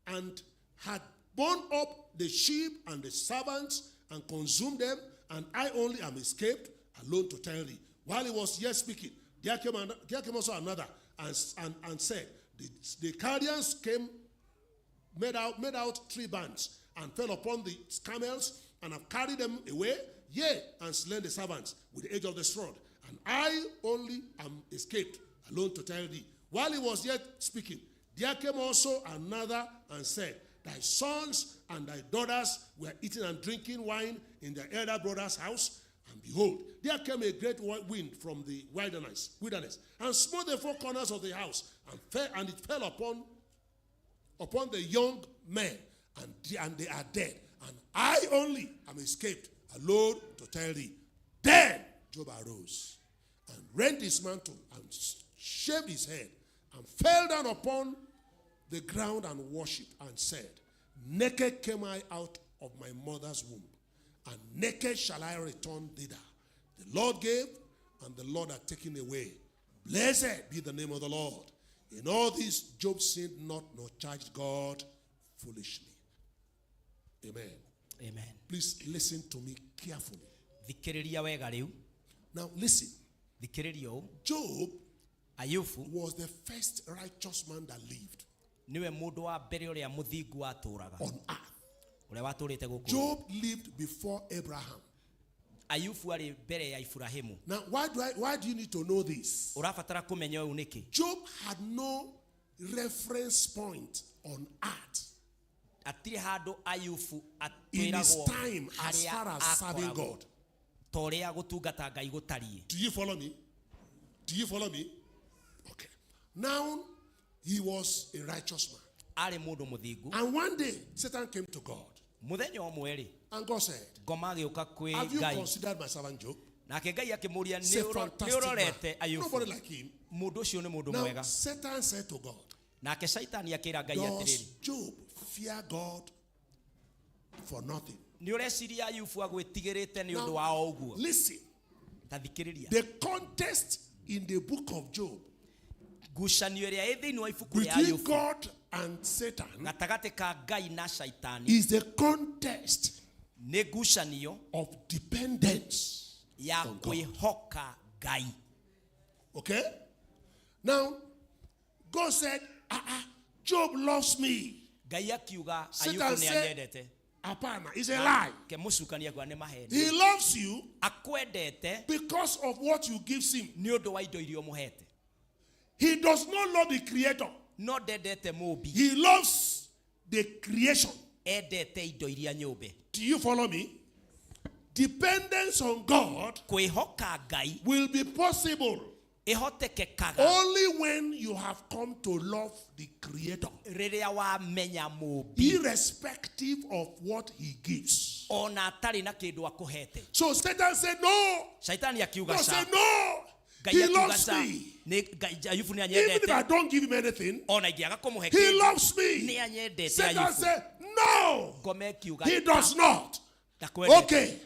G: and had burned up the sheep and the servants and consumed them, and I only am escaped alone to tell thee. While he was yet speaking, there came also another and said, The Chaldeans came, made out 3 bands, and fell upon the camels, and have carried them away, yea, and slain the servants with the edge of the sword. And I only am escaped alone to tell thee. While he was yet speaking, there came also another and said, Thy sons and thy daughters were eating and drinking wine in their elder brother's house. And behold, there came a great wind from the wilderness, and smote the 4 corners of the house, and it fell upon the young men, and they are dead. And I only am escaped alone to tell thee. Then Job arose and rent his mantle and shaved his head and fell down upon the ground and worshipped and said, Naked came I out of my mother's womb, and naked shall I return thither. The Lord gave, and the Lord hath taken away. Blessed be the name of the Lord. In all this, Job sinned not, nor charged God foolishly. Amen.
D: Amen.
G: Please listen to me carefully.
D: Thikĩrĩria wega rĩu.
G: Now listen.
D: Thikĩrĩria ũũ.
G: Job
D: Ayubu
G: was the first righteous man that lived
D: niwe mũndũ wa mbere ũrĩa mũthingu watũũraga
G: on earth.
D: Ũrĩa watũrĩte gũkũ.
G: Job lived before Abraham.
D: Ayubu arĩ mbere ya Iburahĩmu.
G: Now, why do you need to know this?
D: Ũrabatara kũmenya ũũ nĩkĩ?
G: Job had no reference point on earth
D: Atirĩ handũ Ayubu
G: in his
D: atwĩragwo
G: time as
D: harĩa
G: far as serving
D: akoragwo
G: God.
D: ta ũrĩa gũtungata Ngai gũtariĩ.
G: Do you follow me? Do you follow me? Okay. Now, he was a righteous man.
D: Arĩ mũndũ mũthingu.
G: And one day, Satan came to God.
D: Mũthenya ũmwe rĩ,
G: And God said,
D: ngoma agĩũka kwĩ
G: Have you
D: Ngai.
G: considered my servant Job?
D: Nake Ngai akĩmũria
G: He's a
D: nĩ
G: fantastic
D: ũrorete
G: man.
D: Ayubu.
G: Nobody like him.
D: Mũndũ ũcio nĩ mũndũ
G: Now,
D: mwega.
G: Satan said to God,
D: Nake Shaitani akĩra Ngai atĩrĩrĩ,
G: Does Job fear God for nothing?
D: nĩ ũreciria Ayubu agwĩtigĩrĩte nĩ ũndũ
G: Now,
D: wa o ũguo?
G: Listen,
D: Ta thikĩrĩria.
G: the contest in the book of Job
D: Ngucanio ĩrĩa ĩ thĩinĩ wa ibuku rĩa
G: between
D: Ayubu
G: God and Satan
D: gatagatĩ ka Ngai na Shaitani
G: is the contest
D: nĩ ngucanio
G: of dependence
D: ya
G: on God.
D: kwĩhoka Ngai.
G: Okay? Now, God said, Job loves me.
D: Ngai akiuga
G: Satan
D: Ayubu nĩ
G: said,
D: anyendete.
G: Apana, it's a lie.
D: Ke mũcukani akiuga nĩ maheni.
G: He loves you
D: Akwendete
G: because of what you give him.
D: nĩ ũndũ wa indo iria ũmũhete.
G: He does not love the creator.
D: No ndendete mũmbi,
G: He loves the creation.
D: endete indo iria nyũmbe.
G: Do you follow me? Dependence on God
D: Kwĩhoka Ngai
G: will be possible
D: ĩhotekekaga
G: only when you have come to love the creator,
D: rĩrĩa wamenya mũmbi
G: irrespective of what he gives.
D: ona atarĩ na kĩndũ akũhete.
G: So Satan said, No.
D: Shaitani akiuga
G: God
D: ca.
G: said, No.
D: Ngai
G: He
D: akiuga
G: loves
D: ca.
G: me.
D: Nĩ Ngai Ayubu nĩ
G: Even if I
D: anyendete.
G: don't give him anything,
D: Ona ingĩaga kũmũhe
G: he
D: kĩndũ
G: loves
D: nĩ
G: me.
D: anyendete
G: Satan
D: Ayubu.
G: said, No.
D: Ngoma ĩkiuga
G: He does not.
D: ndakwendete.
G: Okay.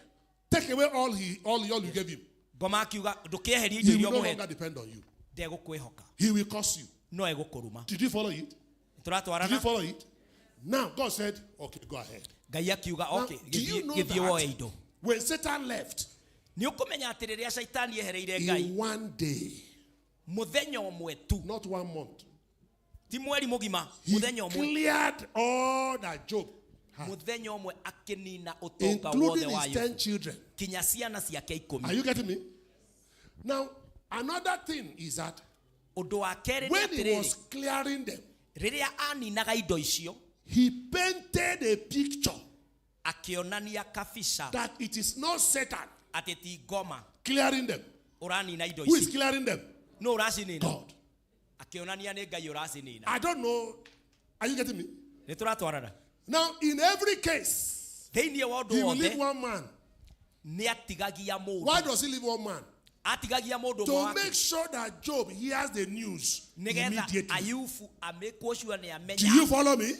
G: Take away all you gave him.
D: Ngoma akiuga ndũkĩeherie
G: He
D: indo
G: will
D: iria
G: no
D: ũmũhete
G: longer depend on you.
D: ndegũkwĩhoka
G: He will curse you.
D: no egũkũruma.
G: Did you follow it? Did you
D: Tũratwarana.
G: follow it? Now God said, Okay, go ahead.
D: Ngai akiuga
G: Now,
D: okay
G: do you know
D: gĩthiĩ woe
G: that
D: indo.
G: when Satan left,
D: Nĩ ũkũmenya atĩ rĩrĩa Shaitani ehereire Ngai
G: in one day,
D: mũthenya ũmwe tu,
G: not 1 month,
D: ti mweri mũgima,
G: he
D: mũthenya ũmwe,
G: cleared all that Job had,
D: mũthenya ũmwe akĩnina ũtonga wothe
G: including
D: wa
G: his
D: Ayubu
G: 10 children.
D: kinya ciana ciake
G: Are
D: ikũmi.
G: you getting me? Now, another thing is that
D: Ũndũ wa kerĩ nĩ
G: when he
D: atĩrĩrĩ,
G: was clearing them,
D: rĩrĩa aninaga indo icio
G: he painted a picture
D: akĩonania kabica
G: that it is not Satan
D: atĩ ti ngoma
G: clearing them.
D: ũranina indo
G: Who is
D: ici,
G: clearing them?
D: nũ ũracinina?
G: God.
D: Akĩonania nĩ Ngai ũracinina.
G: I don't know. Are you getting me?
D: Nĩ tũratwarana.
G: Now, in every case,
D: Thĩinĩ wa ũndũ
G: he will leave
D: wothe
G: one man.
D: nĩ atigagia
G: Why
D: mũndũ,
G: does he leave one man?
D: atigagia mũndũ ũmwe
G: To
D: wake
G: make sure that Job hears the news
D: nĩgetha
G: immediately.
D: Ayubu amĩkwo sure nĩ
G: Do you
D: amenya.
G: follow me?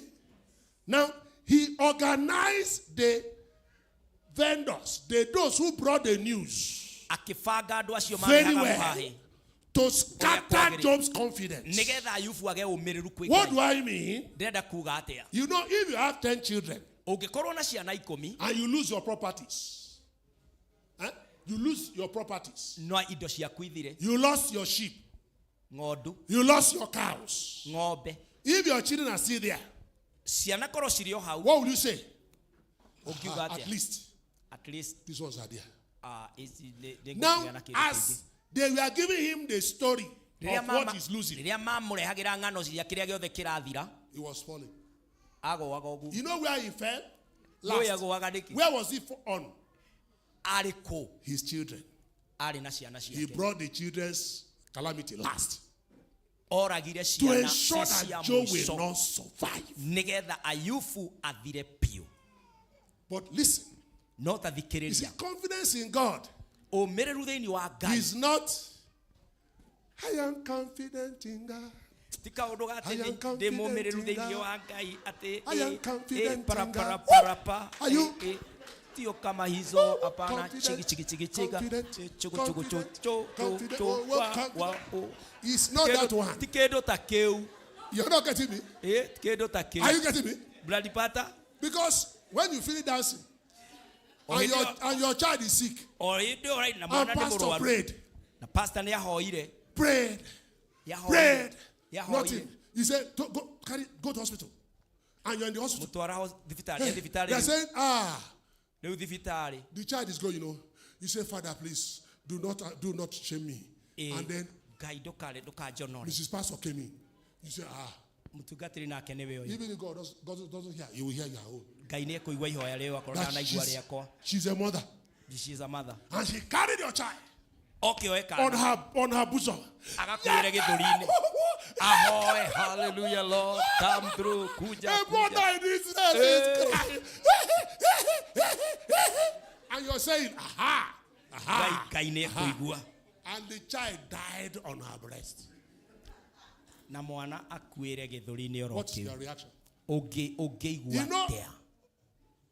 G: Now, he organized the vendors, those who brought the news,
D: Akĩbanga andũ acio
G: very
D: marehaga
G: well
D: mũhahĩ
G: to scatter
D: kwagĩrĩire.
G: Job's confidence.
D: nĩgetha Ayubu age ũmĩrĩru kwĩ
G: What
D: Ngai.
G: do I mean?
D: Ndĩrenda kuga atĩa?
G: You know, if you have 10 children
D: Ũngĩkorwo na ciana ikũmi
G: and you lose your properties, You lose your properties,
D: no indo ciaku ithire,
G: you lost your sheep,
D: ng'ondu,
G: you lost your cows.
D: ng'ombe,
G: If your children are still there,
D: ciana korwo cirĩ o hau,
G: what will you say?
D: ũngiuga
G: At
D: atĩa?
G: least
D: At least,
G: these ones are there.
D: ici nĩ
G: Now,
D: ngũkĩgĩa na kĩndũ kĩngĩ.
G: as they were giving him the story
D: Rĩrĩa
G: of what
D: mama-
G: he's losing,
D: rĩrĩa mamũrehagĩra ng'ano cia kĩrĩa gĩothe kĩrathira,
G: he was falling.
D: agũaga ũguo.
G: You know where he fell?
D: Nĩũĩ
G: Last.
D: agũaga nĩkĩ?
G: Where was he on?
D: Arĩ kũ?
G: His children.
D: Arĩ na ciana
G: He
D: ciake.
G: brought the children's calamity last.
D: Oragire
G: To
D: ciana
G: ensure
D: ci cia
G: that Job will
D: mũico
G: not survive.
D: nĩgetha Ayubu athire biũ.
G: But listen,
D: No ta
G: you see,
D: thikĩrĩria.
G: confidence in God
D: Ũmĩrĩru thĩinĩ wa Ngai
G: is not, I am confident in God.
D: ti kaũndũ ga
G: I
D: atĩ
G: am
D: ndĩ
G: confident
D: mũmĩrĩru
G: in
D: thĩinĩ
G: God.
D: wa Ngai atĩ
G: I am confident in
D: para
G: God.
D: para para pa
G: Are you-
D: tio kama hizo hapana,
G: Confident,
D: chigi chigi chigi chiga
G: confident,
D: chugu chugu chu
G: confident,
D: chu chu
G: confident,
D: chu
G: oh, well,
D: wa
G: confident.
D: wa o.
G: It's not that one.
D: Ti kĩndũ ta kĩu.
G: You're not getting me.
D: Ti kĩndũ ta
G: Are you
D: kĩu.
G: getting me?
D: Mnanipata?
G: Because when you finish dancing and your child is sick,
D: O hĩndĩ ĩyo right, na
G: and
D: mwana nĩ
G: pastor
D: mũrwaru.
G: prayed,
D: Na pastor nĩ ahoire.
G: prayed,
D: Nĩahoire.
G: prayed,
D: Nĩahoire.
G: nothing. He said, go, carry, go to hospital. And you're in the hospital.
D: Mũtwara thibitarĩ, e thibitarĩ.
G: They're
D: Rĩu.
G: saying, ah,
D: Rĩu thibitarĩ.
G: The child is going. You say, "Father, please do not shame me."
D: Ĩ,
G: And then
D: Ngai ndũkare ndũkanjonore.
G: Mrs. Pastor came in. You say, "Ah,"
D: Mũtungatĩri nake nĩwe ũyũ.
G: Even if God doesn't hear, you will hear your own.
D: Ngai nĩ ekũigua ihoya rĩu akorwo
G: That
D: ndanaigua rĩakwa.
G: she's a mother.
D: She is a mother.
G: And she carried your child
D: Oke oe
G: on
D: kana
G: her bosom.
D: Agakuĩre gĩthũri-inĩ ahoe, "Hallelujah, Lord, come through, kuja,
G: A
D: kuja."
G: mother in Israel is crying. And you're saying, "Aha, aha."
D: Ngai nĩ ekũigua.
G: And the child died on her breast.
D: Na mwana akuĩre gĩthũri-inĩ oro
G: What's
D: kĩu.
G: your reaction?
D: Ũngĩigua atĩa?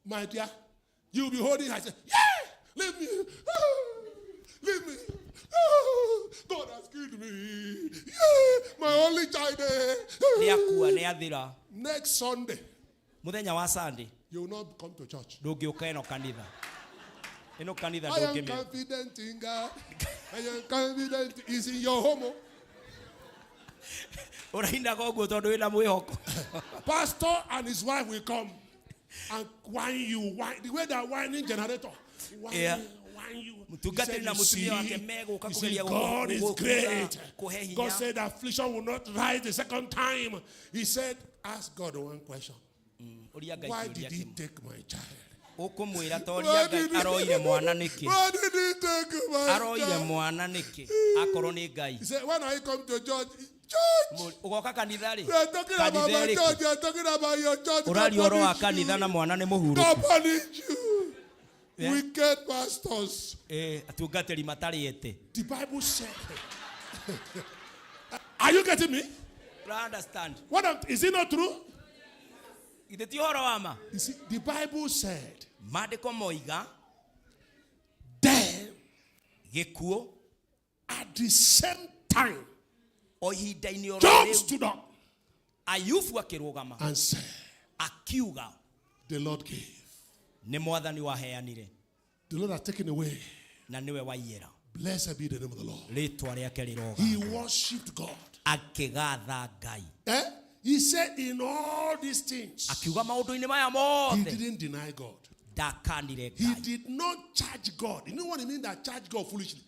G: My dear, you'll be holding her. Say, "Yeah, leave me. Leave me. God has killed me. Yeah, my only child, eh."
D: Nĩ akua, nĩ athira.
G: Next Sunday,
D: Mũthenya wa Sunday,
G: you will not come to church.
D: Ndũngĩũka ĩno kanitha, ĩno kanitha
G: I am
D: ndũngĩmĩũka.
G: Confident in God. I am confident is in your home.
D: Ũrainaga ũguo tondũ wĩna mwĩhoko.
G: Pastor and his wife will come and whine you, whine, the way they are whining generator. Whine, whine you.
D: Mũtungatĩri
G: He
D: na
G: said,
D: mũtumia
G: "You
D: wake megũka
G: see,
D: kũgeria
G: God is great.
D: kũhe hinya.
G: God said affliction will not rise the second time." He said, "Ask God one question.
D: Ũria Ngai
G: Why
D: kĩũria
G: did he
D: kĩmwe.
G: take my child?"
D: Ũkũmwĩra toria Ngai aroire mwana nĩkĩ.
G: Why did he take my
D: Aroire
G: child?
D: mwana nĩkĩ akorwo nĩ Ngai.
G: He said, "When I come to church, church,
D: Ũgoka kanitha rĩ?
G: we are talking about
D: Kanitha
G: my
D: ĩrĩkũ?
G: church, you are talking about your church. God
D: Ũraria ũhoro wa
G: punish
D: kanitha
G: you.
D: na mwana nĩ mũhurũku.
G: God punish you."
D: Yeah.
G: Wicked pastors.
D: Ĩ, atungatĩri matarĩ ete.
G: The Bible said. Are you getting me?
D: Ũra understand?
G: Is it not true?
D: Githĩ ti ũhoro wa ma?
G: You see, the Bible said,
D: Maandĩko moiga,
G: then
D: gĩkuũ,
G: at the same time,
D: o ihinda-inĩ oro
G: Job
D: rĩu,
G: stood up
D: Ayubu akĩrũgama
G: and said,
D: akiuga,
G: "The Lord gave.
D: Nĩ Mwathani waheanire,
G: The Lord has taken away.
D: Na nĩwe waiyĩra.
G: Blessed be the name of the Lord."
D: Rĩtwa rĩake rĩroga.
G: He worshipped God.
D: Akĩgatha Ngai.
G: Eh? He said, in all these things,
D: Akiuga maũndũ-inĩ maya
G: he
D: mothe,
G: didn't deny God.
D: ndakanire
G: He
D: Ngai.
G: did not charge God. You know what I mean that charge God foolishly?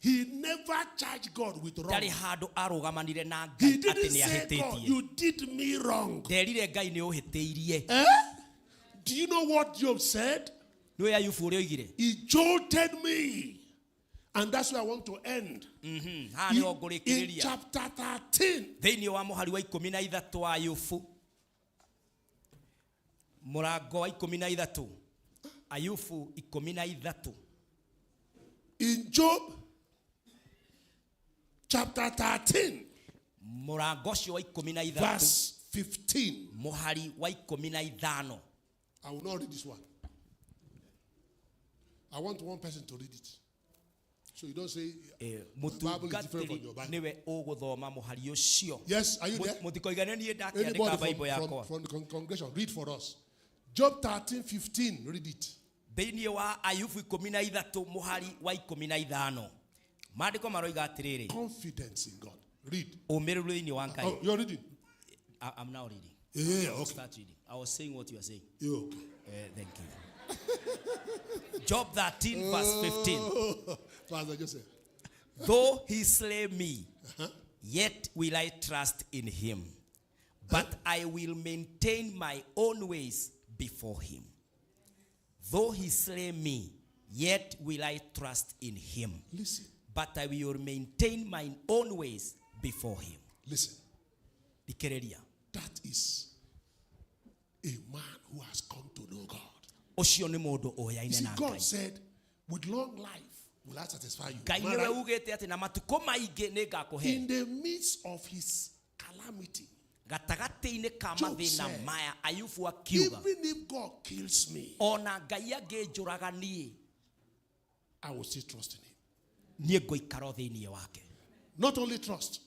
G: He never charged God with wrong.
D: Ndarĩ handũ arũgamanire na
G: He
D: Ngai atĩ
G: didn't
D: nĩ
G: say, "God,
D: ahĩtĩtie.
G: you did me wrong."
D: Nderire Ngai nĩ ũhĩtĩirie.
G: Eh? Do you know what Job said?
D: Nĩ ũĩ Ayubu ũrĩa oigire?
G: He jolted me. And that's where I want to end.
D: Haha nĩho
G: In
D: ngũrĩkĩrĩria.
G: chapter 13,
D: Thĩinĩ wa mũhari wa 13 wa Ayubu, mũrango wa 13, Ayubu 13.
G: In Job chapter 13,
D: Mũrango ũcio wa 13,
G: verse 15.
D: Mũhari wa 15.
G: I will not read this one. I want one person to read it. So you don't say
D: Eh,
G: the Bible is different from
D: mũtungatĩri
G: your Bible.
D: nĩwe ũgũthoma mũhari ũcio.
G: Yes, are you there?
D: Mũtikoigane niĩ ndakĩandĩka
G: Anybody
D: Bible yakwa.
G: from the congregation, read for us. Job 13, 15, read it.
D: Thĩinĩ wa Ayubu 13 mũhari wa 15, maandĩko maroiga atĩrĩrĩ.
G: Confidence in God. Read.
D: Ũmĩrĩru thĩinĩ wa Ngai.
G: Oh, you're reading.
D: I'm now reading.
G: Yeah, okay.
D: Start reading. I was saying what you are saying.
G: Yeah, okay.
D: Thank you. Job 13 verse 15.
G: Oh, Pastor Joseph.
D: Though he slay me, yet will I trust in him. But I will maintain my own ways before him. Though he slay me, yet will I trust in him.
G: Listen.
D: But I will maintain my own ways before him.
G: Listen.
D: Thikĩrĩria.
G: That is a man who has come to know God.
D: Ũcio nĩ mũndũ
G: You
D: ũyaine
G: see,
D: na
G: God
D: Ngai.
G: said, "With long life will I satisfy you."
D: Ngai
G: Am I
D: nĩwe
G: right?
D: ugĩte atĩ na matukũ maingĩ nĩ ngakũhe.
G: In the midst of his calamity,
D: Gatagatĩ-inĩ ka
G: Job
D: mathĩna
G: said,
D: maya, Ayubu akiuga,
G: "Even if God kills me,
D: ona Ngai angĩnjũraga niĩ,
G: I will still trust in him."
D: Niĩ ngũikara o thĩinĩ wake.
G: Not only trust,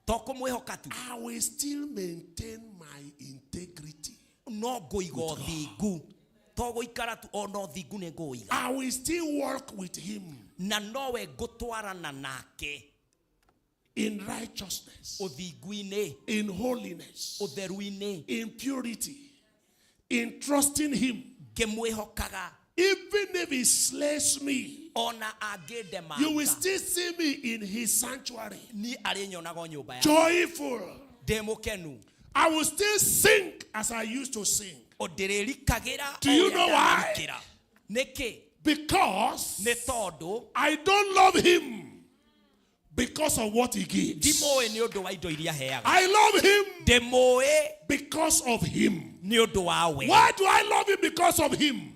D: To kũmwĩhoka tu,
G: I will still maintain my integrity.
D: No ngũiga ũthingu. To gũikara tu, ona ũthingu nĩ ngũiga.
G: I will still walk with him
D: Na nowe ngũtwarana nake
G: in righteousness,
D: ũthingu-inĩ,
G: in holiness,
D: ũtheru-inĩ,
G: in purity. In trusting him,
D: Ngĩmwĩhokaga
G: even if he slays me,
D: ona
G: you will
D: angĩndemanga
G: still see me in his sanctuary.
D: niĩ arĩnyonaga o nyũmba ya
G: Joyful.
D: ndĩ mũkenu
G: I will still sing as I used to sing.
D: O ndĩrĩrikagĩra
G: Do
D: o
G: you
D: ũrĩa
G: know why?
D: ndanarikĩra. Nĩkĩ
G: Because
D: nĩ tondũ
G: I don't love him because of what he gives.
D: ndimũĩ nĩ ũndũ wa indo iria heaga
G: I love him
D: ndĩmũĩ
G: because of him.
D: nĩ ũndũ wa we
G: Why do I love him because of him?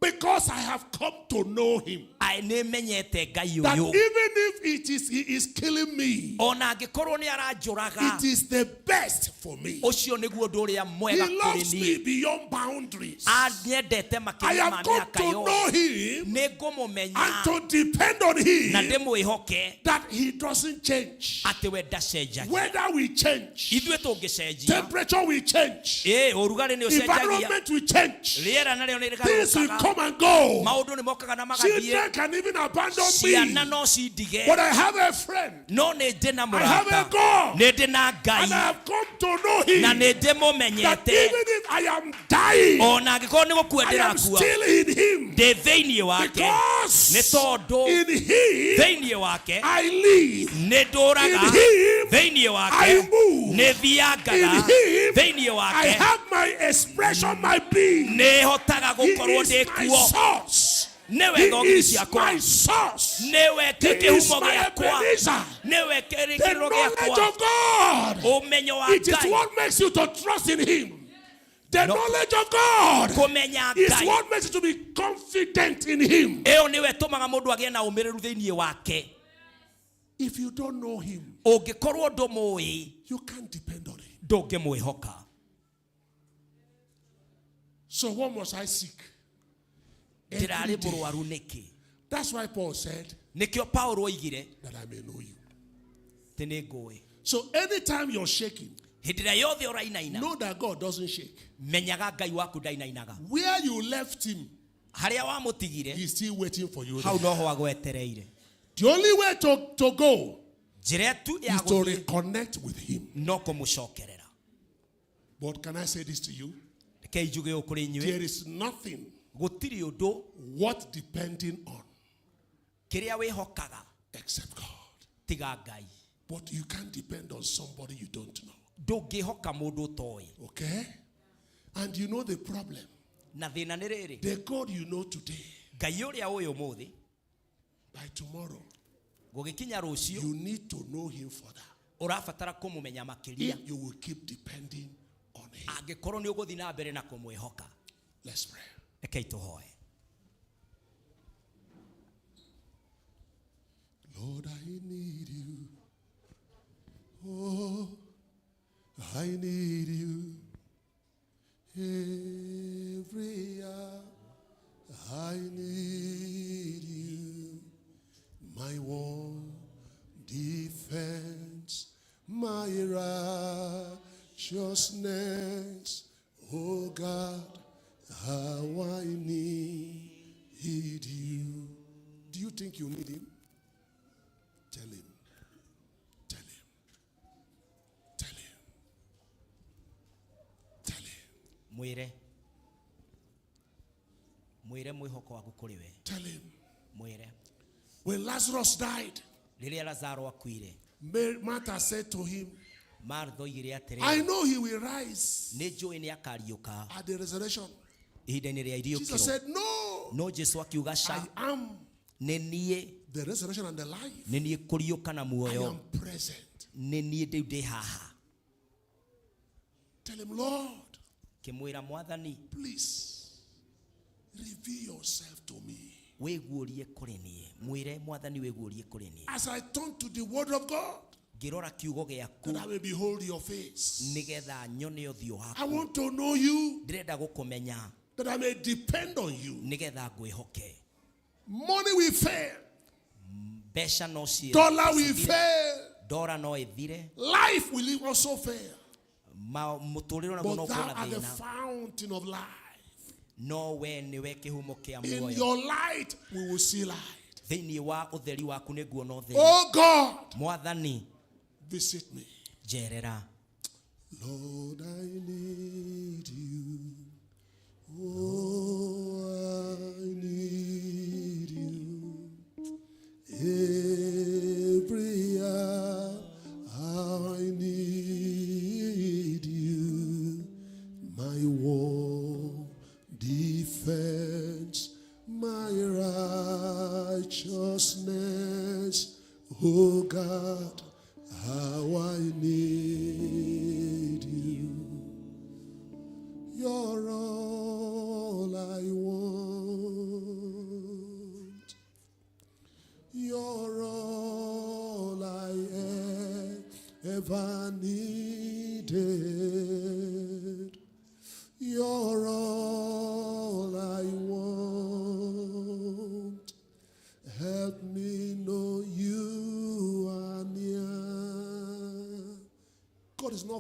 G: Because I have come to know him.
D: Ai, nĩ menyete ngai
G: That
D: ũyũ
G: even if it is he is killing me,
D: ona angĩkorwo nĩ aranjũraga
G: it is the best for me.
D: ũcio nĩguo ũndũ ũrĩa
G: He
D: mwega kũrĩ
G: loves me
D: niĩ
G: beyond boundaries. I
D: anyendete makĩria ma
G: have come
D: mĩaka
G: to
D: yothe
G: know him
D: nĩ
G: and
D: ngũmũmenya
G: to depend on
D: na
G: him
D: ndĩmwĩhoke
G: that he doesn't change.
D: atĩ we ndacenjagia
G: Whether we change,
D: ithuĩ tũngĩcenjia
G: temperature will change,
D: ĩ ũrugarĩ nĩ ũcenjagia
G: environment will change,
D: rĩera narĩo nĩ
G: things will
D: rĩgarũrũkaga
G: come and go.
D: maũndũ nĩ mokaga na magathiĩ
G: Children can even abandon me.
D: ciana no cindige
G: But I have a friend
D: no nĩ ndĩ na
G: I have a
D: mũrata
G: God.
D: nĩ ndĩ na
G: and I
D: ngai
G: have come to know him.
D: na nĩ
G: That
D: ndĩmũmenyete
G: even if I am dying,
D: ona angĩkorwo nĩ gũkua
G: I am
D: ndĩrakua
G: still in him.
D: ndĩ thĩinĩ wake
G: Because
D: nĩ tondũ
G: in him
D: thĩinĩ wake
G: I live.
D: nĩ ndũraga
G: In him
D: thĩinĩ
G: I
D: wake
G: move.
D: nĩ thiangaga
G: In him
D: thĩinĩ
G: I
D: wake
G: have my expression, my being.
D: nĩ hotaga
G: He
D: gũkorwo
G: is
D: ndĩ
G: my
D: kuo
G: source.
D: nĩwe
G: He
D: thogiri
G: is
D: ciakwa
G: my source.
D: nĩwe
G: He is
D: kĩhumo
G: my
D: gĩakwa
G: Ebenezer.
D: nĩwe
G: The
D: kĩrĩkĩrĩro
G: knowledge
D: gĩakwa
G: of God.
D: ũmenyo wa
G: It is
D: ngai
G: what makes you to trust in Him. The
D: No.
G: knowledge of God
D: kũmenya
G: is
D: ngai
G: what makes you to be confident in Him.
D: ĩyo nĩwe ĩtũmaga mũndũ agĩe na ũmĩrĩru thĩinĩ wake
G: If you don't know Him,
D: ũngĩkorwo ndũmũĩ
G: you can't depend on Him.
D: ndũngĩmwĩhoka
G: So what must I seek? Every
D: ndĩrarĩ
G: day.
D: mũrwaru nĩkĩ
G: That's why Paul said
D: nĩkĩo paũlũ oigire
G: that I may know you.
D: atĩ nĩ ngũĩ
G: So anytime you're shaking,
D: hĩndĩ ĩrĩa yothe ũrainaina
G: know that God doesn't shake.
D: menyaga ngai waku ndainainaga
G: Where you left Him,
D: harĩa wamũtigire
G: He's still waiting for you.
D: hau
G: there.
D: noho agwetereire
G: The only way to go
D: njĩra tu ya
G: is to
D: gũthiĩ
G: reconnect with Him.
D: no kũmũcokerera
G: But can I say this to you?
D: reke njuge ũũ kũrĩ inyuĩ
G: There is nothing
D: gũtirĩ ũndũ
G: worth depending on
D: kĩrĩa wĩhokaga
G: except God.
D: tiga ngai
G: But you can't depend on somebody you don't know.
D: ndũngĩhoka mũndũ ũtoĩ
G: Okay? And you know the problem.
D: na thĩna nĩ rĩrĩ
G: The God you know today,
D: ngai ũrĩa ũyũ ũmũthĩ
G: by tomorrow,
D: gũgĩkinya rũciũ
G: you need to know him further.
D: ũrabatara kũmũmenya makĩria
G: If you will keep depending on him.
D: angĩkorwo nĩ ũgũthiĩ na mbere na kũmwĩhoka
G: Let's pray.
D: rekei tũhoe
G: Lord, I need you. Oh, I need you. Every hour I need you. My one defense, my righteousness. Oh God, how I need you. Do you think you need him? Tell him. Tell him. Tell him. Tell him.
D: mwĩre mwĩre mwĩhoko waku kũrĩ we
G: Tell him.
D: mwĩre
G: When Lazarus died,
D: rĩrĩa lazaro akuire
G: Martha said to him,
D: martha oigire
G: I
D: atĩrĩrĩ
G: know he will rise
D: nĩ njũĩ nĩ akariũka
G: at the resurrection.
D: ihinda-inĩ rĩa
G: Jesus
D: iriũkĩro
G: said, No,
D: no jesu akiuga
G: I
D: ca
G: am
D: nĩ niĩ
G: the resurrection and the life.
D: nĩ niĩ kũriũka na
G: I
D: muoyo
G: am present.
D: nĩ niĩ rĩu ndĩ haha
G: Tell him, Lord,
D: kĩmwĩra mwathani
G: please reveal yourself to me.
D: wĩguũrie kũrĩ niĩ mwĩre mwathani wĩguũrie kũrĩ niĩ
G: As I turn to the word of God,
D: ngĩrora kiugo gĩaku
G: that I may behold your face.
D: nĩgetha nyone ũthiũ
G: I
D: waku
G: want to know you,
D: ndĩrenda gũkũmenya
G: that I may depend on you.
D: nĩgetha ngwĩhoke
G: Money will fail,
D: mbeca no ci-
G: dollar will
D: cithire,
G: fail,
D: ndora no ĩthire
G: life will also fail.
D: mũtũrĩre onaguo no
G: But
D: ũkorwo
G: thou
D: na
G: art the
D: thĩna
G: fountain of life.
D: no we nĩwe kĩhumo kĩa
G: In
D: muoyo
G: your light, we will see light.
D: thĩinĩ wa ũtheri waku nĩ nguona ũtheri
G: Oh God,
D: mwathani
G: visit me.
D: njerera
G: Lord, I need you.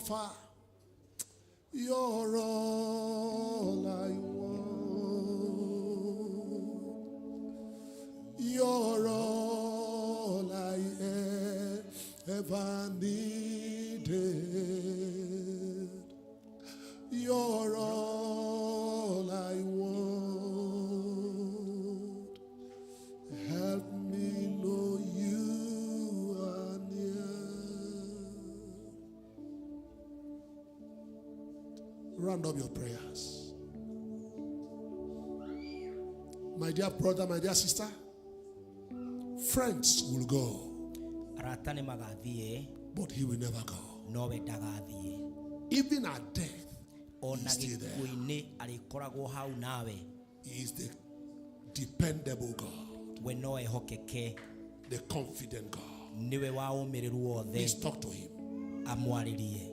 G: Jehovah, you're all I want. You're all I ever needed. You're all I want. Help me know you are near. Round up your prayers. My dear brother, my dear sister, friends will go,
D: Arata nĩ magathiĩ,
G: but he will never go.
D: Nowe ndagathiĩ.
G: Even at death,
D: Ona
G: he's still there.
D: gĩkuũ-inĩ arĩkoragwo hau nawe.
G: He is the dependable God,
D: We no ehokeke.
G: The confident God.
D: Nĩwe wa ũmĩrĩru wothe.
G: Please talk to him.
D: Amwarĩrie.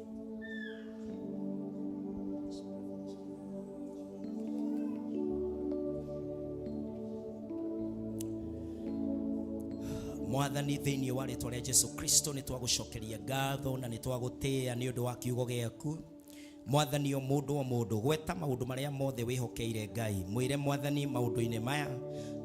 D: Mwathani, thĩinĩ wa rĩtwa rĩa Jesu Kristo, nĩ twagũcokeria ngatho na nĩ twagũtĩĩa nĩ ũndũ wa kiugo gĩaku. Mwathani, o mũndũ o mũndũ, gweta maũndũ marĩa mothe wĩhokeire Ngai. Mwĩre Mwathani, maũndũ-inĩ maya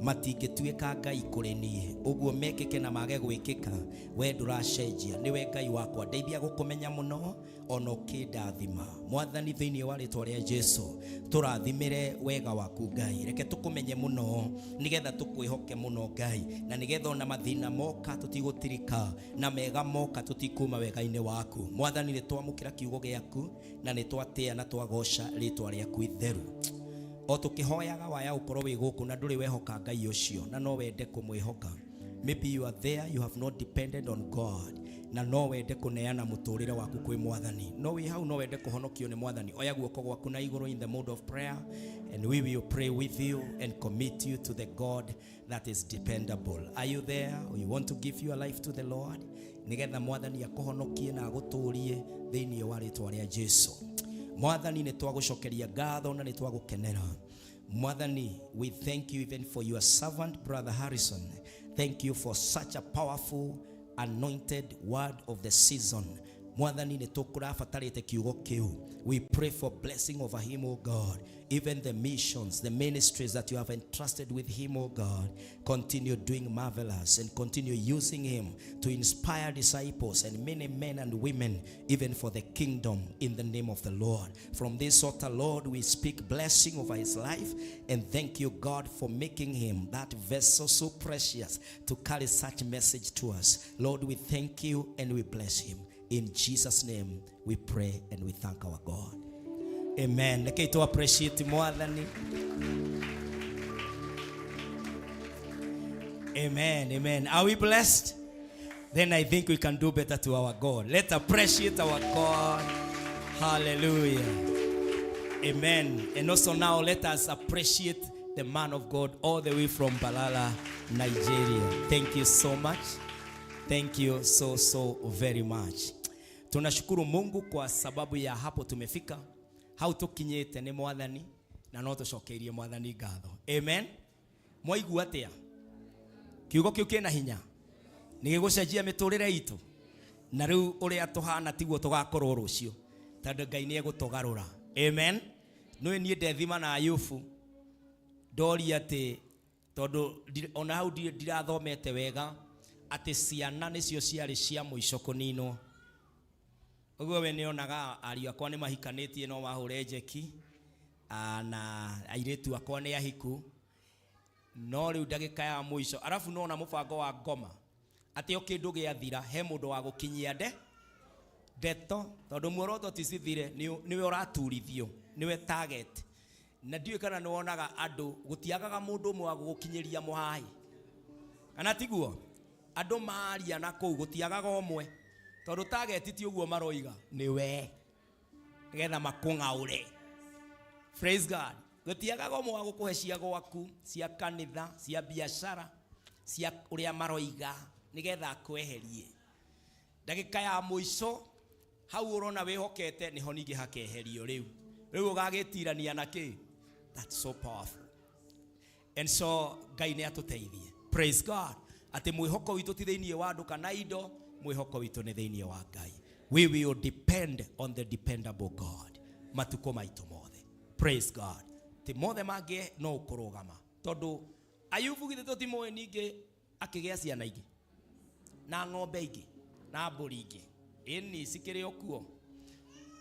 D: matingĩtuĩka Ngai kũrĩ niĩ, ũguo mekĩke na mage gwĩkĩka, we ndũracenjia, nĩwe Ngai wakwa. Ndeithia gũkũmenya mũno ona ũkĩndathima. Mwathani, thĩinĩ wa rĩtwa rĩa Jesu, tũrathimĩre wega waku Ngai. Reke tũkũmenye mũno nĩgetha tũkwĩhoke mũno Ngai, na nĩgetha ona mathĩna moka tũtigũtirika, na mega moka tũtikuma wega-inĩ waku. Mwathani, nĩ twamũkĩra kiugo gĩaku na nĩ twatĩa na twagoca rĩtwa rĩaku itheru. O tũkĩhoyaga, waya ũkorwo wĩ gũkũ na ndũrĩ wehoka Ngai ũcio na no wende kũmwĩhoka. Maybe you are there, you have not depended on God, na no wende kũneana mũtũrĩre waku kwĩ Mwathani. No wĩ hau, no wende kũhonokio nĩ Mwathani. Oya guoko gwaku na igũrũ in the mode of prayer, and we will pray with you and commit you to the God that is dependable. Are you there? Or you want to give your life to the Lord? Nĩgetha Mwathani akũhonokie na agũtũrie thĩinĩ wa rĩtwa rĩa Jesu. Mwathani, nĩ twagũcokeria ngatho na nĩ twagũkenera. Mwathani, we thank you even for your servant, Brother Harrison. Thank you for such a powerful, anointed word of the season. Mwathani, nĩ tũkũrabatarĩte kiugo kĩu. We pray for blessing over him, O God. Even the missions, the ministries that you have entrusted with him, O God, continue doing marvelous and continue using him to inspire disciples and many men and women, even for the kingdom, in the name of the Lord. From this altar, Lord, we speak blessing over his life, and thank you, God, for making him that vessel so precious to carry such message to us. Lord, we thank you and we bless him. In Jesus' name, we pray and we thank our God. Amen. Reke to appreciate Mwathani. Amen. Amen. Are we blessed? Then I think we can do better to our God. Let's appreciate our God. Hallelujah. Amen. And also now let us appreciate the man of God all the way from Balala, Nigeria. Thank you so much. Thank you so, so very much. Tunashukuru Mungu kwa sababu ya hapo tumefika. Hau tukinyĩte nĩ Mwathani na no tũcokeirie Mwathani ngatho. Amen. Mwaigua atĩa? Kiugo kĩu kĩna hinya. Nĩ gĩgũcenjia mĩtũrĩre itũ. Na rĩu ũrĩa tũhana tiguo tũgakorwo rũciũ, tondũ Ngai nĩ egũtũgarũra. Amen. Nĩũĩ niĩ ndethima na Ayubu, ndoria atĩ tondũ ona hau ndirathomete wega atĩ ciana nĩcio ciarĩ cia mũico kũninwo. Ũguo we nĩonaga ariũ akwa nĩ mahikanĩtie no mahũre njeki, na airĩtu akwa nĩ ahiku, no rĩu ndagĩka ya mũico arabu nona mũbango wa ngoma atĩ o kĩndũ gĩathira he mũndũ wa gũkinyia ndeto, tondũ muoroto ti cithire, nĩwe ũraturithio, nĩwe target. Na ndiũĩ kana nĩwonaga andũ gũtiagaga mũndũ ũmwe wa gũgũkinyĩria mũhai, kana tiguo? Andũ maria na kũu gũtiagaga ũmwe, tondũ target ti ũguo maroiga nĩwe, nĩgetha makũng'aũre. Praise God. Gũtiagaga ũmwe wa gũkũhe cia gwaku, cia kanitha, cia biacara, cia ũrĩa maroiga, nĩgetha akweherie. Ndagĩka ya mũico hau ũrona wĩhokete nĩho ningĩ hakeherio rĩu. Rĩu ũgagĩtirania na kĩ? That's so powerful. And so Ngai nĩ atũteithie. Praise God. Atĩ mwĩhoko witũ ti thĩinĩ wa andũ kana indo, mwĩhoko witũ nĩ thĩinĩ wa Ngai. We will depend on the dependable God matukũ maitũ mothe. Praise God. Ti mothe mangĩ no kũrũgama, tondũ Ayubu githĩ tũtimũĩ ningĩ akĩgĩa ciana ingĩ na ng'ombe ingĩ na mbũri ingĩ, ĩni cikĩrĩ o kuo.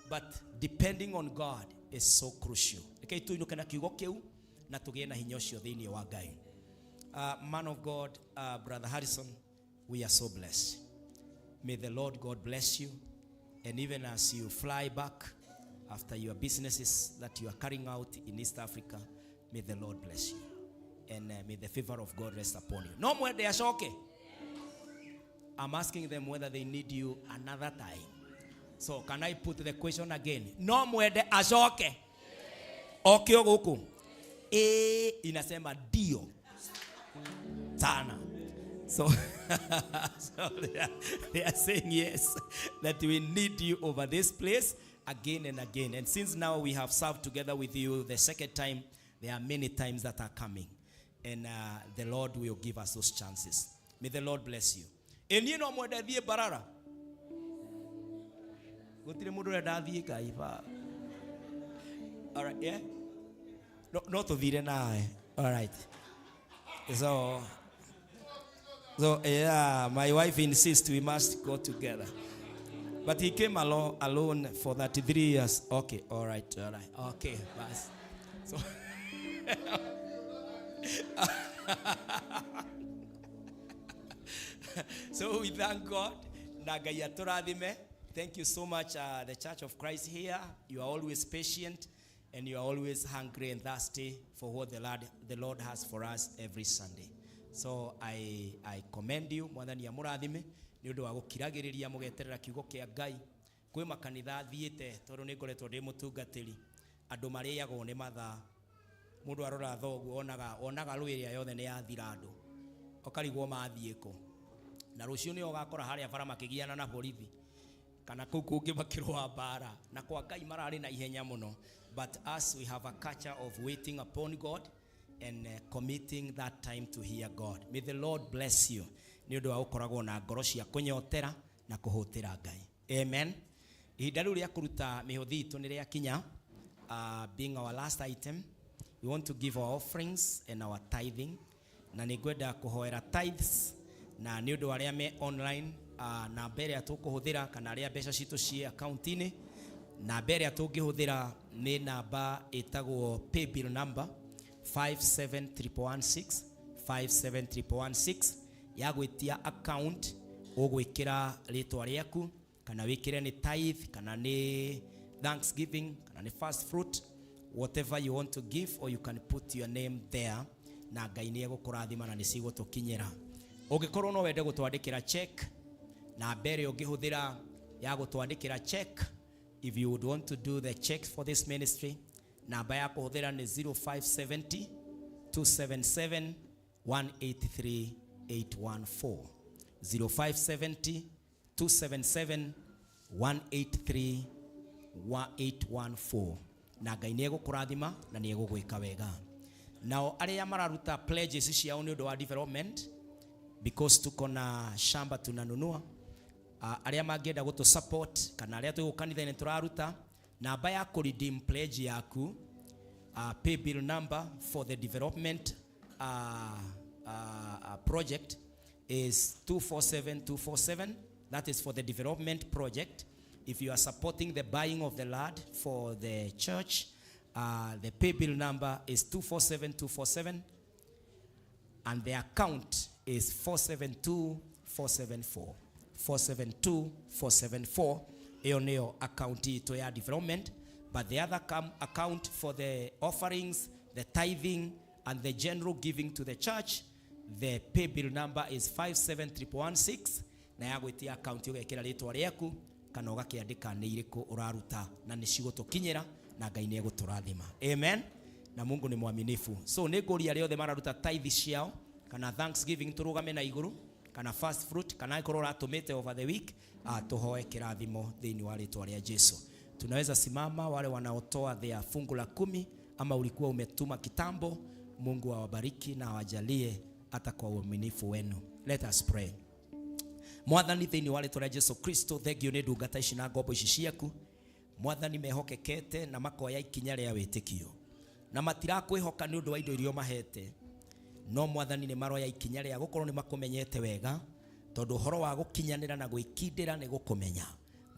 D: But depending on God is so crucial. Rekei tũinũke na kiugo kĩu na tũgĩe na hinya ũcio thĩinĩ wa Ngai. Man of God, Brother Harrison, we are so blessed. May the Lord God bless you, and even as you fly back after your businesses that you are carrying out in East Africa, may the Lord bless you, and may the favor of God rest upon you. No mwende acoke. I'm asking them whether they need you another time. So can I put the question again? No mwende acoke oke o gũkũ? Eh, inasema ndio sana. So they are saying yes, that we need you over this place again and again. And since now we have served together with you the second time, there are many times that are coming. And the Lord will give us those chances. May the Lord bless you. Ĩ niĩ no mwende thiĩ Mbarara. Gũtirĩ mũndũ ũrenda thiĩ Ngai ba. All right, yeah? No tũthire nawe. All right. So yeah, my wife insists we must go together. But he came alone for 33 years. Okay, all right. Okay, bas. So we thank God. Na Ngai atũrathime. Thank you so much, the Church of Christ here. You are always patient and you are always hungry and thirsty for what the Lord has for us every Sunday. So I commend you. Mwathani amũrathime nĩ ũndũ wa gũkiragĩrĩria mũgeterera kiugo kĩa Ngai. Kwĩ makanitha thiĩte, tondũ nĩ ngoretwo ndĩ mũtungatĩri, andũ marĩagwo nĩ mathaa. Mũndũ arora thoguo onaga rũĩ ĩrĩa yothe nĩ yathira, andũ ũkarigwo mathiĩ kũ, na rũciũ nĩ ũgakora harĩa bara makĩgiana na borithi kana kũu kũngĩ makĩrũa mbara, na kwa Ngai mararĩ na ihenya mũno. But us, we have a culture of waiting upon God and committing that time to hear God. May the Lord bless you nĩ ũndũ wa gũkoragwo na ngoro cia kũnyotera na kũhũtĩra Ngai. Amen. Ihinda rĩu rĩa kũruta mĩhothi itũ nĩ rĩakinya. Being our last item, we want to give our offerings and our tithing, na nĩ ngwenda kũhoera tithes na nĩ ũndũ wa arĩa me online, namba ĩrĩa tũkũhũthĩra kana arĩa mbeca citũ ciĩ akaunti-inĩ, namba ĩrĩa tũngĩhũthĩra nĩ namba ĩtagwo paybill number 57116, 57116. Ya gwĩtia account, ũgwĩkĩra rĩtwa rĩaku kana wĩkĩre nĩ tithe kana nĩ thanksgiving kana nĩ first fruit, whatever you want to give, or you can put your name there, na Ngai nĩ egũkũrathima na nĩ cigũtũkinyĩra. Ũngĩkorwo no wende gũtwandĩkĩra check, namba ĩrĩa ũngĩhũthĩra ya gũtwandĩkĩra check, if you would want to do the check for this ministry, namba ya kũhũthĩra nĩ 0570 277 183 814, 0570 277 183 814. Na Ngai nĩ egũkũrathima na nĩ egũgwĩka wega. Nao arĩa mararuta pledges ciao nĩ ũndũ wa development, because tuko na shamba tunanunua, arĩa mangĩenda gũtũ support kana arĩa twĩ kanitha-inĩ tũraruta, namba ya kũ redeem pledge yaku, pay bill number for the development project is 247247. That is for the development project. If you are supporting the buying of the land for the church, the pay bill number is 247247 and the account is 472474, 472474. Ĩyo nĩyo account itũ ya development. But the other account for the offerings, the tithing and the general giving to the church, the pay bill number is 573116, na ya gwĩtia account ũgekĩra rĩtwa rĩaku kana ũgakĩandĩka nĩ irĩkũ ũraruta, na nĩ cigũtũkinyĩra na Ngai nĩ egũtũrathima. Amen. Na Mungu ni mwaminifu. So nĩ ngũria arĩa othe mararuta tithe ciao kana thanksgiving tũrũgame na igũrũ, kana first fruit, kana angĩkorwo ũratũmĩte over the week, tũhoe kĩrathimo thĩinĩ wa rĩtwa rĩa Jesu. Tunaweza simama, wale wanaotoa their fungu la kumi ama ulikuwa umetuma kitambo. Mungu awabariki na awajalie hata kwa uaminifu wenu. Let us pray. Mwathani, thĩinĩ wa rĩtwa rĩa Jesu Kristo, thengio nĩ ndungata ici na ngombo ici ciaku. Mwathani, mehokekete na makoya ikinya rĩa wĩtĩkio na matirakwĩhoka nĩ ũndũ wa indo iria ũmahete, no Mwathani nĩ maroya ikinya rĩa gũkorwo nĩ makũmenyete wega, tondũ ũhoro wa gũkinyanĩra na gwĩkindĩra nĩ gũkũmenya.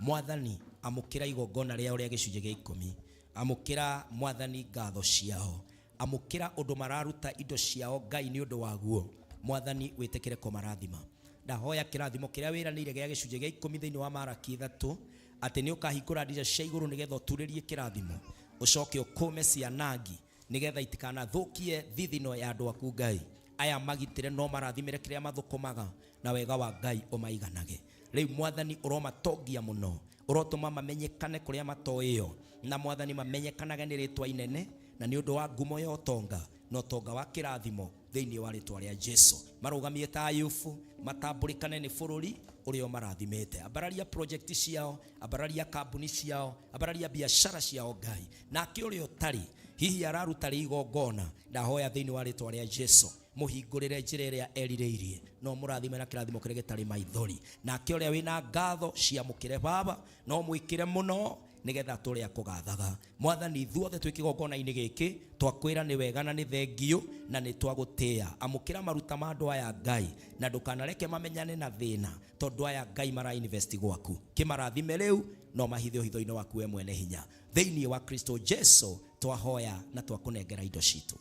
D: Mwathani, amũkĩra igongona rĩao rĩa gĩcunjĩ gĩa ikũmi, amũkĩra Mwathani ngatho ciao, amũkĩra ũndũ mararuta indo ciao Ngai nĩ ũndũ waguo. Mwathani, wĩtĩkĩre kũmarathima. Ndahoya kĩrathimo kĩrĩa wĩranĩire gĩa gĩcunjĩ gĩa ikũmi thĩinĩ wa Maraki 3, atĩ nĩ ũkahingũra ndirica cia igũrũ nĩgetha ũturĩrie kĩrathimo, ũcoke ũkũme cianangi nĩgetha itikanathũkie thithino ya andũ aku. Ngai, aya magitĩre no marathimĩre kĩrĩa mathũkũmaga, na wega wa Ngai ũmaiganage. Rĩu Mwathani, ũromatongia mũno, ũrotũma mamenyekane kũrĩa matoĩo, na Mwathani mamenyekanage nĩ rĩtwa inene na nĩ ũndũ wa ngumo ya ũtonga na ũtonga wa kĩrathimo thĩinĩ wa rĩtwa rĩa Jesu. Marũgamie ta Ayubu, matambũrĩkane nĩ bũrũri ũrĩa ũmarathimĩte. Ambararia project ciao, ambararia kambuni ciao, ambararia biashara ciao Ngai. Nake ũrĩa ũtarĩ hihi araruta rĩ igongona, ndahoya thĩinĩ wa rĩtwa rĩa Jesu, mũhingũrĩre njĩra ĩrĩa erirĩirie, no mũrathime na kĩrathimo kĩrĩa gĩtarĩ maithori. Nake ũrĩa wĩna ngatho ciamũkĩre Baba, no mwĩkĩre mũno nĩgetha tũrĩa kũgathaga. Mwathani, ithuothe twĩ kĩgongona-inĩ gĩkĩ twakwĩra nĩ wega na nĩ thengio na nĩ twagũtĩĩa. Amũkĩra maruta ma andũ aya Ngai, na ndũkanareke mamenyane na thĩna, tondũ aya Ngai mara invest gwaku. Kĩmarathime rĩu no mahithe ũhitho-inĩ waku we mwene hinya. Thĩinĩ wa Kristo Jesu twahoya na twakũnengera indo citũ.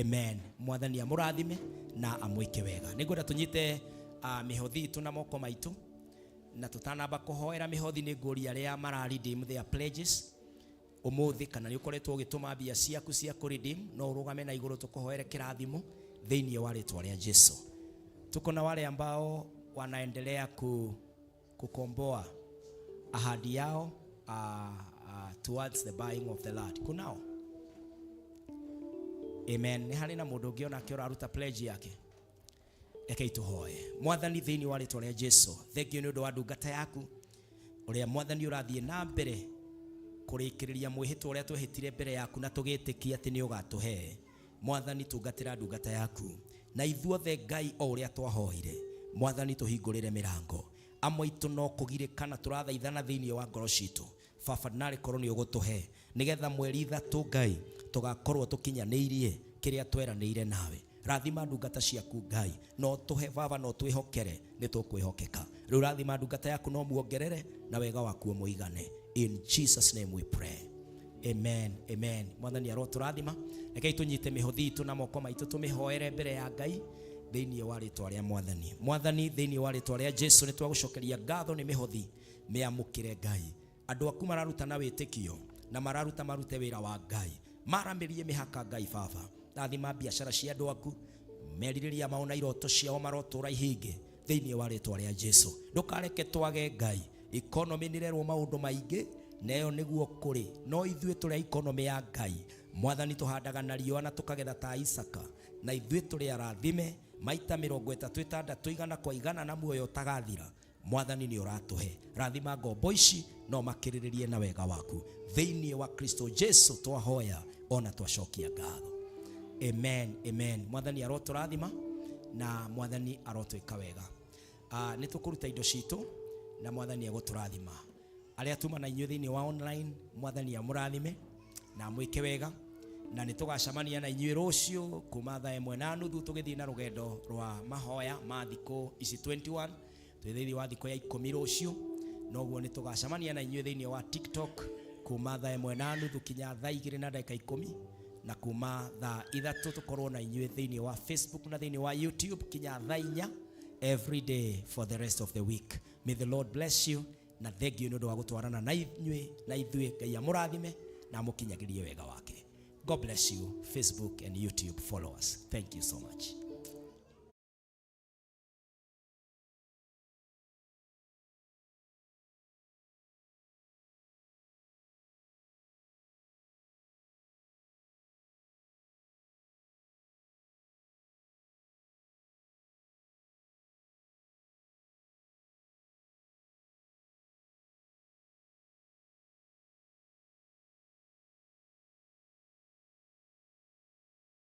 D: Amen. Mwathani amũrathime na amwĩke wega. Nĩngwenda tũnyite mĩhothi itũ na moko maitũ, na tũtanamba kũhoera mĩhothi nĩ ngũria arĩa mara redeem their pledges ũmũthĩ, kana nĩ ũkoretwo ũgĩtũma mbia ciaku cia kũ redeem, no ũrũgame na igũrũ tũkũhoere kĩrathimo thĩinĩ wa rĩtwa rĩa Jesu. Tuko na wale ambao wanaendelea kukomboa ahadi yao towards the buying of the land. Kunao? Amen. Nĩ harĩ na mũndũ ũngĩ onake ũraruta pledge yake? Rekei tũhoe. Mwathani, thĩinĩ wa rĩtwa rĩa Jesu, thengio nĩ ũndũ wa ndungata yaku ũrĩa Mwathani ũrathiĩ na mbere kũrĩkĩrĩria mwĩhĩtwa ũrĩa twehĩtire mbere yaku na tũgĩtĩkia atĩ nĩ ũgatũhe. Mwathani, tungatĩra ndungata yaku na ithuothe Ngai o ũrĩa twahoire. Mwathani, tũhingũrĩre mĩrango. Amwe aitũ no kũgirĩkana tũrathaithana thĩinĩ wa ngoro citũ. Baba, narĩ korwo nĩ ũgũtũhe nĩgetha mweri 3 Ngai tũgakorwo tũkinyanĩirie kĩrĩa tweranĩire nawe. Rathima ndungata ciaku Ngai, no tũhe Baba, no twĩhokere nĩ tũkwĩhokeka. Rĩu rathima ndungata yaku, no muongerere na wega waku ũmũigane. In Jesus name we pray. Amen. Amen. Mwathani arotũrathima. Rekei tũnyite mĩhothi itũ na moko maitũ, tũmĩhoere mbere ya Ngai thĩinĩ wa rĩtwa rĩa Mwathani. Mwathani, thĩinĩ wa rĩtwa rĩa Jesu, nĩ twagũcokeria ngatho nĩ mĩhothi mĩamũkĩre Ngai. Andũ aku mararuta na wĩtĩkio na mararuta marute wĩra wa Ngai, maramĩrie mĩhaka Ngai. Baba, rathima biacara cia andũ aku, merirĩria mao na iroto ciao marotũra ihinge thĩinĩ wa rĩtwa rĩa Jesu. Ndũkareke twage Ngai. Economy nĩrerwo maũndũ maingĩ neyo nĩguo kũrĩ, no ithuĩ tũrĩ economy ya Ngai. Mwathani, tũhandaga na riũa na tũkagetha ta Isaka, na ithuĩ tũrĩ arathime maita 36 igana kwa igana na muoyo ũtagathira. Mwathani, nĩ ũratũhe. Rathima ngombo ici no makĩrĩrĩrie na wega waku. Thĩinĩ wa Kristo Jesu twahoya ona twacokia ngatho. Amen. Amen. Mwathani arotũrathima na Mwathani arotwĩka wega. Nĩ tũkũruta indo citũ na Mwathani egũtũrathima. Arĩa tuma na inyuĩ thĩinĩ wa online, Mwathani amũrathime na amwĩke wega, na nĩ tũgacemania na inyuĩ rũciũ kuma thaa 1:30 tũgĩthiĩ na rũgendo rwa mahoya ma thikũ ici 21. Twĩ thĩinĩ wa thikũ ya 10 rũciũ, noguo nĩ tũgacemania na inyuĩ thĩinĩ wa TikTok kuma thaa 1:30 kinya thaa 2:10, na kuma thaa 3 tũkorwo na inyuĩ thĩinĩ wa Facebook na thĩinĩ wa YouTube kinya thaa 4 every day for the rest of the week. May the Lord bless you na thank you nĩ ũndũ wa gũtwarana na inyuĩ na ithuĩ. Ngai amũrathime na amũkinyagĩrie wega wake. God bless you, Facebook and YouTube followers. Thank you so much.